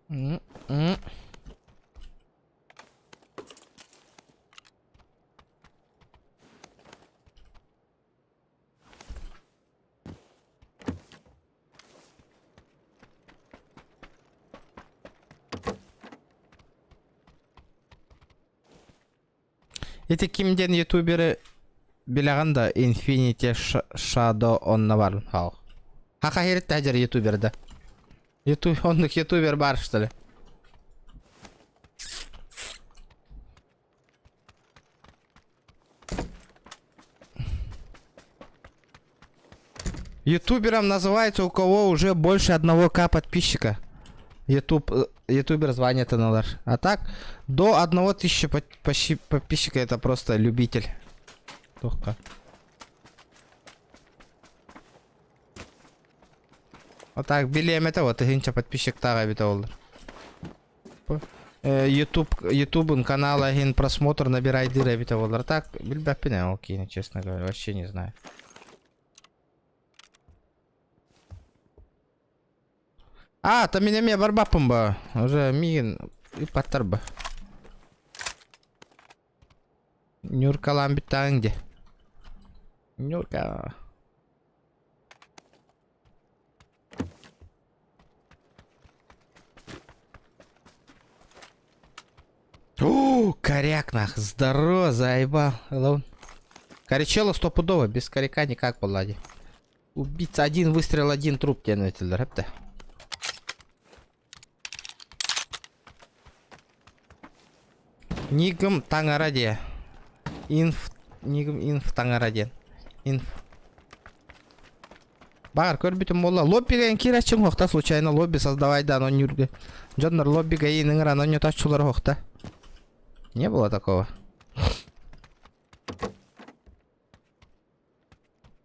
М-м. Ити ким диэн ютуберы билэҕин да Infinity Shadow онно бар хаал. Хаха хиритте дьэр ютубер да. Ютуб оннук ютубер бар что ли? Ютубером называется у кого уже больше одного к подписчика. Ютуб, э, ютубер звание налар. А так, до одного тысячи подписчика это просто любитель. Тухка. Вот так, билиэм это вот, тыһыынча подписчиктаах эбитэ буоллар. Ютуб, Ютубун канала иһин просмотр набирайдыыр эбитэ буоллар. Так, билбэппин ээ ол киһини, честно говоря, вообще не знаю. А, то мин эмиэ барбаппын ба. Уже миигин ыппаттар ба. Нюркалаан бүттэҕиҥ дии. Нюрка. О, коряк нах, здорово, заебал. Hello. Корячело стопудово, без коряка никак, Влади. Убийца один выстрел, один труп диэн этилэр, эптэ. Нигым таҥара диэ. Инф, нигым инф таҥара диэн. Инф. Баар көрбүтүм буолла. Лоббига эн киирээччиҥ уохта случайно лобби создавай да анонюрга. Дьоннор лоббига иин ыҥыран онньотооччулар уохта. Не было такого.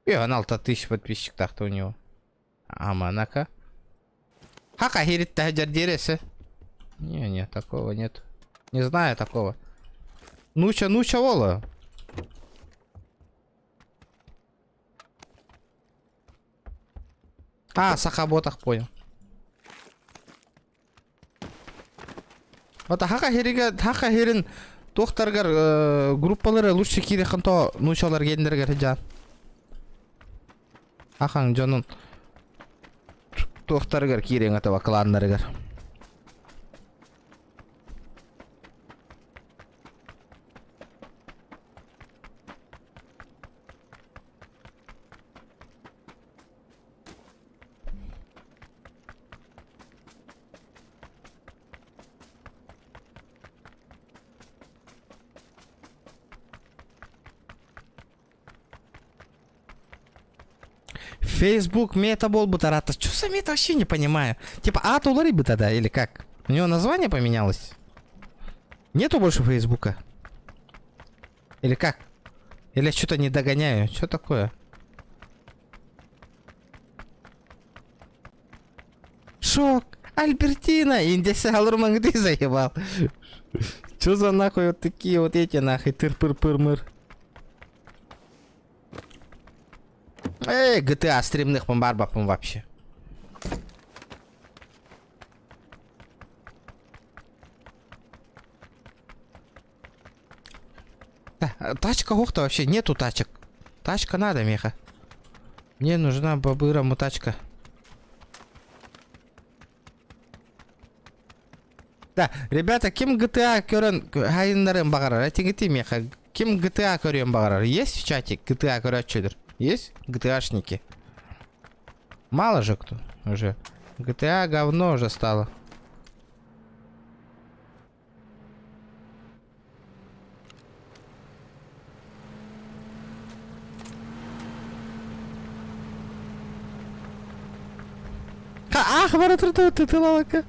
И он 6000 подписчик так-то у него. Аманака. Хака хирит дересе. Не, не, такого нет. Не знаю такого. Нуча, нуча вола. А, сахаботах понял. Вот хака хиригэ хака хирин туохтаргар э, группалары лучше киириэххин то нуучалар гендергер жаан. Ахаҥ дьонун туохтарыгар киириэҥ этэ кланнарыгар. Facebook мета буолбут арата. Что за мета вообще не понимаю. Типа аата уларыйбыт тогда или как? У него название поменялось? Нету больше Фейсбука? Или как? Или я что-то не догоняю? Что такое? Шок! Альбертина! Индеси ты заебал. Что за нахуй вот такие вот эти нахуй тыр-пыр-пыр-мыр? Эй, GTA стримных барбапым вообще. Да, тачка охта вообще нету тачек. Тачка надо, Меха. Мне нужна бабыра тачка. Да, ребята, ким GTA көрөн хайыннарын баҕарар, этиҥити миэхэ. Ким GTA көрүөн баҕарар? Есть в чате GTA көрөөччүлэр? Есть GTA-шники? Мало же кто уже. GTA говно уже стало. Ах, бара турда тытылалака.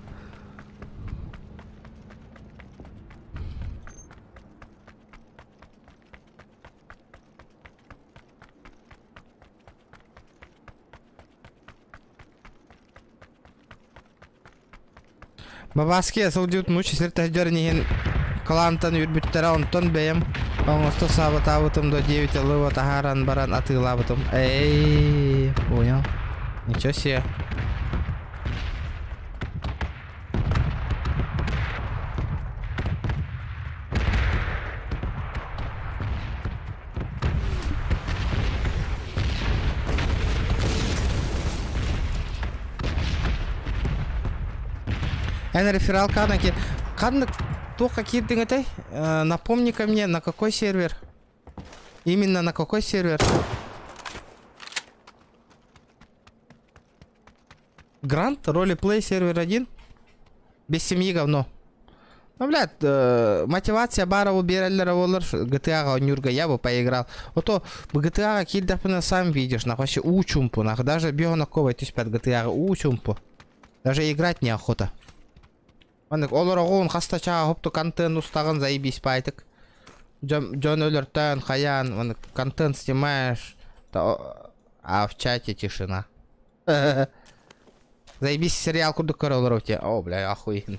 Бабаски сылдьыбыт нуучча сир таһдьарын иһин кылаантан үүрбүттэрэ онтон бэйэм оҥосто саабатаабытым до диэбит ылыба таһааран баран атыылаабытым. Эй, понял. Ничего себе. Эн реферал канаки ханнык туохха киирдиҥ этэй? Э, напомни-ка мне, на какой сервер? Именно на какой сервер? Грант, ролеплей, сервер 1? Без семьи говно. Ну, блядь, э, мотивация баара биэрэллэрэ буоллар GTA-ҕа оонньуурга я бы поиграл. Ото GTA-ҕа киирдэхпинэ сам видишь, нахуй вообще уу чуумпу, нахуй. Даже бионаковай түспэт GTA-ҕа уу чуумпу. Даже играть неохота. Маннык олороҕун хаста чаа хопту контент устаҕын заебись пайтык. Дьон, дьон өлөртөөн хайаан маннык контент снимаешь, то, а в чате тишина. Заебись сериал курдук көрө олорор те. О, бля, охуенно.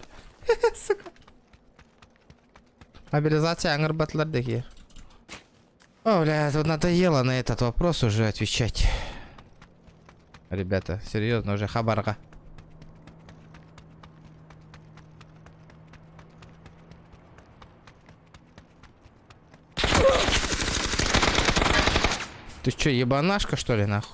Сука. Мобилизация аңырбатылар дэгиэ. О, бля, тут надоело на этот вопрос уже отвечать. Ребята, серьезно, уже хабарга. Ты чё, ебанашка, что ли, нахуй?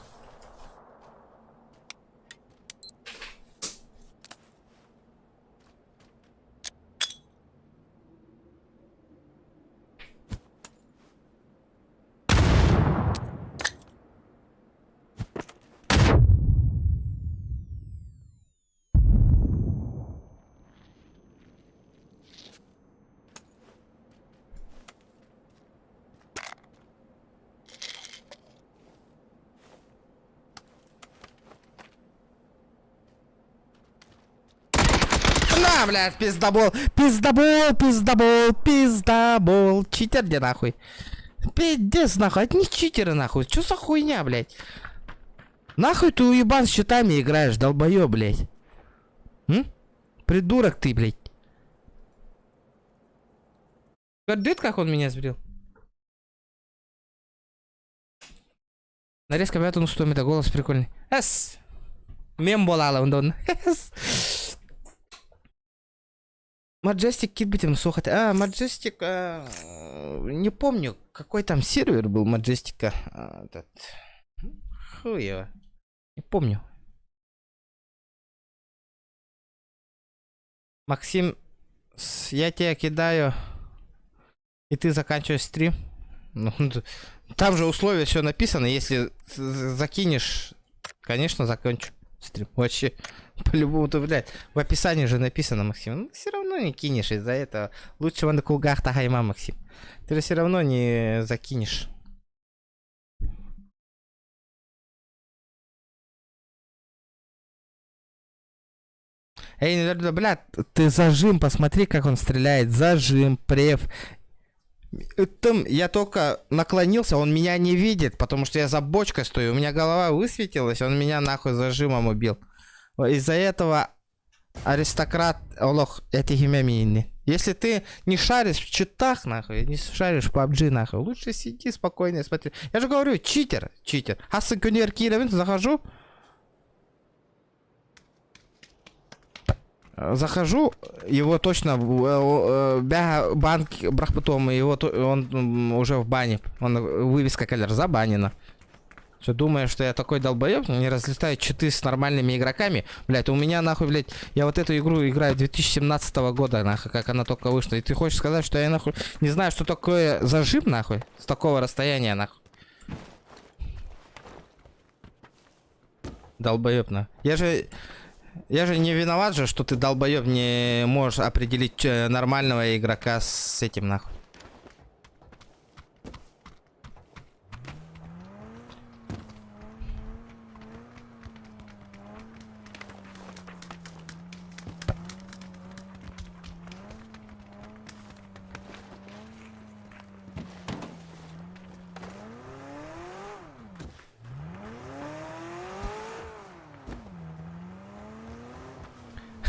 На, блядь, пиздобол, пиздобол, пиздобол, пиздобол. Читер где нахуй? Пиздец нахуй, одни читеры нахуй. Чё за хуйня, блядь? Нахуй ты уебан с щитами играешь, долбоёб, блядь? М? Придурок ты, блядь. Гордит, как он меня сбрил? Нарезка бэт устуом это голос прикольный. Эс! Мем буолаала онда Эс! Majestic киирбитим суох этэ. А, Majestic... А, не помню, какой там сервер был Majestic. А, этот... Хуево. Не помню. Максим, я тебя кидаю, и ты заканчиваешь стрим. Ну, там же условия все написано. Если закинешь, конечно, закончу стрим. Вообще, по-любому, то, блядь, в описании же написано, Максим. Ну, все равно не кинешь из-за этого. Лучше на кулгах тахайма, Максим. Ты же все равно не закинешь. Эй, ну, блядь, ты зажим, посмотри, как он стреляет. Зажим, прев. Там я только наклонился, он меня не видит, потому что я за бочкой стою. У меня голова высветилась, он меня нахуй зажимом убил. Из-за этого аристократ олох этихимэ миини. Если ты не шаришь в читах, нахуй, не шаришь в PUBG, нахуй, лучше сиди спокойно и смотри. Я же говорю, читер, читер. Хас күнүгэр киирэбин, захожу. Захожу, его точно, бэҕэһээ банк бырахпытым, его он уже в бане. Он вывеска кэлэр забанена. Что, думаешь, что я такой долбоеб, не разлетаю читы с нормальными игроками? Блядь, у меня нахуй, блядь, я вот эту игру играю 2017 года, нахуй, как она только вышла. И ты хочешь сказать, что я нахуй не знаю, что такое зажим, нахуй, с такого расстояния, нахуй. Долбоеб, на. Я же... Я же не виноват же, что ты, долбоеб, не можешь определить э, нормального игрока с этим, нахуй.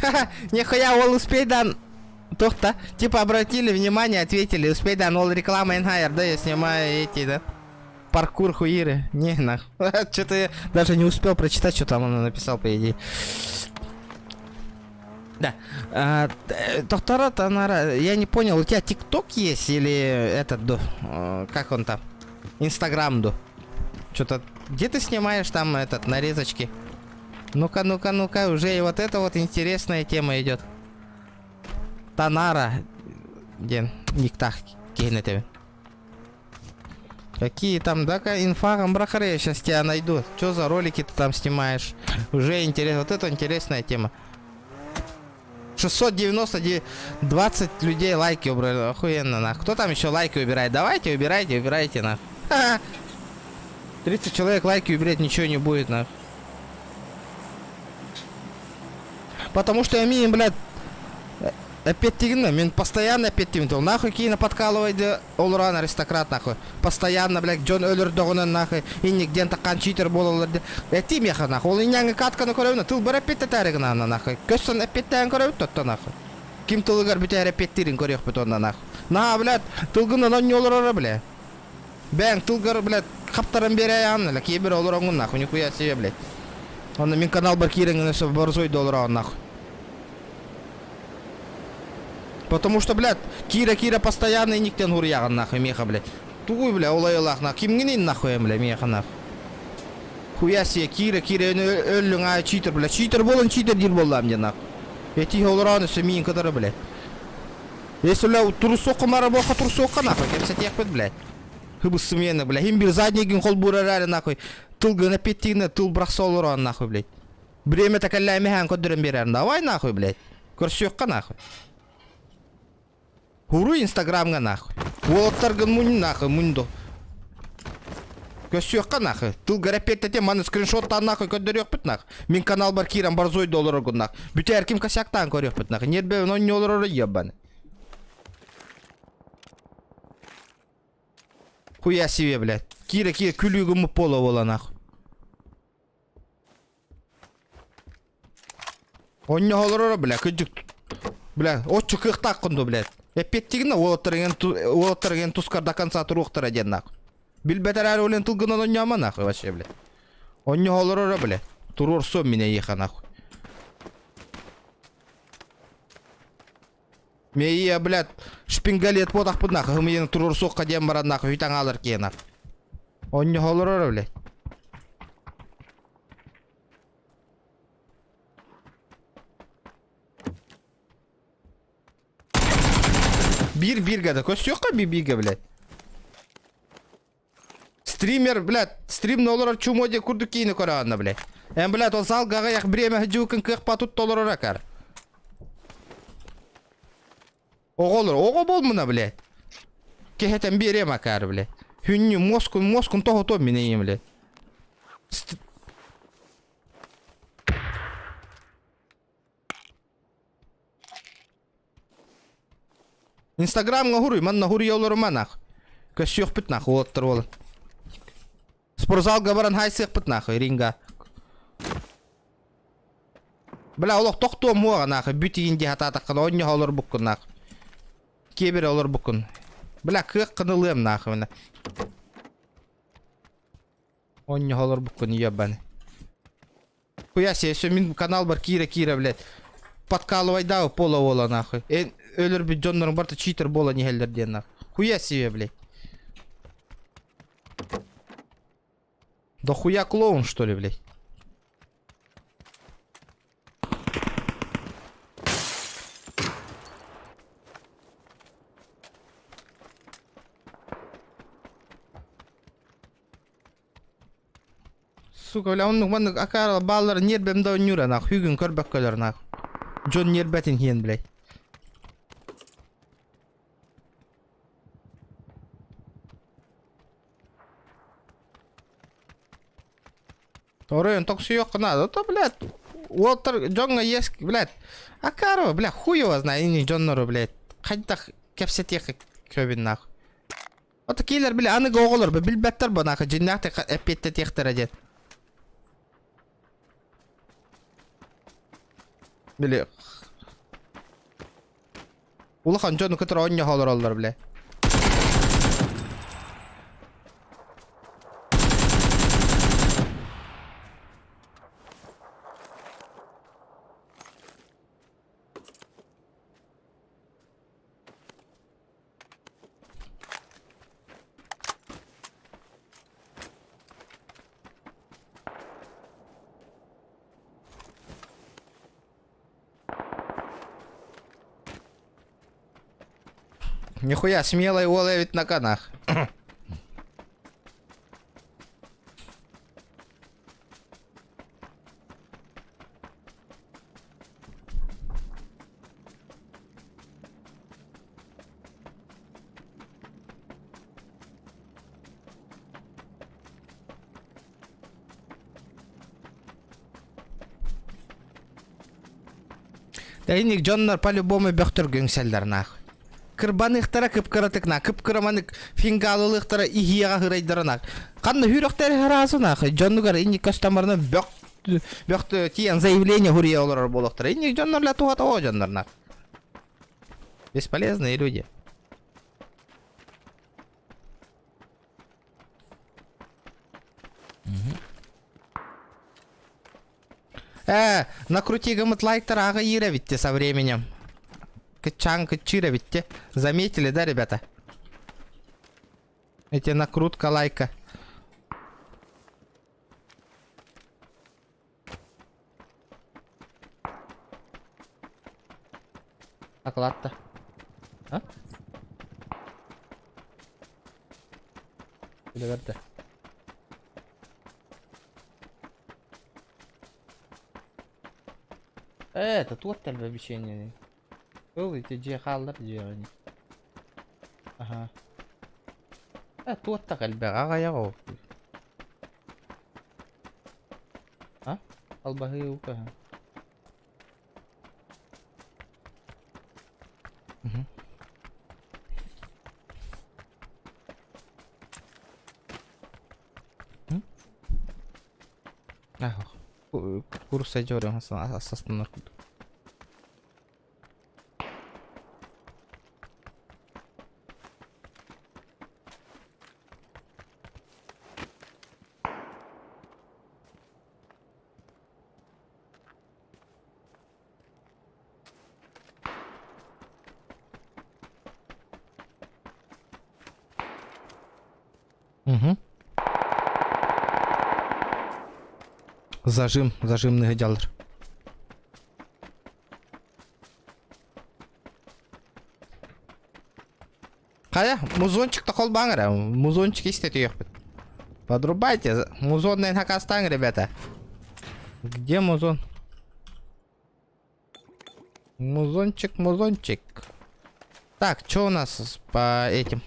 Ха-ха, нихуя, ол успейдан. Тухта. Типа обратили внимание, ответили, успейдан, ол реклама Энгайр, да, я снимаю эти, да. Паркур хуиры. Не, нахуй. Что-то я даже не успел прочитать, что там он написал, по идее. Да. А, э, Доктора Танара, я не понял, у тебя ТикТок есть или этот, ду, э, как он там? Инстаграм, ду. Что-то, где ты снимаешь там этот, нарезочки? Ну-ка, ну-ка, ну-ка, уже и вот это вот интересная тема идет. Танара, диэн никтах киһин Какие там, да-ка, инфа, брахары, я сейчас тебя найду. Что за ролики ты там снимаешь? Уже интересно, вот это интересная тема. 699, 20 людей лайки убрали, охуенно, нах. Кто там еще лайки убирает? Давайте, убирайте, убирайте, нах. 30 человек лайки убирать ничего не будет, нах. Потому что я миин, блядь, эппиэттиигин мин постоянно эппиэттиибин ол нахуй киинэ подкалывайды олорон аристократ нахуй постоянно блядь дьон өлөрдөҕүнэн нахуй инник диэн таккан читер буолаллар диэн этии миэхэ нахуй ол инньээҥҥи катканы көрөбүн тылбар эппиэттэтээри гынаана нахуй көссөн эппиэттээн көрөбүт оттон нахуй ким тылыгар бүтээр эппиэттиирин көрүөхпүт онно нахуй наһаа блядь тылгынан онньу олороро бля бэйэҥ тылгар блядь хаптаран биэрээйэҕин бля киэбирэ олороҥҥун нахуй нихуя себе блядь онно мин каналбар киирэҥҥин өссө борзой да олороҕун нахуй Потому что, блядь, киирэ-киирэ постоянно иниктэн хуруйаҕын нахуй миэхэ, блядь. Тугуй, бля, ол айылаах нахуй. Кимҥиний нахуй, бля, миэхэ нахуй. Хуя себе, киирэ-киирэ өллүҥ аайы читер, бля. Читер буолан читер диир буоллаам диэн нахуй. Этиһэ олороон өссө миин кытары, блядь. Если, бля, турусуохха мара буолха турусуохха нахуй, кэпсэтиэхпит, блядь. Хыбыссымыйаны, бля. Хим бир заднигин холбуур эрээри нахуй. Тылгын эппиэттиигинэ тыл бырахса олороон нахуй, блядь. Время такаллаамиһаан көрдөрөн биэрэр. Давай нахуй, блядь. Көрсүөххэ нахуй. Хуруй инстаграмҥа нахуй. Уолаттаргын мунь нахуй, мунду. Көрсүөххэ нахуй. Тылгар эппиэттэтэ маны скриншоттаан нахуй көрдөрүөхпүт нахуй. Мин каналбар киирэн борзой олороргун нахуй. Бүтээр ким косяктаан көрүөхпүт нахуй. Нербэбин онньу олорор ебаны. Хуя себе, блядь. Киирэ киирэ күлүүгүм пола буола нахуй. Онньоһолороро, бля, кырдьык, бля, оччо кыахтааххын дуо, блядь? Эппиэттигин да уолаттар эн уолаттар эн тускар до конца туруохтара диэн нахуй. Билбэт эрээри ол эн тылгынан онньоомо нахуй вообще, блядь. Онньоһолороро, бля, туруорсуом мин эйиэхэ нахуй. Миэйиэ, блядь, шпингалет буотахпын нахуй, ымыйын туруорсуохха диэн баран нахуй, үтаҥ аалар киһи нахуй. Онньоһолороро, блядь. Биир бииргэ да көстүөххэ биир бииргэ, блядь. Стример, блядь, стримна олорор чумо диэ курдук киини көрөҕүнэ, блядь. Эн, блядь, ол залга аҕыйах бириэмэ сылдьыбыккын кыахпа тутта олорор акар. Оҕолор, оҕо буолмуна, блядь. Киһитэн биэриэм акаар, блядь. Хүннү, муоскун, муоскун тоһутуом мин эйиэм, блядь. Инстаграмҥа уһуруй, манна уһуруйа олорума нах. Көссүөхпүт нах, уолаттар буолан. Спортзалга баран хайсыахпыт нахуй, ринга. Бля, олох тохтуом муоҕа нахуй, бүт иин дии хатаатаххына онньоһо олорбуккун нахуй. Киэбирэ олорбуккун. Бля, кыаххын ылыам нахуй мына. Онньоһо олорбуккун ебаный. Хуя себе, все мин каналбар киирэ-киирэ, блядь. Подкалывайдаабы пола уола нахуй. Эн өлөрбүт дьонноруҥ барыта читер буолан иһэллэр диэн нахуй. Хуя себе, блядь. Дохуя клоун, что ли, блядь? Сука, бля, оннук маннык акаара бааллар ньиэрбэм да онньуура нах, хүүгүн көрбөккөлөр нах. Дьон ньиэрбэтин хиэн, блядь. Оройун тохсуйуохха наада, то, блядь, уолтар дьоҥҥо иэс, блядь, акаара, бля, хуй его знает, ини дьоннору, блядь, хайдах кэпсэтиэххэ сөбүн нах. Ото киилэр били аныгы оҕолор билбэттэр бу нахуй дьиннээхтик эппиэттэтиэхтэрэ диэн. Били улахан дьону кытары оонньоһо олороллор бile. Нихуя, смелый уол эбит на канах. Тэйник дьоннор по-любому бөхтөргө үҥсэллэр нах. Кырбаныхтара кып-кыратык на, кып-кыраманык фингалылыхтара иһиэҕэ хырайдара нах. Ханна хүрөхтэр хараасы нах. Дьоннугар инник көстөн бөх бөх тиэн заявление хуруйа олорор буолуохтара. Инник дьоннор ла туһата о дьоннор нах. Бесполезные люди. Э, накрути гыммыт лайктар аҕыйыыр эбитти со временем. Кыччаан кыччыыр эбитти. Заметили, да, ребята? Эти накрутка лайка. Акылаатта. А? Үлэбэрдэ. Э, это туох тэлбэ бичиэнньэний? Ыл ити дьиэ хааллар дьиэҕиний. Аха. Э, туох да элбэх аҕайах ол. А? Албаһыы укаһа. Мгм. М? Ах, курса дьөрөҥ астанар курдук. Угу. Зажим, зажимный дьаллар. Хайа, музончик холбааҥ эрэ. Музончик истэтиэхпит. Подрубайте. Музонный хакастаҥ, ребята. Где музон? Музончик, музончик. Так, что у нас по этим?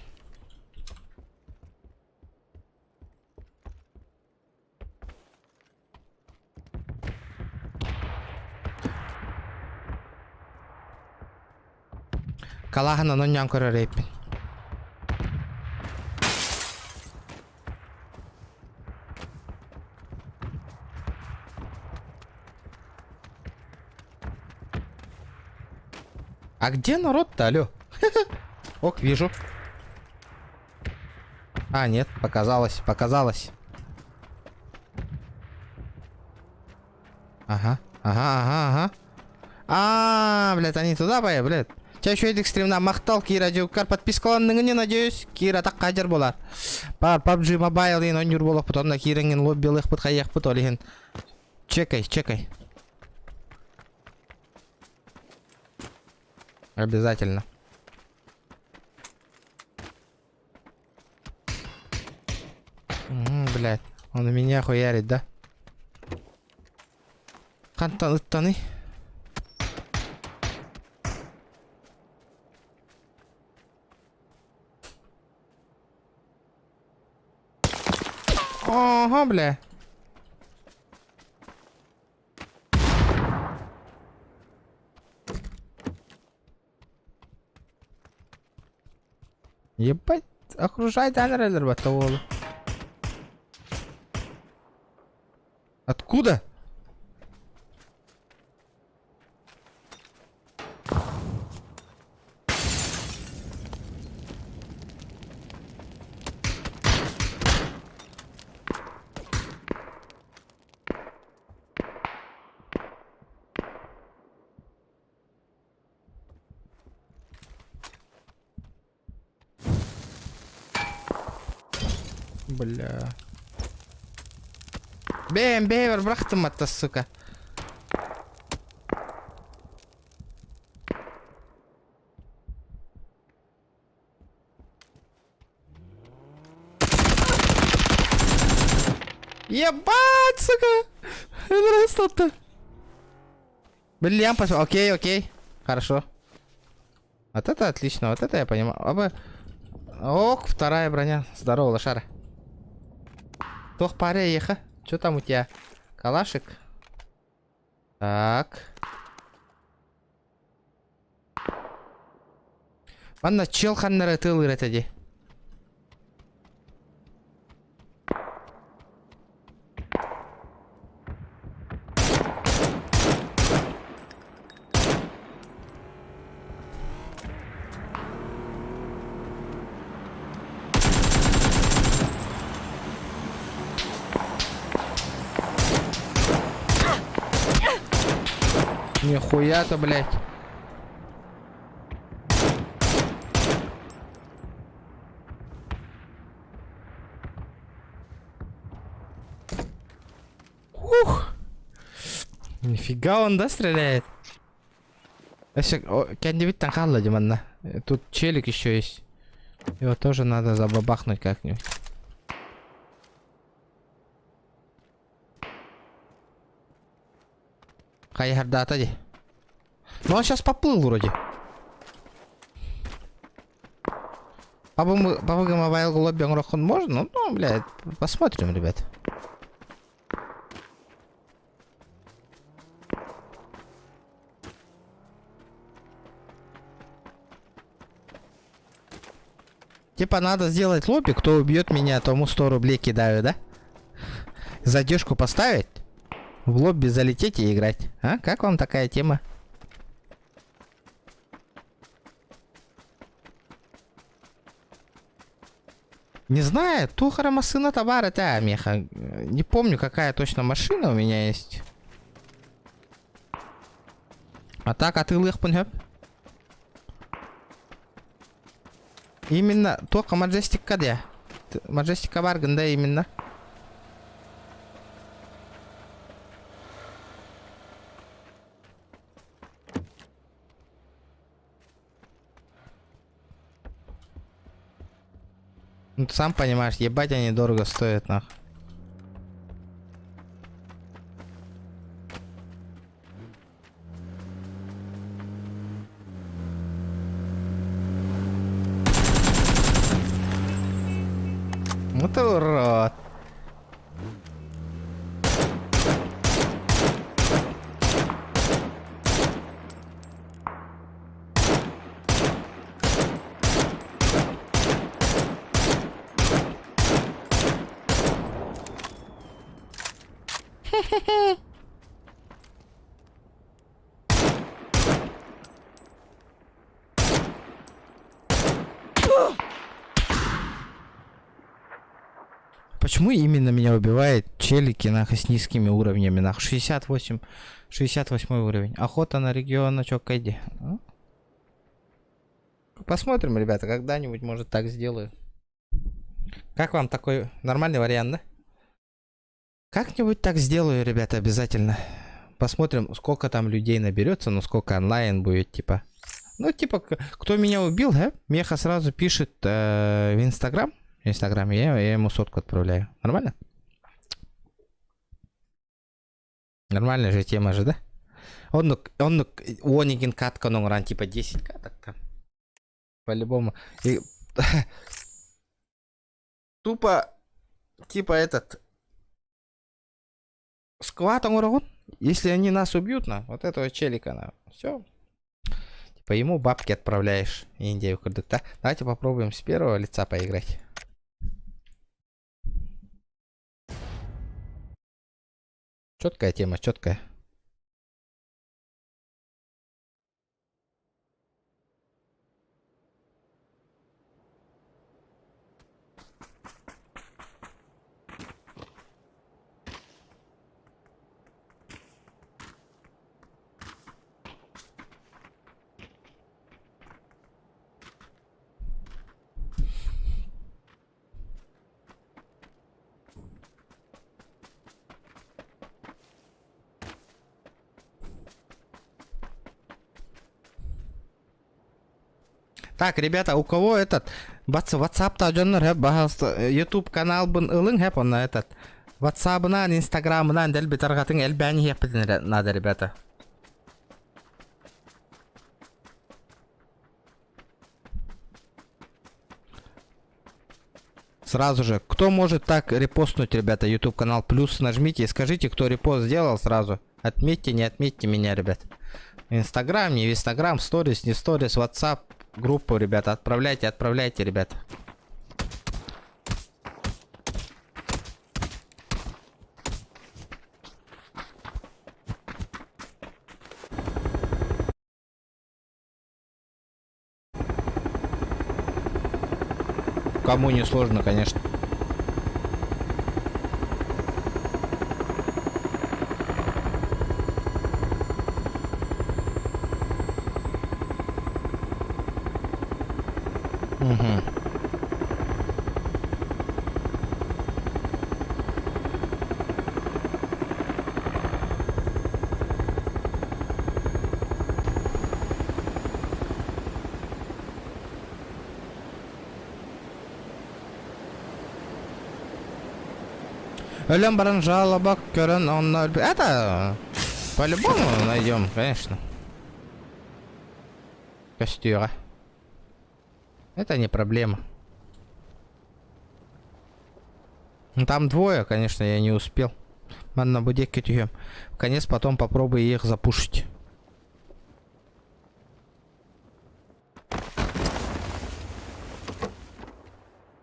Калаһынан онньоон көрөр эбиппин. А где народ-то, алло? Ок, вижу. А, нет, показалось, показалось. Ага, ага, ага, ага. А, блядь, они туда поехали, блядь. Чэ, үчүгэйдик стримна махтал Кира Дьылкар подпискаланныгын надеюсь, Кира так хадьар болар. Бар PUBG Mobile диэн ойнуур буолуохпут, онно киирэҥҥин лоббилыахпыт, хайыахпыт ол иһин. Чекай, чекай. Обязательно. Угу, блядь, он меня хуярит, да? Хантан ыттаный? Ага, бля. Ебать, окружает эрэллэр батта уолу. Откуда? Бля. Бэм, бэйбэр бырахтым атта, сука. Ебать, сука! Это Блин, пошел. Окей, окей. Хорошо. Вот это отлично, вот это я понимаю. Оба. Ох, вторая броня. Здорово, лошара. Тох паре еха. Что там у тебя? Калашик? Так. Манна чел ханнара тылыр этэ дии. Нихуя-то, блядь. Ух! Нифига он, да, стреляет? Кэннибиттэн хаалла дии манна. Тут челик еще есть. Его тоже надо забабахнуть как-нибудь. Хайыһардаата дии. Но он сейчас поплыл вроде. PUBG Mobile лобби оҥороххун можно? Ну, блядь, посмотрим, ребят. Типа надо сделать лобби, кто убьет меня, тому 100 рублей кидаю, да? Задержку поставить, в лобби залететь и играть. А? Как вам такая тема? Не знаю, Тухара машина товара та меха. Не помню, какая точно машина у меня есть. А так, атыылыахпын сөп. Именно только Маджестикка де. Маджестикка бар гында именно. Ну, ты сам понимаешь, ебать они дорого стоят, нах. Ну ты урод. Почему именно меня убивает челики нахуй с низкими уровнями нахуй? 68, 68 уровень. Охота на регион, чё, Кэдди? Посмотрим, ребята, когда-нибудь, может, так сделаю. Как вам такой нормальный вариант, да? Как-нибудь так сделаю, ребята, обязательно. Посмотрим, сколько там людей наберется, ну сколько онлайн будет, типа. Ну, типа, кто меня убил, да? Меха сразу пишет в Инстаграм. В Инстаграм я ему сотку отправляю. Нормально? Нормальная же тема же, да? Оннук, оннук, Онегин катка ран типа 10 каток там. По-любому. И... Тупо, типа этот... Сквад оҥороҕун. Если они нас убьют, на, вот этого челика, на, все. Типа ему бабки отправляешь, Индия курдук, да? Давайте попробуем с первого лица поиграть. Четкая тема, четкая. Так, ребята, у кого этот WhatsApp-та дьоннор һэп баһаалыста YouTube каналбын ылыҥ һэп онно этот WhatsApp-ынан, Instagram-ынан дэлби тарҕатыҥ элбээн иһиэхпитин надо, ребята. Сразу же, кто может так репостнуть, ребята, YouTube канал плюс нажмите и скажите, кто репост сделал сразу. Отметьте, не отметьте меня, ребят. Инстаграм, не в Инстаграм, сторис, не сторис, WhatsApp, группу, ребята, отправляйте, отправляйте, ребят. Кому не сложно, конечно. Угу. Өлөн баран жалоба көрөн онно Это по-любому найдем, конечно. Костюра. Это не проблема. Ну, там двое, конечно, я не успел. Манна будекке түһүөм. В конец потом попробую их запушить.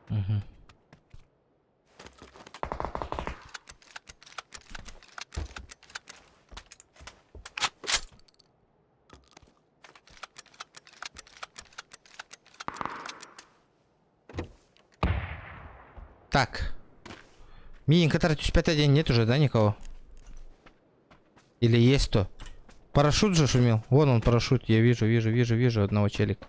Угу. Так. Миин, который 5 нет уже, да, никого? Или есть то? Парашют же шумел. Вон он парашют, я вижу, вижу, вижу, вижу одного челика.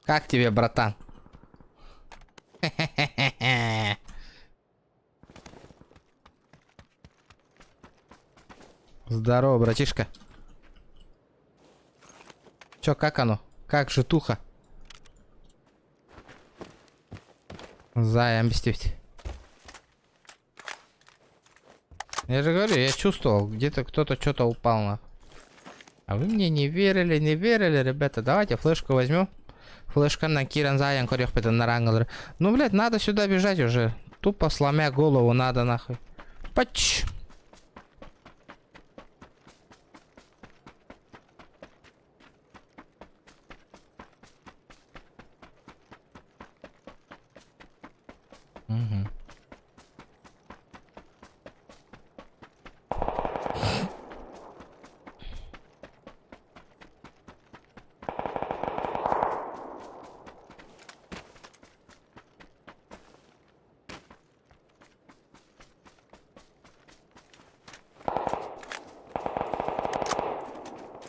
Как тебе, братан? Здорово, братишка. Чё, как оно? Как житуха? Зая, мстить. Я же говорю, я чувствовал, где-то кто-то что-то упал на. А вы мне не верили, не верили, ребята. Давайте флешку возьмем. Флешка на Киран Заян на Ну, блядь, надо сюда бежать уже. Тупо сломя голову надо нахуй. Пач! Угу.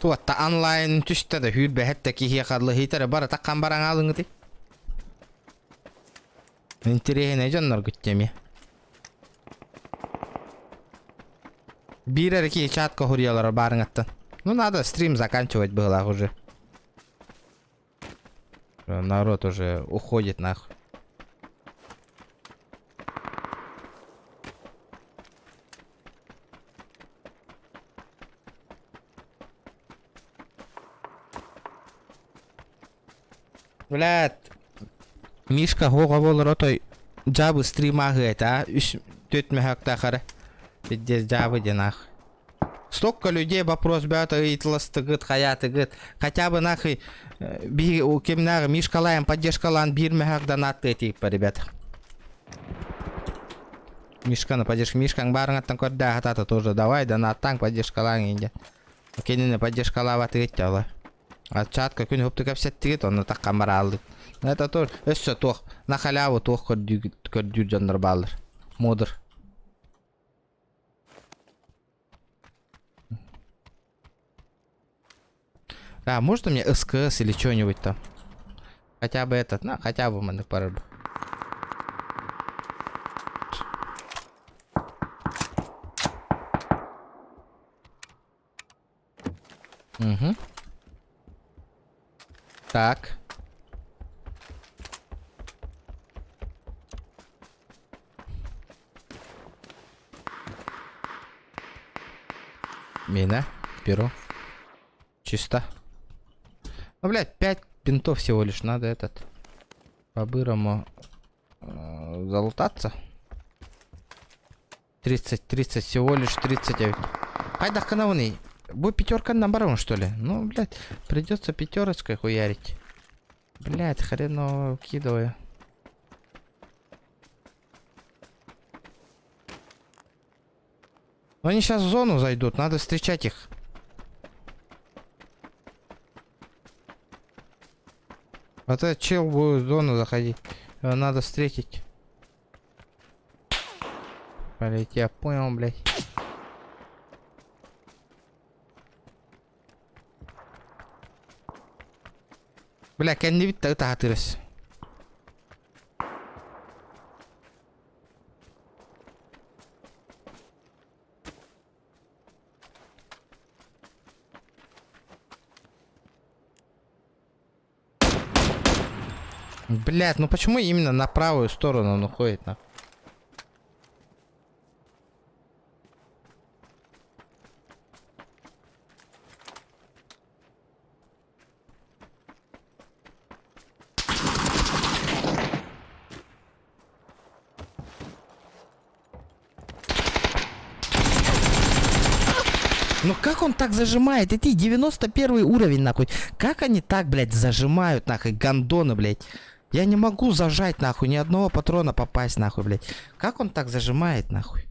Туотта онлайн түстэ да сүүрбэһэттэ киһиэхэ лыһыйтара барыта хам бараҥаалыҥыты. Интэриэһинэй дьонноргут эмиэ. Биир эрэ киһи чатка хуруйалара баарыҥаттан. Ну надо стрим заканчивать быһыылаах уже. Народ уже уходит нахуй. Блядь. Мишка хоҕо буолар отой дьаабы стрим ааһыа этэ а үс түөрт мөһөөктөөх эрэ. Пиздец дьаабы диэн аах. Столько людей вопрос бөҕөтө ыйыталастыгыт, хайаатыгыт. Хотя бы нахуй биһиги кимнээҕи Мишкалаайын поддержкалаан биир мөһөөк донаттыы этииппэ, ребят. Мишканы поддержка. Мишкаҥ баарыҥаттан көрдөө хатаата тоже давай донаттаан поддержкалааҥ инде. Кинини поддержкалаабатыгыт дьэ А чатка күн хупту кэпсэттигит, онно таххан барааллыт. Это тоже өссө туох на халяву туох көрдүүр дьоннор бааллар. Модер. А, может у меня СКС или что-нибудь там? Хотя бы этот, ну, хотя бы маннык барар. Угу. Так. Мина, перо. Чисто. Ну, блядь, 5 бинтов всего лишь надо этот. По-бырому залутаться. 30, 30, всего лишь 39. Хайдах гынабыный. Бу пятерка барабын, что ли? Ну, блядь, придется пятерочкой хуярить. Блядь, хреново укидываю. Но они сейчас в зону зайдут, надо встречать их. Вот этот чел будет в зону заходить. Его надо встретить. Блять, я понял, блядь. Бля, кэннибит да ытаатырыс. Блядь, ну почему именно на правую сторону он уходит, на? Ну как он так зажимает? Это 91 уровень, нахуй. Как они так, блядь, зажимают, нахуй, гондоны, блядь? Я не могу зажать, нахуй, ни одного патрона попасть, нахуй, блядь. Как он так зажимает, нахуй?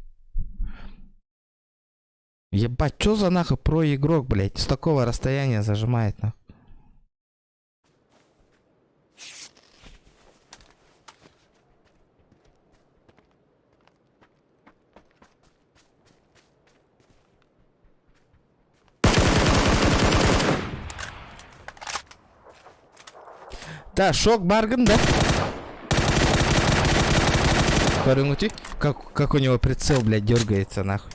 Ебать, что за нахуй про игрок, блядь? С такого расстояния зажимает, нахуй. Да, шок баргын, да? Көрүҥүтүй, как у него прицел, блядь, дергается, нахуй.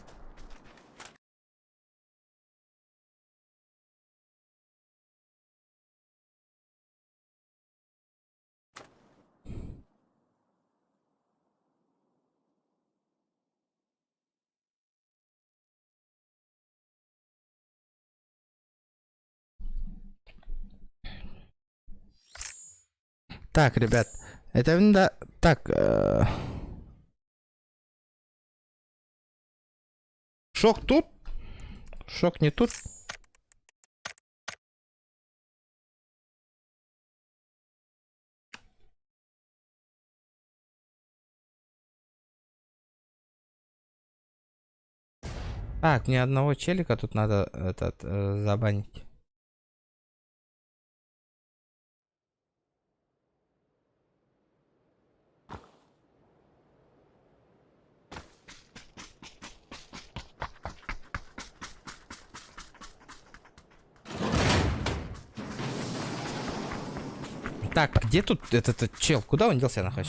Так, ребят, это да, так. Шок тут? Шок не тут? Так, мне одного челика тут надо этот забанить. Так, где тут этот, этот чел? Куда он делся, нахуй?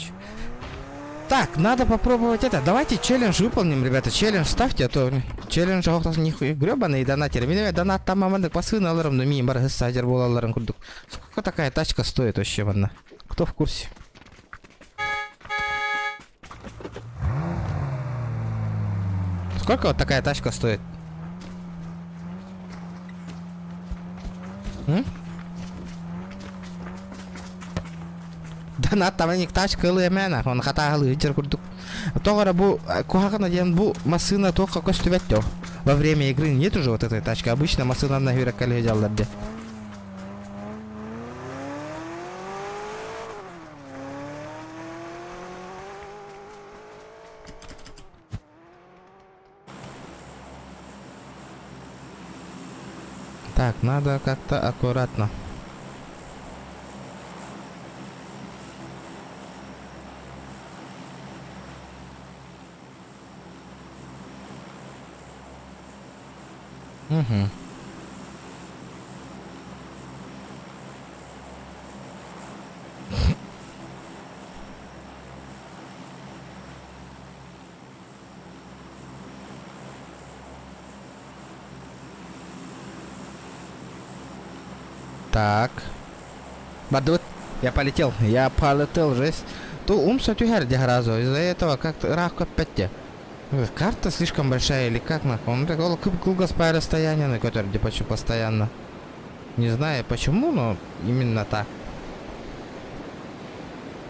Так, надо попробовать это. Давайте челлендж выполним, ребята. Челлендж ставьте, а то челлендж охтас нихуя гребаные донатеры. Мин донат там мамандык басын алырым, но мин бар садер буолалларын курдук. Сколько такая тачка стоит вообще, манна? Кто в курсе? Сколько вот такая тачка стоит? М? Донат там тачка ылыамэна, он хатаалы ыдьар курдук. Тоҕо эрэ бу куһаҕана диэн бу массыына туохха көстүбэт дьо. Во время игры нет уже вот этой тачки. Обычно массыынанна хүреккэлиһи дьаллар дьэ. Так, надо как-то аккуратно. Угу. Так. Бардыбыт. Я полетел. Я полетел, жесть. Ту умса түһэр дьаһаразо. Из-за этого как-то ыраах көппөттө. Карта слишком большая или как нахуй? Он так ол кылгас по расстоянию, на который почти постоянно. Не знаю почему, но именно так.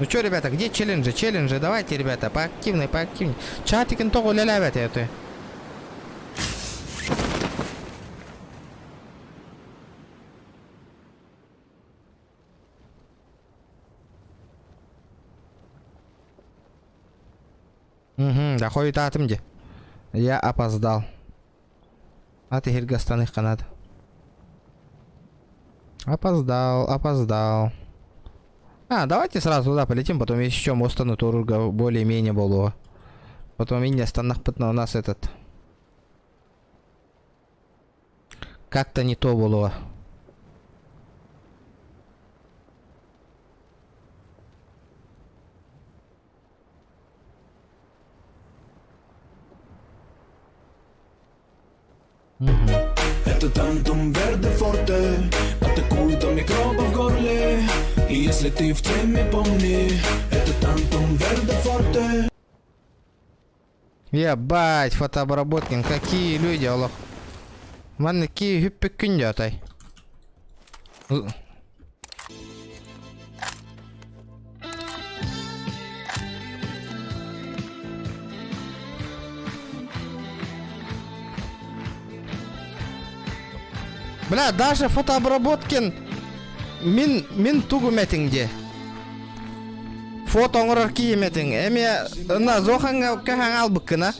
Ну чё, ребята, где челленджи? Челленджи, давайте, ребята, поактивнее, поактивнее. Чатикин тоҕо үлэлээбэт это. Угу, да хойутаатым дии. Я опоздал. А теһиргэ ыстаныахха наада. Опоздал, опоздал. А, давайте сразу туда полетим, потом еще мостаны туруга более-менее буолуо. Потом инне ыстаннахпытына у нас этот... Как-то не то буолуо. Это тантум верде форте Атакует до микроба в горле И если ты в теме, помни Это тантум верде форте Ебать, фотообработкин, какие люди, олох. Манна ки хүппүккүн дьотай. Бля, даже фотообработкин мин мин тугум этиҥ дии. Фото оҥорор киһим этиҥ. Эмиэ на Зохаҥҥа көһөҥ албыккына.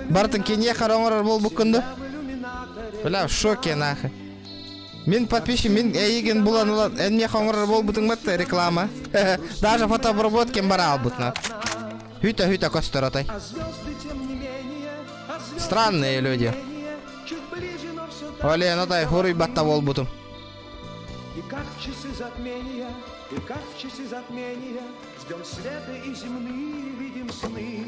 Барытын киниэхэ оҥорор буолбуккун да? Бля, в шоке нахуй. Мин подписчик, мин эйигин булан ылан, эн миэхэ оҥорор буолбутуҥ батта реклама. Даже фотообработкин бара албытна. Хүтэ-хүтэ көстөр отой. Странные люди. Олен отой хуруйбатта буолбутум. И как в часы затмения, и как в часы затмения Ждем света и земные видим сны.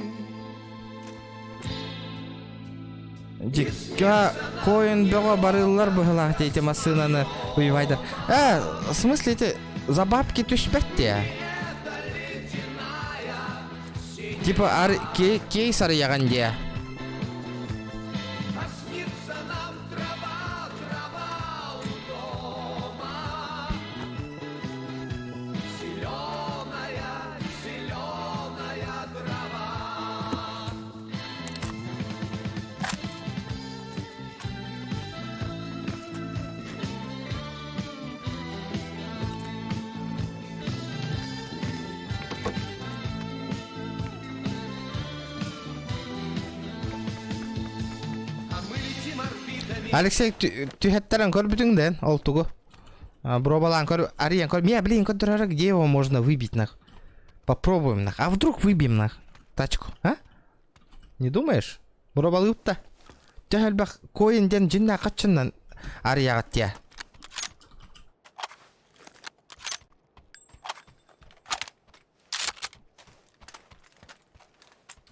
Дикка коин бөҕө барыыллар быһылаах эти массыынаны уйбайдар. Э, в смысле эти за бабки түспэт дии. Типа ар кейс арыйаҕын дии. Алексей түһэттэрэн көрбүтүҥ дэн ол тугу бробалаан көр арыйан көр мия блин көрдөрөрө где его можно выбить нах попробуем нах а вдруг выбьем нах тачку а не думаешь бробалыып төһө элбэх коин диэн дьиннэ хаччыннан арыйаҕыт тиэ.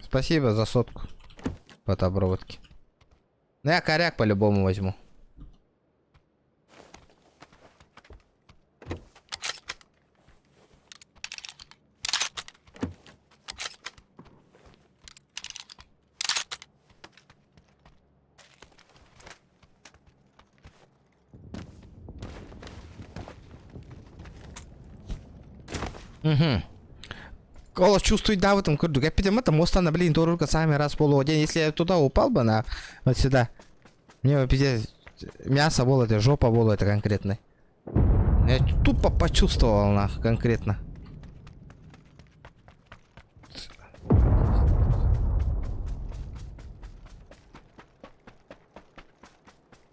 Спасибо за сотку по обработке. Ну я коряк по-любому возьму. Угу. Голос чувствует, да, в этом курдук. Я пидем это моста на, блин, только сами раз полудень. Если я туда упал бы, на, вот сюда, мне бы пиздец, мясо было, это жопа была, это конкретно. Я тупо почувствовал, нах, конкретно.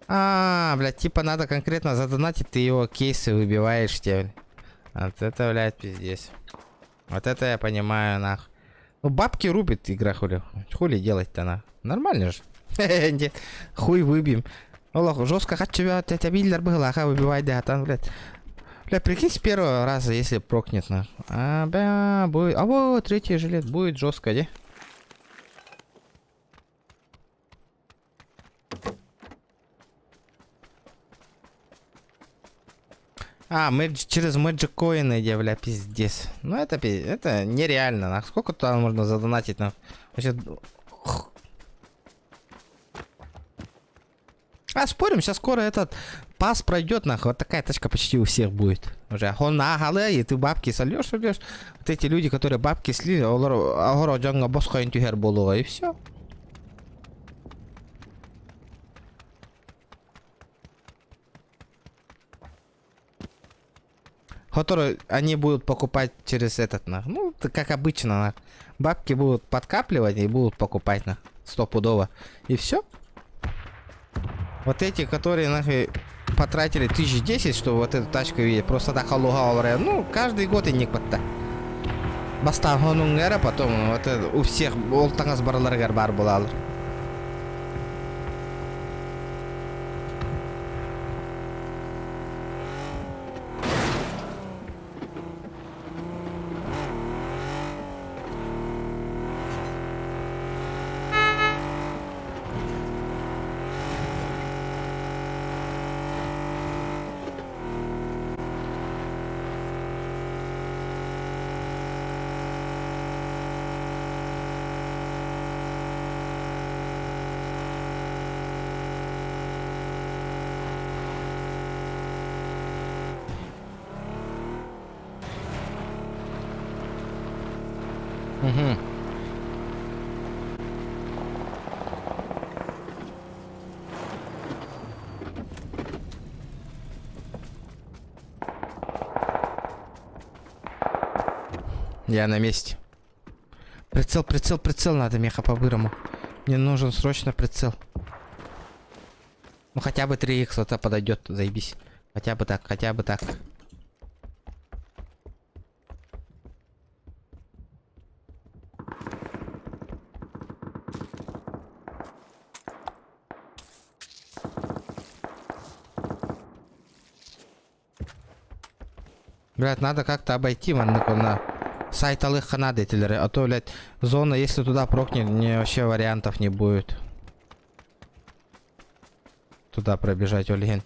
А, блядь, типа надо конкретно задонатить, ты его кейсы выбиваешь тебе. Вот это, блядь, пиздец. Вот это я понимаю, нах. Ну, бабки рубит игра, хули. Хули делать-то, на. Нормально же. Хуй выбьем. Олох, жестко хочу тебя биллер был, ага, выбивай, да, там, блядь. Бля, прикинь, с первого раза, если прокнет, на. А, бля, будет... А вот, третий жилет будет жестко, де? А, мы через Magic Coin иди, бля, пиздец. Ну это, это нереально, нах. Сколько туда можно задонатить, нах? Вообще... А, спорим, сейчас скоро этот пас пройдет, нахуй. Вот такая тачка почти у всех будет. Уже он на и ты бабки сольешь, сольешь. Вот эти люди, которые бабки слили, олар агора дьоҥҥо босхо түһэр буолуоҕа, и все. Который они будут покупать через этот, нах. Ну, как обычно, нах. Бабки будут подкапливать и будут покупать, нах. Стопудово. И все. Вот эти, которые, нахуй, потратили 1010, чтобы вот эту тачку видеть, просто так халуга Ну, каждый год и не подта. Бастаан хонуҥҥа потом вот это, у всех ол таҥас барыларыгар баар буолаллар. Угу. Я на месте. Прицел, прицел, прицел надо, меха по-бырому. Мне нужен срочно прицел. Ну хотя бы 3х это подойдет, заебись. Хотя бы так, хотя бы так. Блядь, надо как-то обойти маннык на сайт надо а то, блядь, зона, если туда прокнет, мне вообще вариантов не будет. Туда пробежать, Ольгин.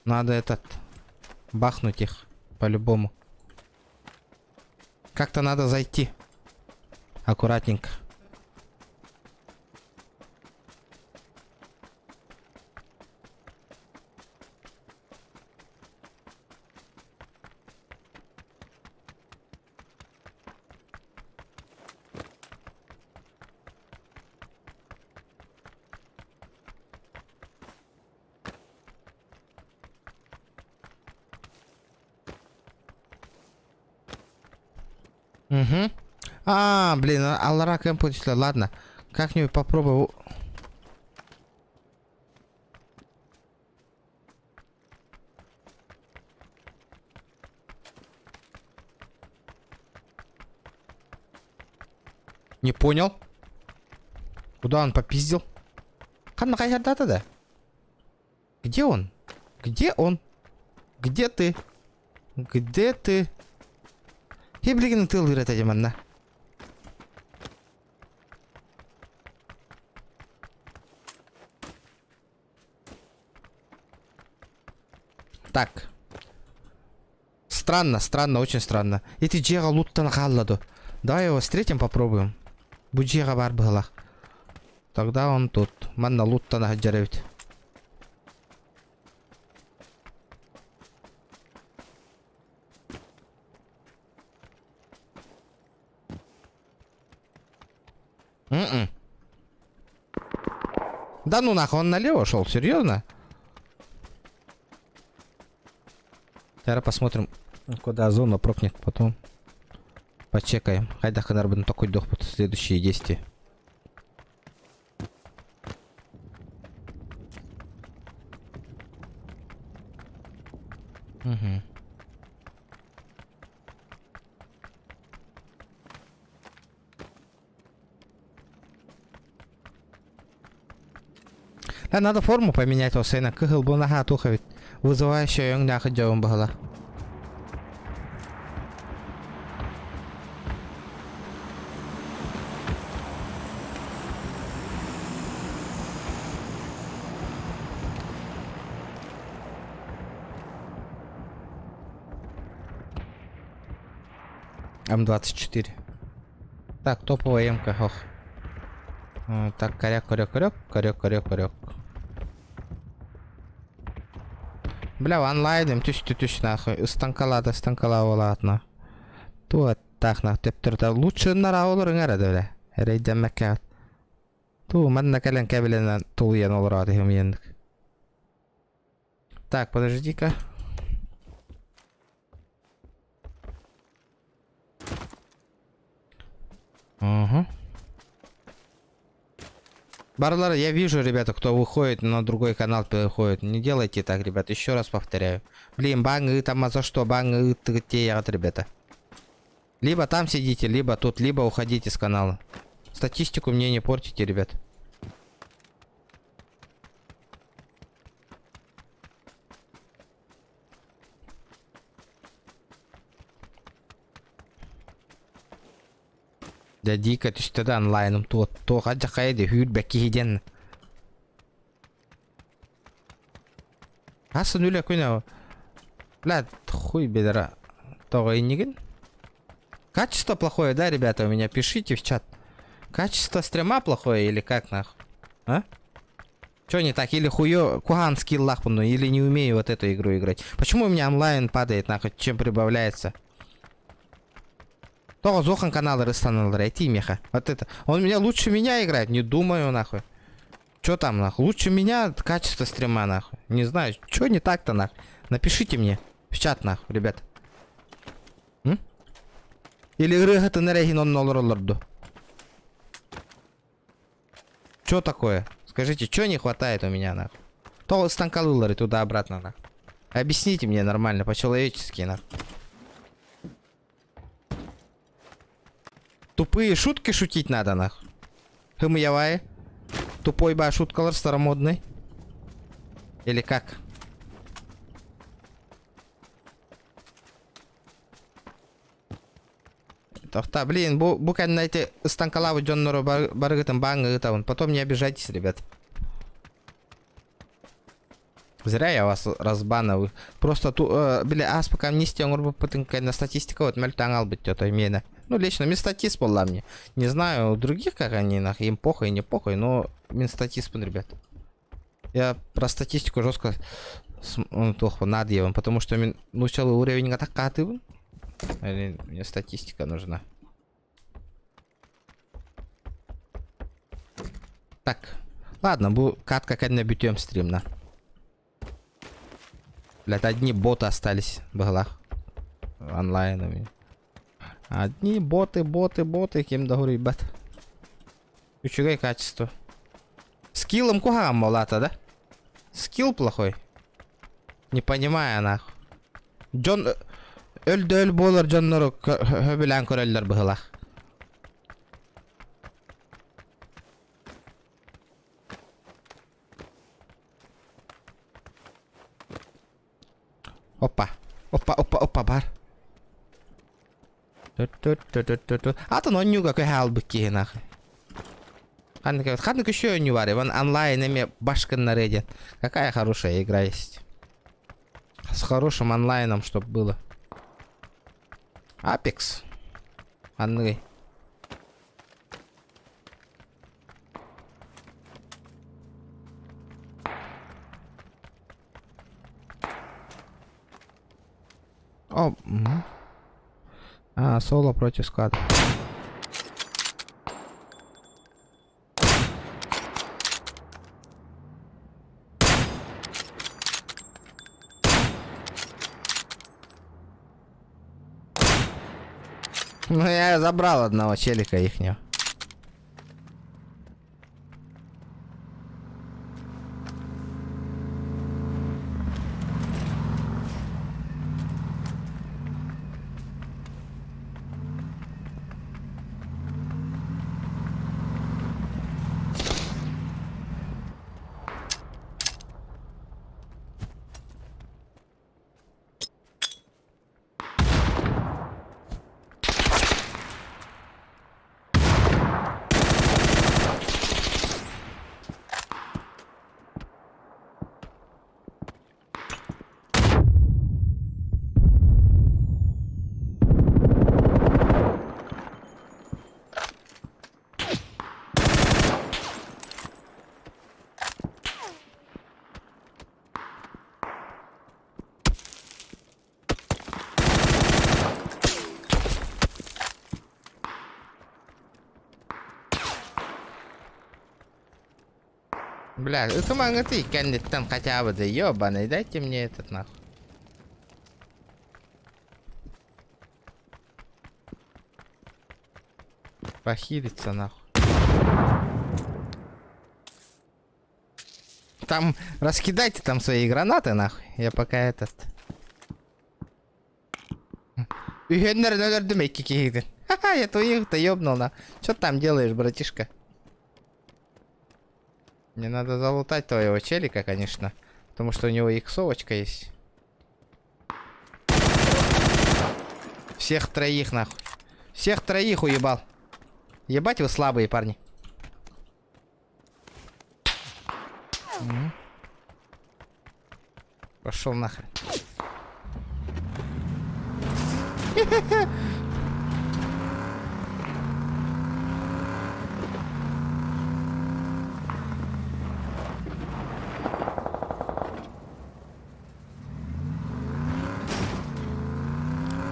Надо этот... Бахнуть их, по-любому. Как-то надо зайти. Аккуратненько. Угу. А, блин, аллара кэмп ладно. Как-нибудь попробую. Не понял. Куда он попиздил? да? Где он? Где он? Где ты? Где ты? И блин, ты ырыта манна. Так. Странно, странно, очень странно. Ити дьиэҕэ луттан хаалла дуо? Давай его встретим, попробуем. Бу дьиэҕэ баар быһылаах. Тогда он тут. Манна луттан сылдьар эбит. М-м. Да ну нахуй, он налево шел, серьезно? Сейчас посмотрим, куда зона прокнет потом. Почекаем. Хайда ханарбын такой дохпут следующие действия. Угу. Да, надо форму поменять осена. Кыһыл бу наһаа туох эбит. Вызывающая өҥнөөх дьоҕун баһыла. М24. Так, топовая М-ка, ох. Так, коряк, коряк, коряк, коряк, коряк, коряк. Бля, онлайным түстү түс нахуй. Ыстанкалаата ыстанкалаабалаатна. Туаттаах нах төптөртө лучше нара олор ыҥара да бля. Эрэйдэммэккэ. Туу манна кэлэн кэбилэнэн тулуйан олороот иһимиэнник. Так, подожди-ка. Угу. Барлара, я вижу, ребята, кто выходит на другой канал переходит. Не делайте так, ребят, еще раз повторяю. Блин, бан там, а за что бан ребята. Либо там сидите, либо тут, либо уходите с канала. Статистику мне не портите, ребят. Дьэ дико түстэ да онлайным туох туох алдьархайа дии сүүрбэккэ киһи диэн. Ас үлэ күнэ Бля, хуй бедра. Тоҕо иннигин? Качество плохое, да, ребята, у меня? Пишите в чат. Качество стрима плохое или как нахуй? А? Чё не так? Или хуё куһаҕан скиллаахпын, или не умею вот эту игру играть. Почему у меня онлайн падает, нахуй, чем прибавляется? Тоҕо Зохан каналы ыстаналлар, эти меха. Вот это. Он меня лучше меня играет, не думаю, нахуй. Чё там, нахуй? Лучше меня качество стрима, нахуй. Не знаю, чё не так-то, нахуй. Напишите мне в чат, нахуй, ребят. М? Или ырыаһытын эрэ иһин онно олороллор дуу? Чё такое? Скажите, чё не хватает у меня, нахуй? Тоҕо ыстанкалыыллар туда-обратно, нахуй. Объясните мне нормально, по-человечески, нахуй. Тупые шутки шутить надо, нахуй. Хымыявай. Тупой ба шуткалар старомодный. Или как? Тохта, блин, бу, бу кэннэ ити ыстанкалаабыт дьоннору барыгытын бааҥҥа ыытабын. Потом не обижайтесь, ребят. Зря я вас разбанываю. Просто ту, э, били аас пока не оҥорбуппутун кэннэ статистика вот мөлтөөн албыт то именно. Ну, лично мин статист буолла мне. Не знаю у других, как они, нах, им похуй, не похуй, но мин статистпын, ребят. Я про статистику жестко туох надо потому что мин нууччалыы уровеньга таккаатыбын. Мне статистика нужна. Так. Ладно, бу катка кэннэ бүтүөм стримна. Блядь, одни боты остались в углах. Онлайн у меня. Одни боты, боты, боты, ким да ребят. Үчүгэй качество. Скиллом куһаҕан буолаата да? Скилл плохой. Не понимаю нахуй. Дьон өл да өл буолар дьоннору сөбүлээн көрөллөр быһылаах. Опа. Опа, опа, опа, бар. Атын онньууга көһө албыт киһи нахуй. Ханнык ханнык еще оонньуу бар Иван онлайн эме башкыннары диэн. Какая хорошая игра есть. С хорошим онлайном, чтоб было. Apex. Анны. О, угу. А, соло против склада. Ну, я забрал одного челика ихнего. Бля, это ты кэнниттэн хотя бы, да ёбаный, дайте мне этот нахуй. Похилиться нахуй. Там раскидайте там свои гранаты нахуй. Я пока этот. Үһүөннэрин өлөрдүм икки киһитин. Ха-ха, я твоих-то ёбнул на. Что ты там делаешь, братишка? Мне надо залутать твоего челика, конечно. Потому что у него иксовочка есть. Всех троих, нахуй. Всех троих уебал. Ебать вы слабые парни. Пошел нахрен.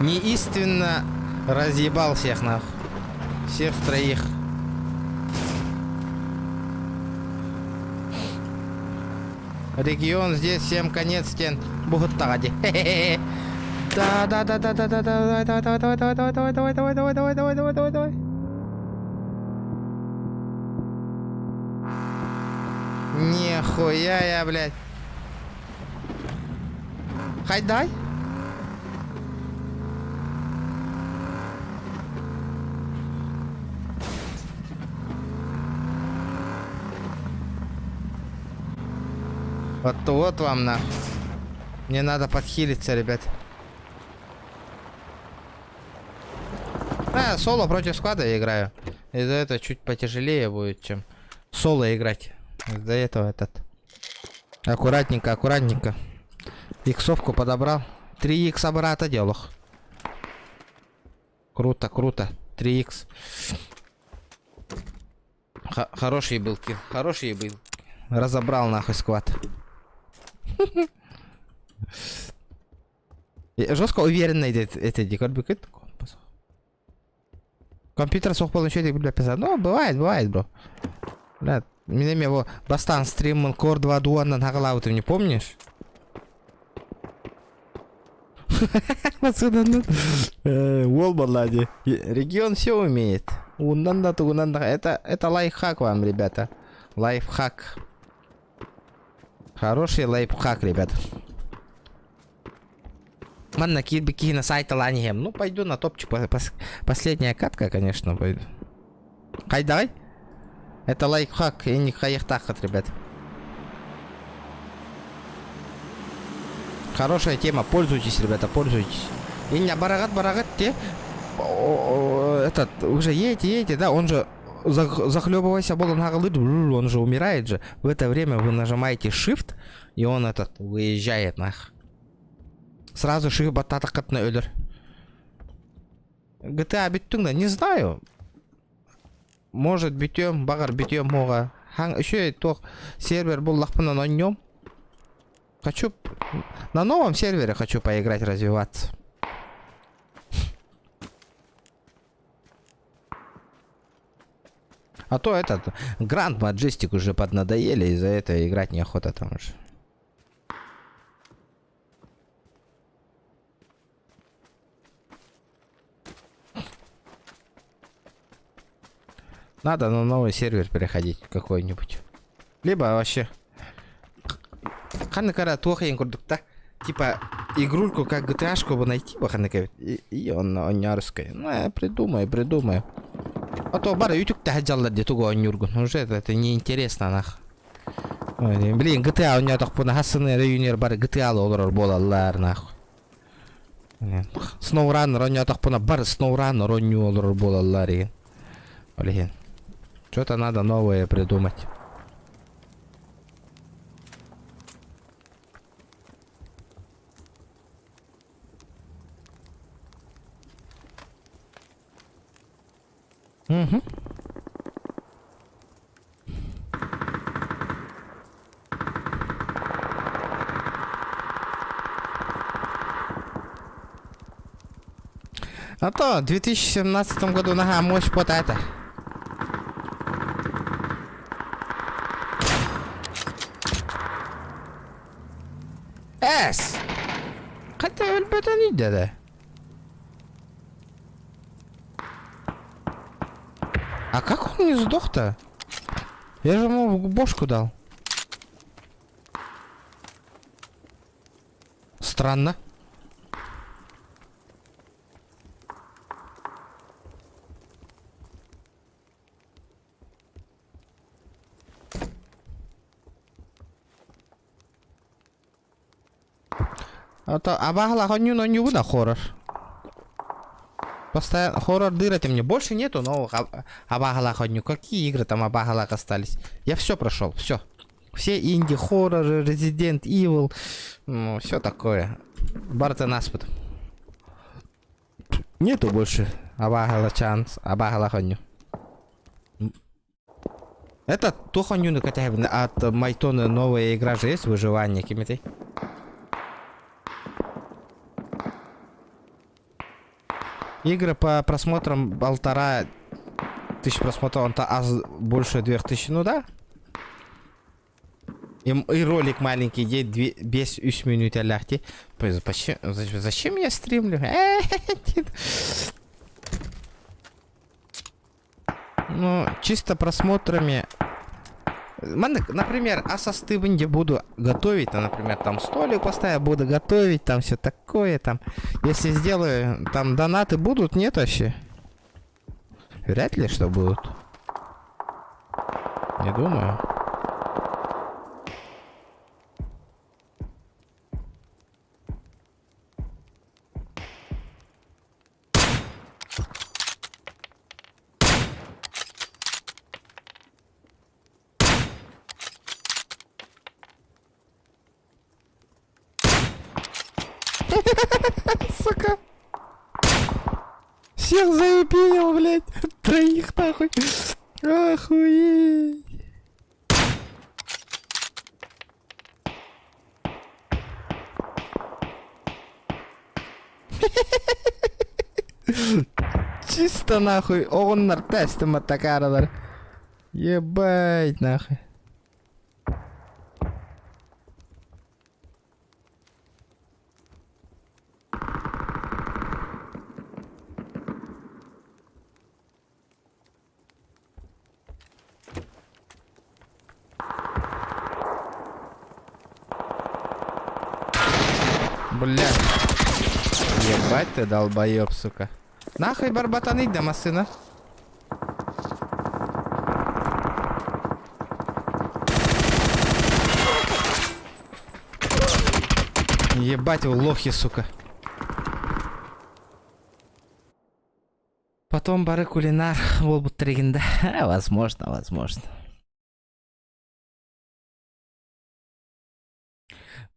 Неистинно разъебал всех нахуй. Всех троих. Регион здесь всем конец стен. Бугуттаҕа дии. Да, да, да, да, да, да, давай, давай, давай, давай, давай, давай, давай, давай, давай, давай, давай, давай, давай, давай. Нихуя я, блядь. Хайдай. Вот, вот вам на. Мне надо подхилиться, ребят. А, соло против склада я играю. Из-за этого чуть потяжелее будет, чем соло играть. Из-за этого этот. Аккуратненько, аккуратненько. Иксовку подобрал. 3 икс обрата делах. Круто, круто. 3 икс. Хороший был килл. Хороший был. Разобрал нахуй сквад. Жестко уверенно идет это декор Компьютер суох буолан үчүгэй бля писать. Ну, бывает, бывает, бро. Бля, меня его бастан стриммын Core 2 Duo-нан хагалаабытым, не помнишь? Уол буолла дии. Регион все умеет. Ууннан да тугунан да. Это, это лайфхак вам, ребята. Лайфхак. Хороший лайфхак, ребят. Манна киирбит киһини сайталаан иһэм. Ну, пойду на топчик. Последняя катка, конечно, пойду. Хайдаҕай? Это лайфхак, инник хайыахтааххыт, ребят. Хорошая тема, пользуйтесь, ребята, пользуйтесь. Иння бараҕыт бараҕыт те этот, уже едете, едете, да, он же захлебывайся буолан хаҕылыыр, он же умирает же. В это время вы нажимаете Shift, и он этот выезжает нах. Сразу шиһы баттаатаххытына өлөр. GTA бүттүҥ да, не знаю. Может бүтүөм, баҕар бүтүөм уоҕа. Хаҥ үчүгэй туох сервер буллахпына оонньуом. Хочу на новом сервере хочу поиграть, развиваться. А то этот Гранд Маджестик уже поднадоели, из-за этого играть неохота там уже. Надо на новый сервер переходить какой-нибудь. Либо вообще... Ханна туох иһин курдук да. Типа игрульку как GTA-шку бы найти бы ханна и, и он оонньоорускай. Ну, я придумаю, придумаю. А то бары үтүктэ сылдьаллар дии тугу оонньуургун. Уже это, это неинтересно нах. Ой, блин, GTA оонньоотохпуна хассыны реюнер бары GTA олорор буолаллар нах. SnowRunner оонньоотохпуна бары SnowRunner оонньуу олорор буолаллар игин. Ол иһин. Что-то надо новое придумать. Угу. А то в 2017 году нога мощь вот это. Эс! Хата өлбөтөн үйдеді. А как он не сдох-то? Я же ему в бошку дал. Странно. А то абаһалаах оонньууну оонньуубун а хоррор. Постоянно хоррор дырать мне больше нету новых абаһалаах оонньуу. Какие игры там абаһалаах остались? Я все прошел, все. Все инди хорроры, Resident Evil, ну, все такое. Барта наспыт. Нету больше абаһала чанс, абаһалаах оонньуу. Это туох оонньууну кэтэһэбин от Майтона новая игра же есть выживание кимитэй? Игры по просмотрам 1500 просмотров, он-то аз больше 2000, ну да. И, и ролик маленький, где две, без үс мүнүүтэлээх Зачем, зачем я стримлю? Ну, чисто просмотрами. Маннык, например, ас астыыбын где буду готовить, ну, например, там столик поставил, буду готовить, там все такое, там. Если сделаю, там донаты будут, нет вообще? Вряд ли, что будут. Не думаю. Сука. Всех заебил, блядь. Троих нахуй. Охуеть. Чисто нахуй оҕоннор тэстим такаралар. Ебать нахуй. Бля. Ебать ты долбоеб, сука. Нахуй барбатаны да массына. Ебать вы лохи, сука. Потом бары кулинар буолбуттар игин да. Возможно, возможно.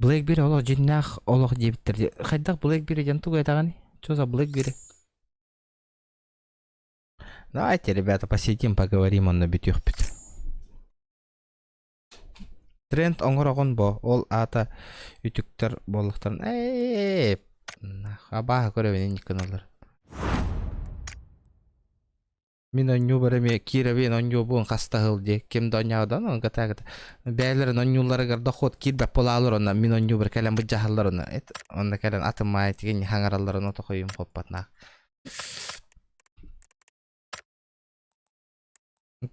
Blackberry олох дьиннээх олох диэбиттэр дии. Хайдах Blackberry диэн тугу этэҕиний? Что за Blackberry? Давайте, ребята, посидим, поговорим, онно бүтүөхпүт. Тренд оҥороҕун бо, ол аата үтүктэр буоллахтарын ээ абааһы көрөбүн инник гыналлар. Мин онньуубар эмиэ киирэбин онньуубун хаста сыл дии ким да онньоодон он гата гата бэйэлэрин онньуулларыгар дохуот киирбэт буолаалар онно мин онньуубар кэлэн былдьаһаллар онно онно кэлэн атын маайа тигин хаҥаралларын отохойум хоппатнаах.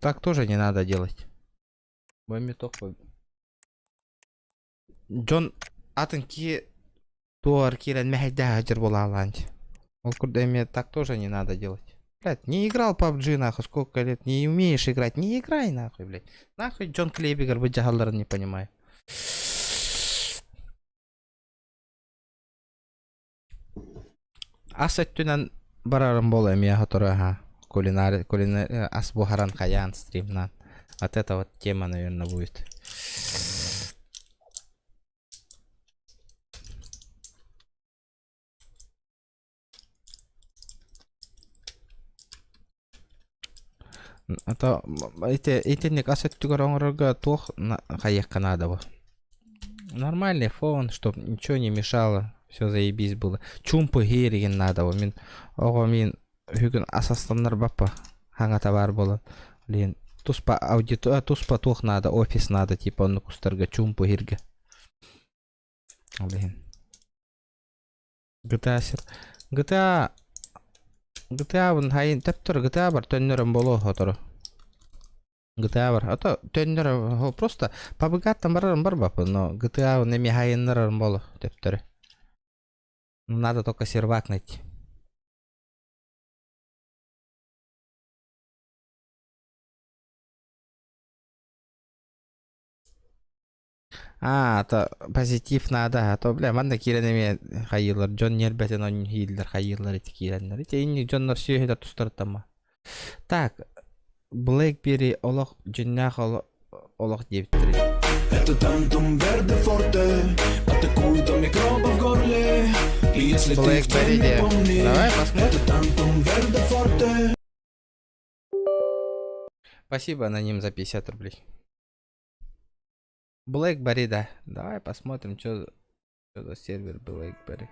Так тоже не надо делать. Бу тохпо Дьон атын киһи туор киирэн мэһэйдэһэ сылдьар буолаалаан дии. Ол курдук эмиэ так тоже не надо делать. Блядь, не играл PUBG нахуй сколько лет, не умеешь играть, не играй нахуй, блядь. Нахуй дьон клейбигэр быдьаһалларын не понимаю. Ас өттүнэн барарым буолуо эмиэ сотору аһа кулинар кулинар ас буһаран хайаан стримнаан. Вот это вот тема, наверное, будет. А то ити итинник ас өттүгэр оҥорорго туох хайыахха наада бу? Нормальный фон, чтоб ничего не мешало, все заебись было. Чуумпу иһиэригин наада бу. Мин оҕо мин бүгүн ас астаннарбаппа хаҥата баар буолан. Блин, туспа аудито туспа туох наада, офис наада типа оннук устарга чуумпу иһиргэ. Ол иһин. GTA сир GTA GTA-бын хайын төптөр GTA бар төннөрөн болуо сотору. GTA бар. А то төннөр просто PUBG-тан барарым барбаппын, но GTA-бын эмиэ хайыннарарым боло төптөрү. Надо только сервак найти. Аа, то позитив наада, а то бля манна киирэн эмиэ хайыылар, дьон ньиэрбэтин онньуһииллэр, хайыылар ити киирэннэр. Ити инник дьоннор сүөһүлэр тустарыттама. Так, Blackberry олох дьиннээх олох диэбиттэр. Это тантум верде форте Атакует микробов в горле И если ты в Blackberry теме, де. помни Давай посмотрим. Это тантум верде форте Спасибо, аноним, за 50 рублей. Blackberry, да. Давай посмотрим, что за сервер Blackberry.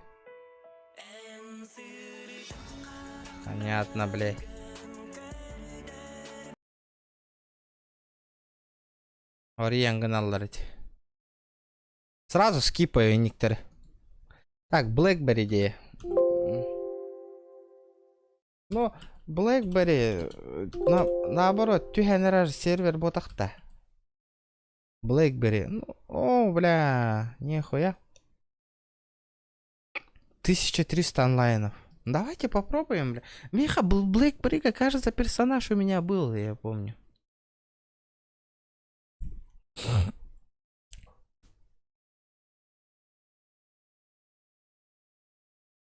Понятно, блядь. Ориен гыналлар ити. Сразу скипаю инниктэри. Так, Blackberry идея. Ну, Blackberry, на, наоборот, түһэн эрэр сервер буотахта. Blackberry, ну, о, бля, нихуя. 1300 онлайнов. Давайте попробуем, бля. Миха, Blackberry, кажется, персонаж у меня был, я помню.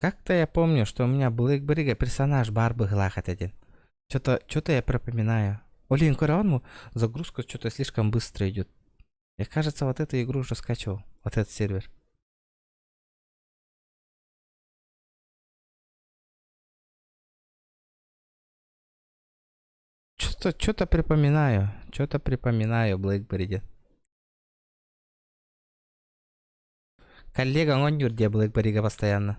Как-то я помню, что у меня Blackberry персонаж баар быһыылаах один. Что-то что-то я припоминаю. Блин, көрөҕүн загрузка что-то слишком быстро идет. Я, кажется, вот эту игру уже скачивал. Вот этот сервер. Что-то что-то припоминаю. Что-то припоминаю Blackberry. Коллега оонньуур диэ Blackberry постоянно.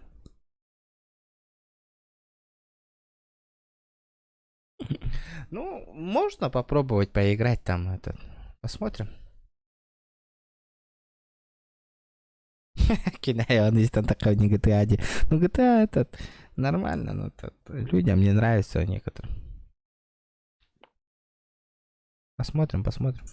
Ну, можно попробовать поиграть там этот. Посмотрим. Кинай, он есть там такой не GTA. ди. Ну, GTA этот нормально, но этот, людям не нравится некоторым. Посмотрим, посмотрим.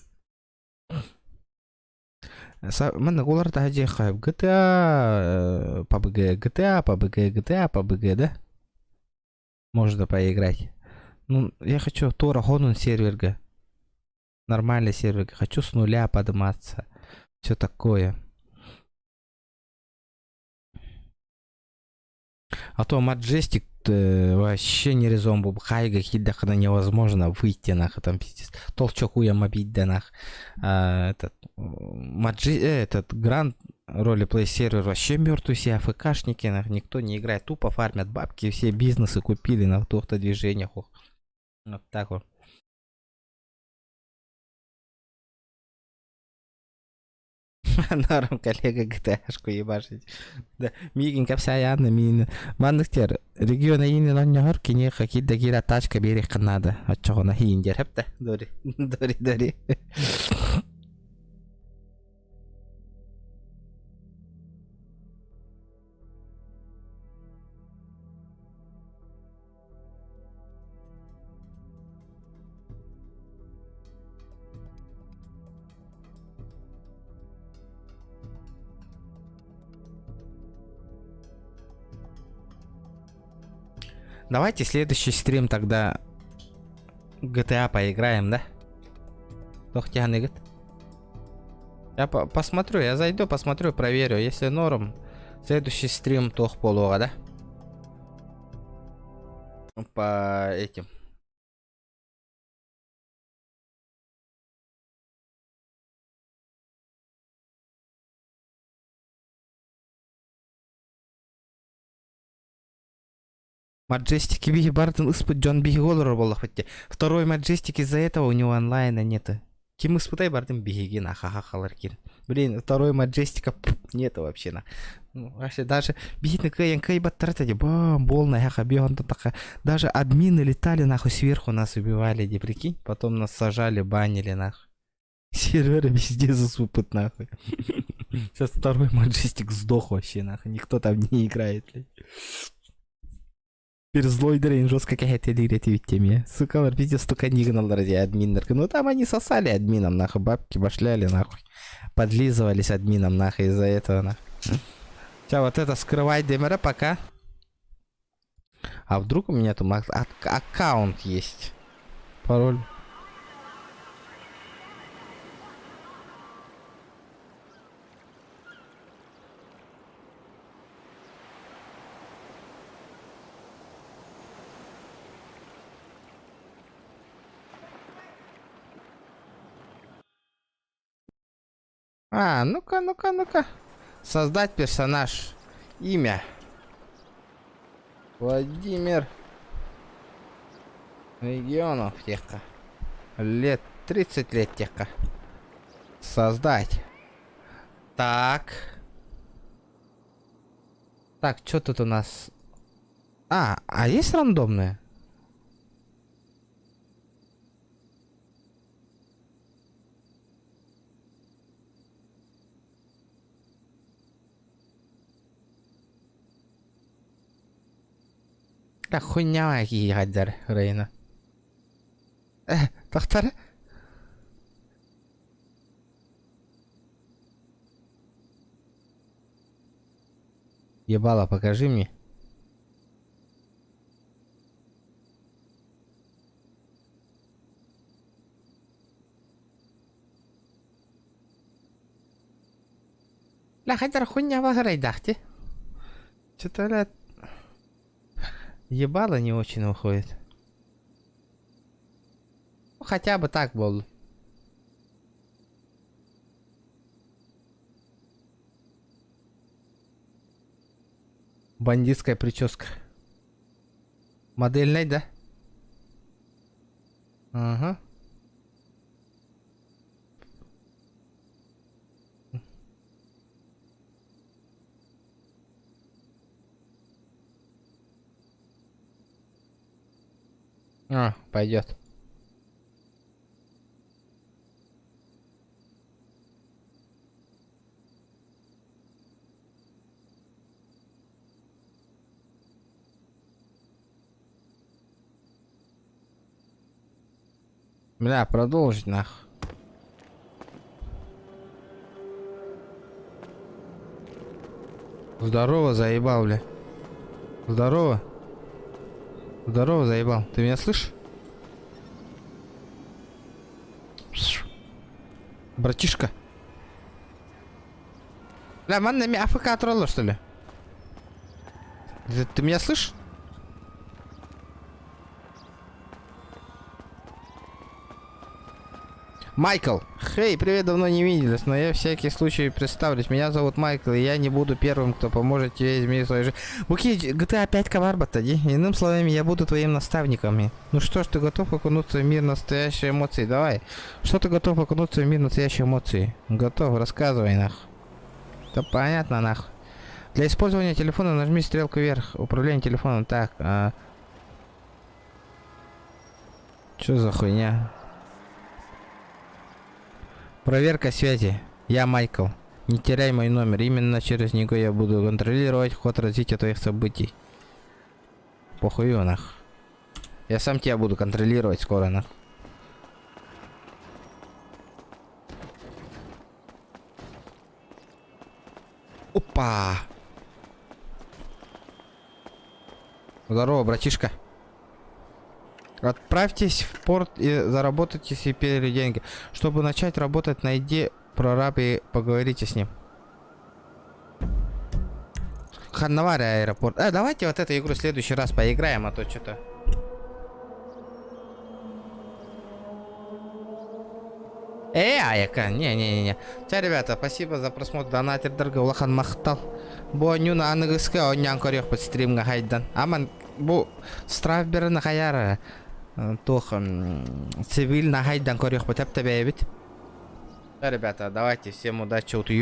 Манна улар таһа GTA, PUBG, GTA, PUBG, GTA, PUBG, да? Можно поиграть. Ну, я хочу Тора Хонун серверга. Нормальный сервер. Хочу с нуля подниматься. Все такое. А то Majestic вообще не резон был. Хайга хидахана невозможно выйти нах там пиздец. Толчок уя мобить да нах. А, этот, Маджи, этот Гранд. Ролеплей сервер вообще мертвый, все АФКшники, нах, никто не играет, тупо фармят бабки, все бизнесы купили на тухта движениях. ох. Вот так вот. Норм, коллега GTA-шку ебашить. Да, миигин кэпсээн миин. Маннык тер регион эйинин онньоһор киниэхэ киирдэ киирэ тачка биэриэххин наада. Оччоҕуна иин диэр хэптэ. Дори, дори, дори. Давайте следующий стрим тогда GTA поиграем, да? Туох диэхиныгыт? Я по посмотрю, я зайду, посмотрю, проверю. Если норм, следующий стрим туох буолуоҕа, да? По этим. Маджестики биһи барытын ыспыт дьон биһиги олорор буоллахпыт дии. Второй Маджестик из-за этого у него онлайна нету. Ким ыспытай бардым биһиги на ха-ха кир. Блин, второй Маджестика нету вообще на. Ну, вообще даже биһитни кыайан кыайбаттара ди бам болна хаха биһонтон така даже админы летали нахуй сверху нас убивали ди прикинь потом нас сажали банили нахуй Серверы везде засупят нахуй. Сейчас второй Маджестик сдох вообще нахуй. Никто там не играет, блядь. Теперь злой дрейн жестко хотели играть ведь теме. Сука, пиздец, столько не гнал ради админер. Ну там они сосали админом, нахуй, бабки башляли, нахуй. Подлизывались админом, нахуй, из-за этого, нахуй. Сейчас вот это скрывай ДМР пока. А вдруг у меня там аккаунт есть? Пароль. А, ну-ка, ну-ка, ну-ка. Создать персонаж. Имя. Владимир Регионов диэххэ. Лет 30 лет диэххэ. Создать. Так. Так, что тут у нас? А, а есть рандомные? Да хуйня киһи Рейна. Э, тохтор. Ебало, покажи мне. Бля, хайдар хуйня багарайдахти. Что-то, бля, ебало не очень выходит. Ну, хотя бы так был. Бандитская прическа. Модельная, да? Ага. А, пойдет. Бля, продолжить нах. Здорово, заебал, бля. Здорово. Здорово, заебал. Ты меня слышишь? Братишка. Бля, манна ми АФК тролла, что ли? Ты, ты меня слышишь? Майкл! Хей, привет, давно не виделись, но я всякий случай представлюсь. Меня зовут Майкл, и я не буду первым, кто поможет тебе изменить свою жизнь. Буки, GTA 5 баар дии. Иным словами, я буду твоим наставником. Ну что ж, ты готов окунуться в мир настоящей эмоции? Давай. Что ты готов окунуться в мир настоящей эмоции? Готов, рассказывай, нах. Да понятно, нах. Для использования телефона нажми стрелку вверх. Управление телефоном. Так. А... Чё за хуйня? Проверка связи. Я Майкл. Не теряй мой номер. Именно через него я буду контролировать ход развития твоих событий. Похую нах. Я сам тебя буду контролировать скоро нах. Опа! Здорово, братишка. Отправьтесь в порт и заработайте себе первые деньги. Чтобы начать работать, найди прораб и поговорите с ним. Ханна баар аэропорт. Давайте вот эту игру в следующий раз поиграем, а то что-то. Э, айка, не-не-не. Чэ, ребята, спасибо за просмотр. Донатердарга улахан махтал. Бу оонньууну аныгыскы оонньоон көрүөхпүт стримҥа хайдан. Аман, бу Strawberry хайар туох цивильно хайдан көрүөхпүт эптебэбит. Да, ребята, давайте, всем удачи, утую.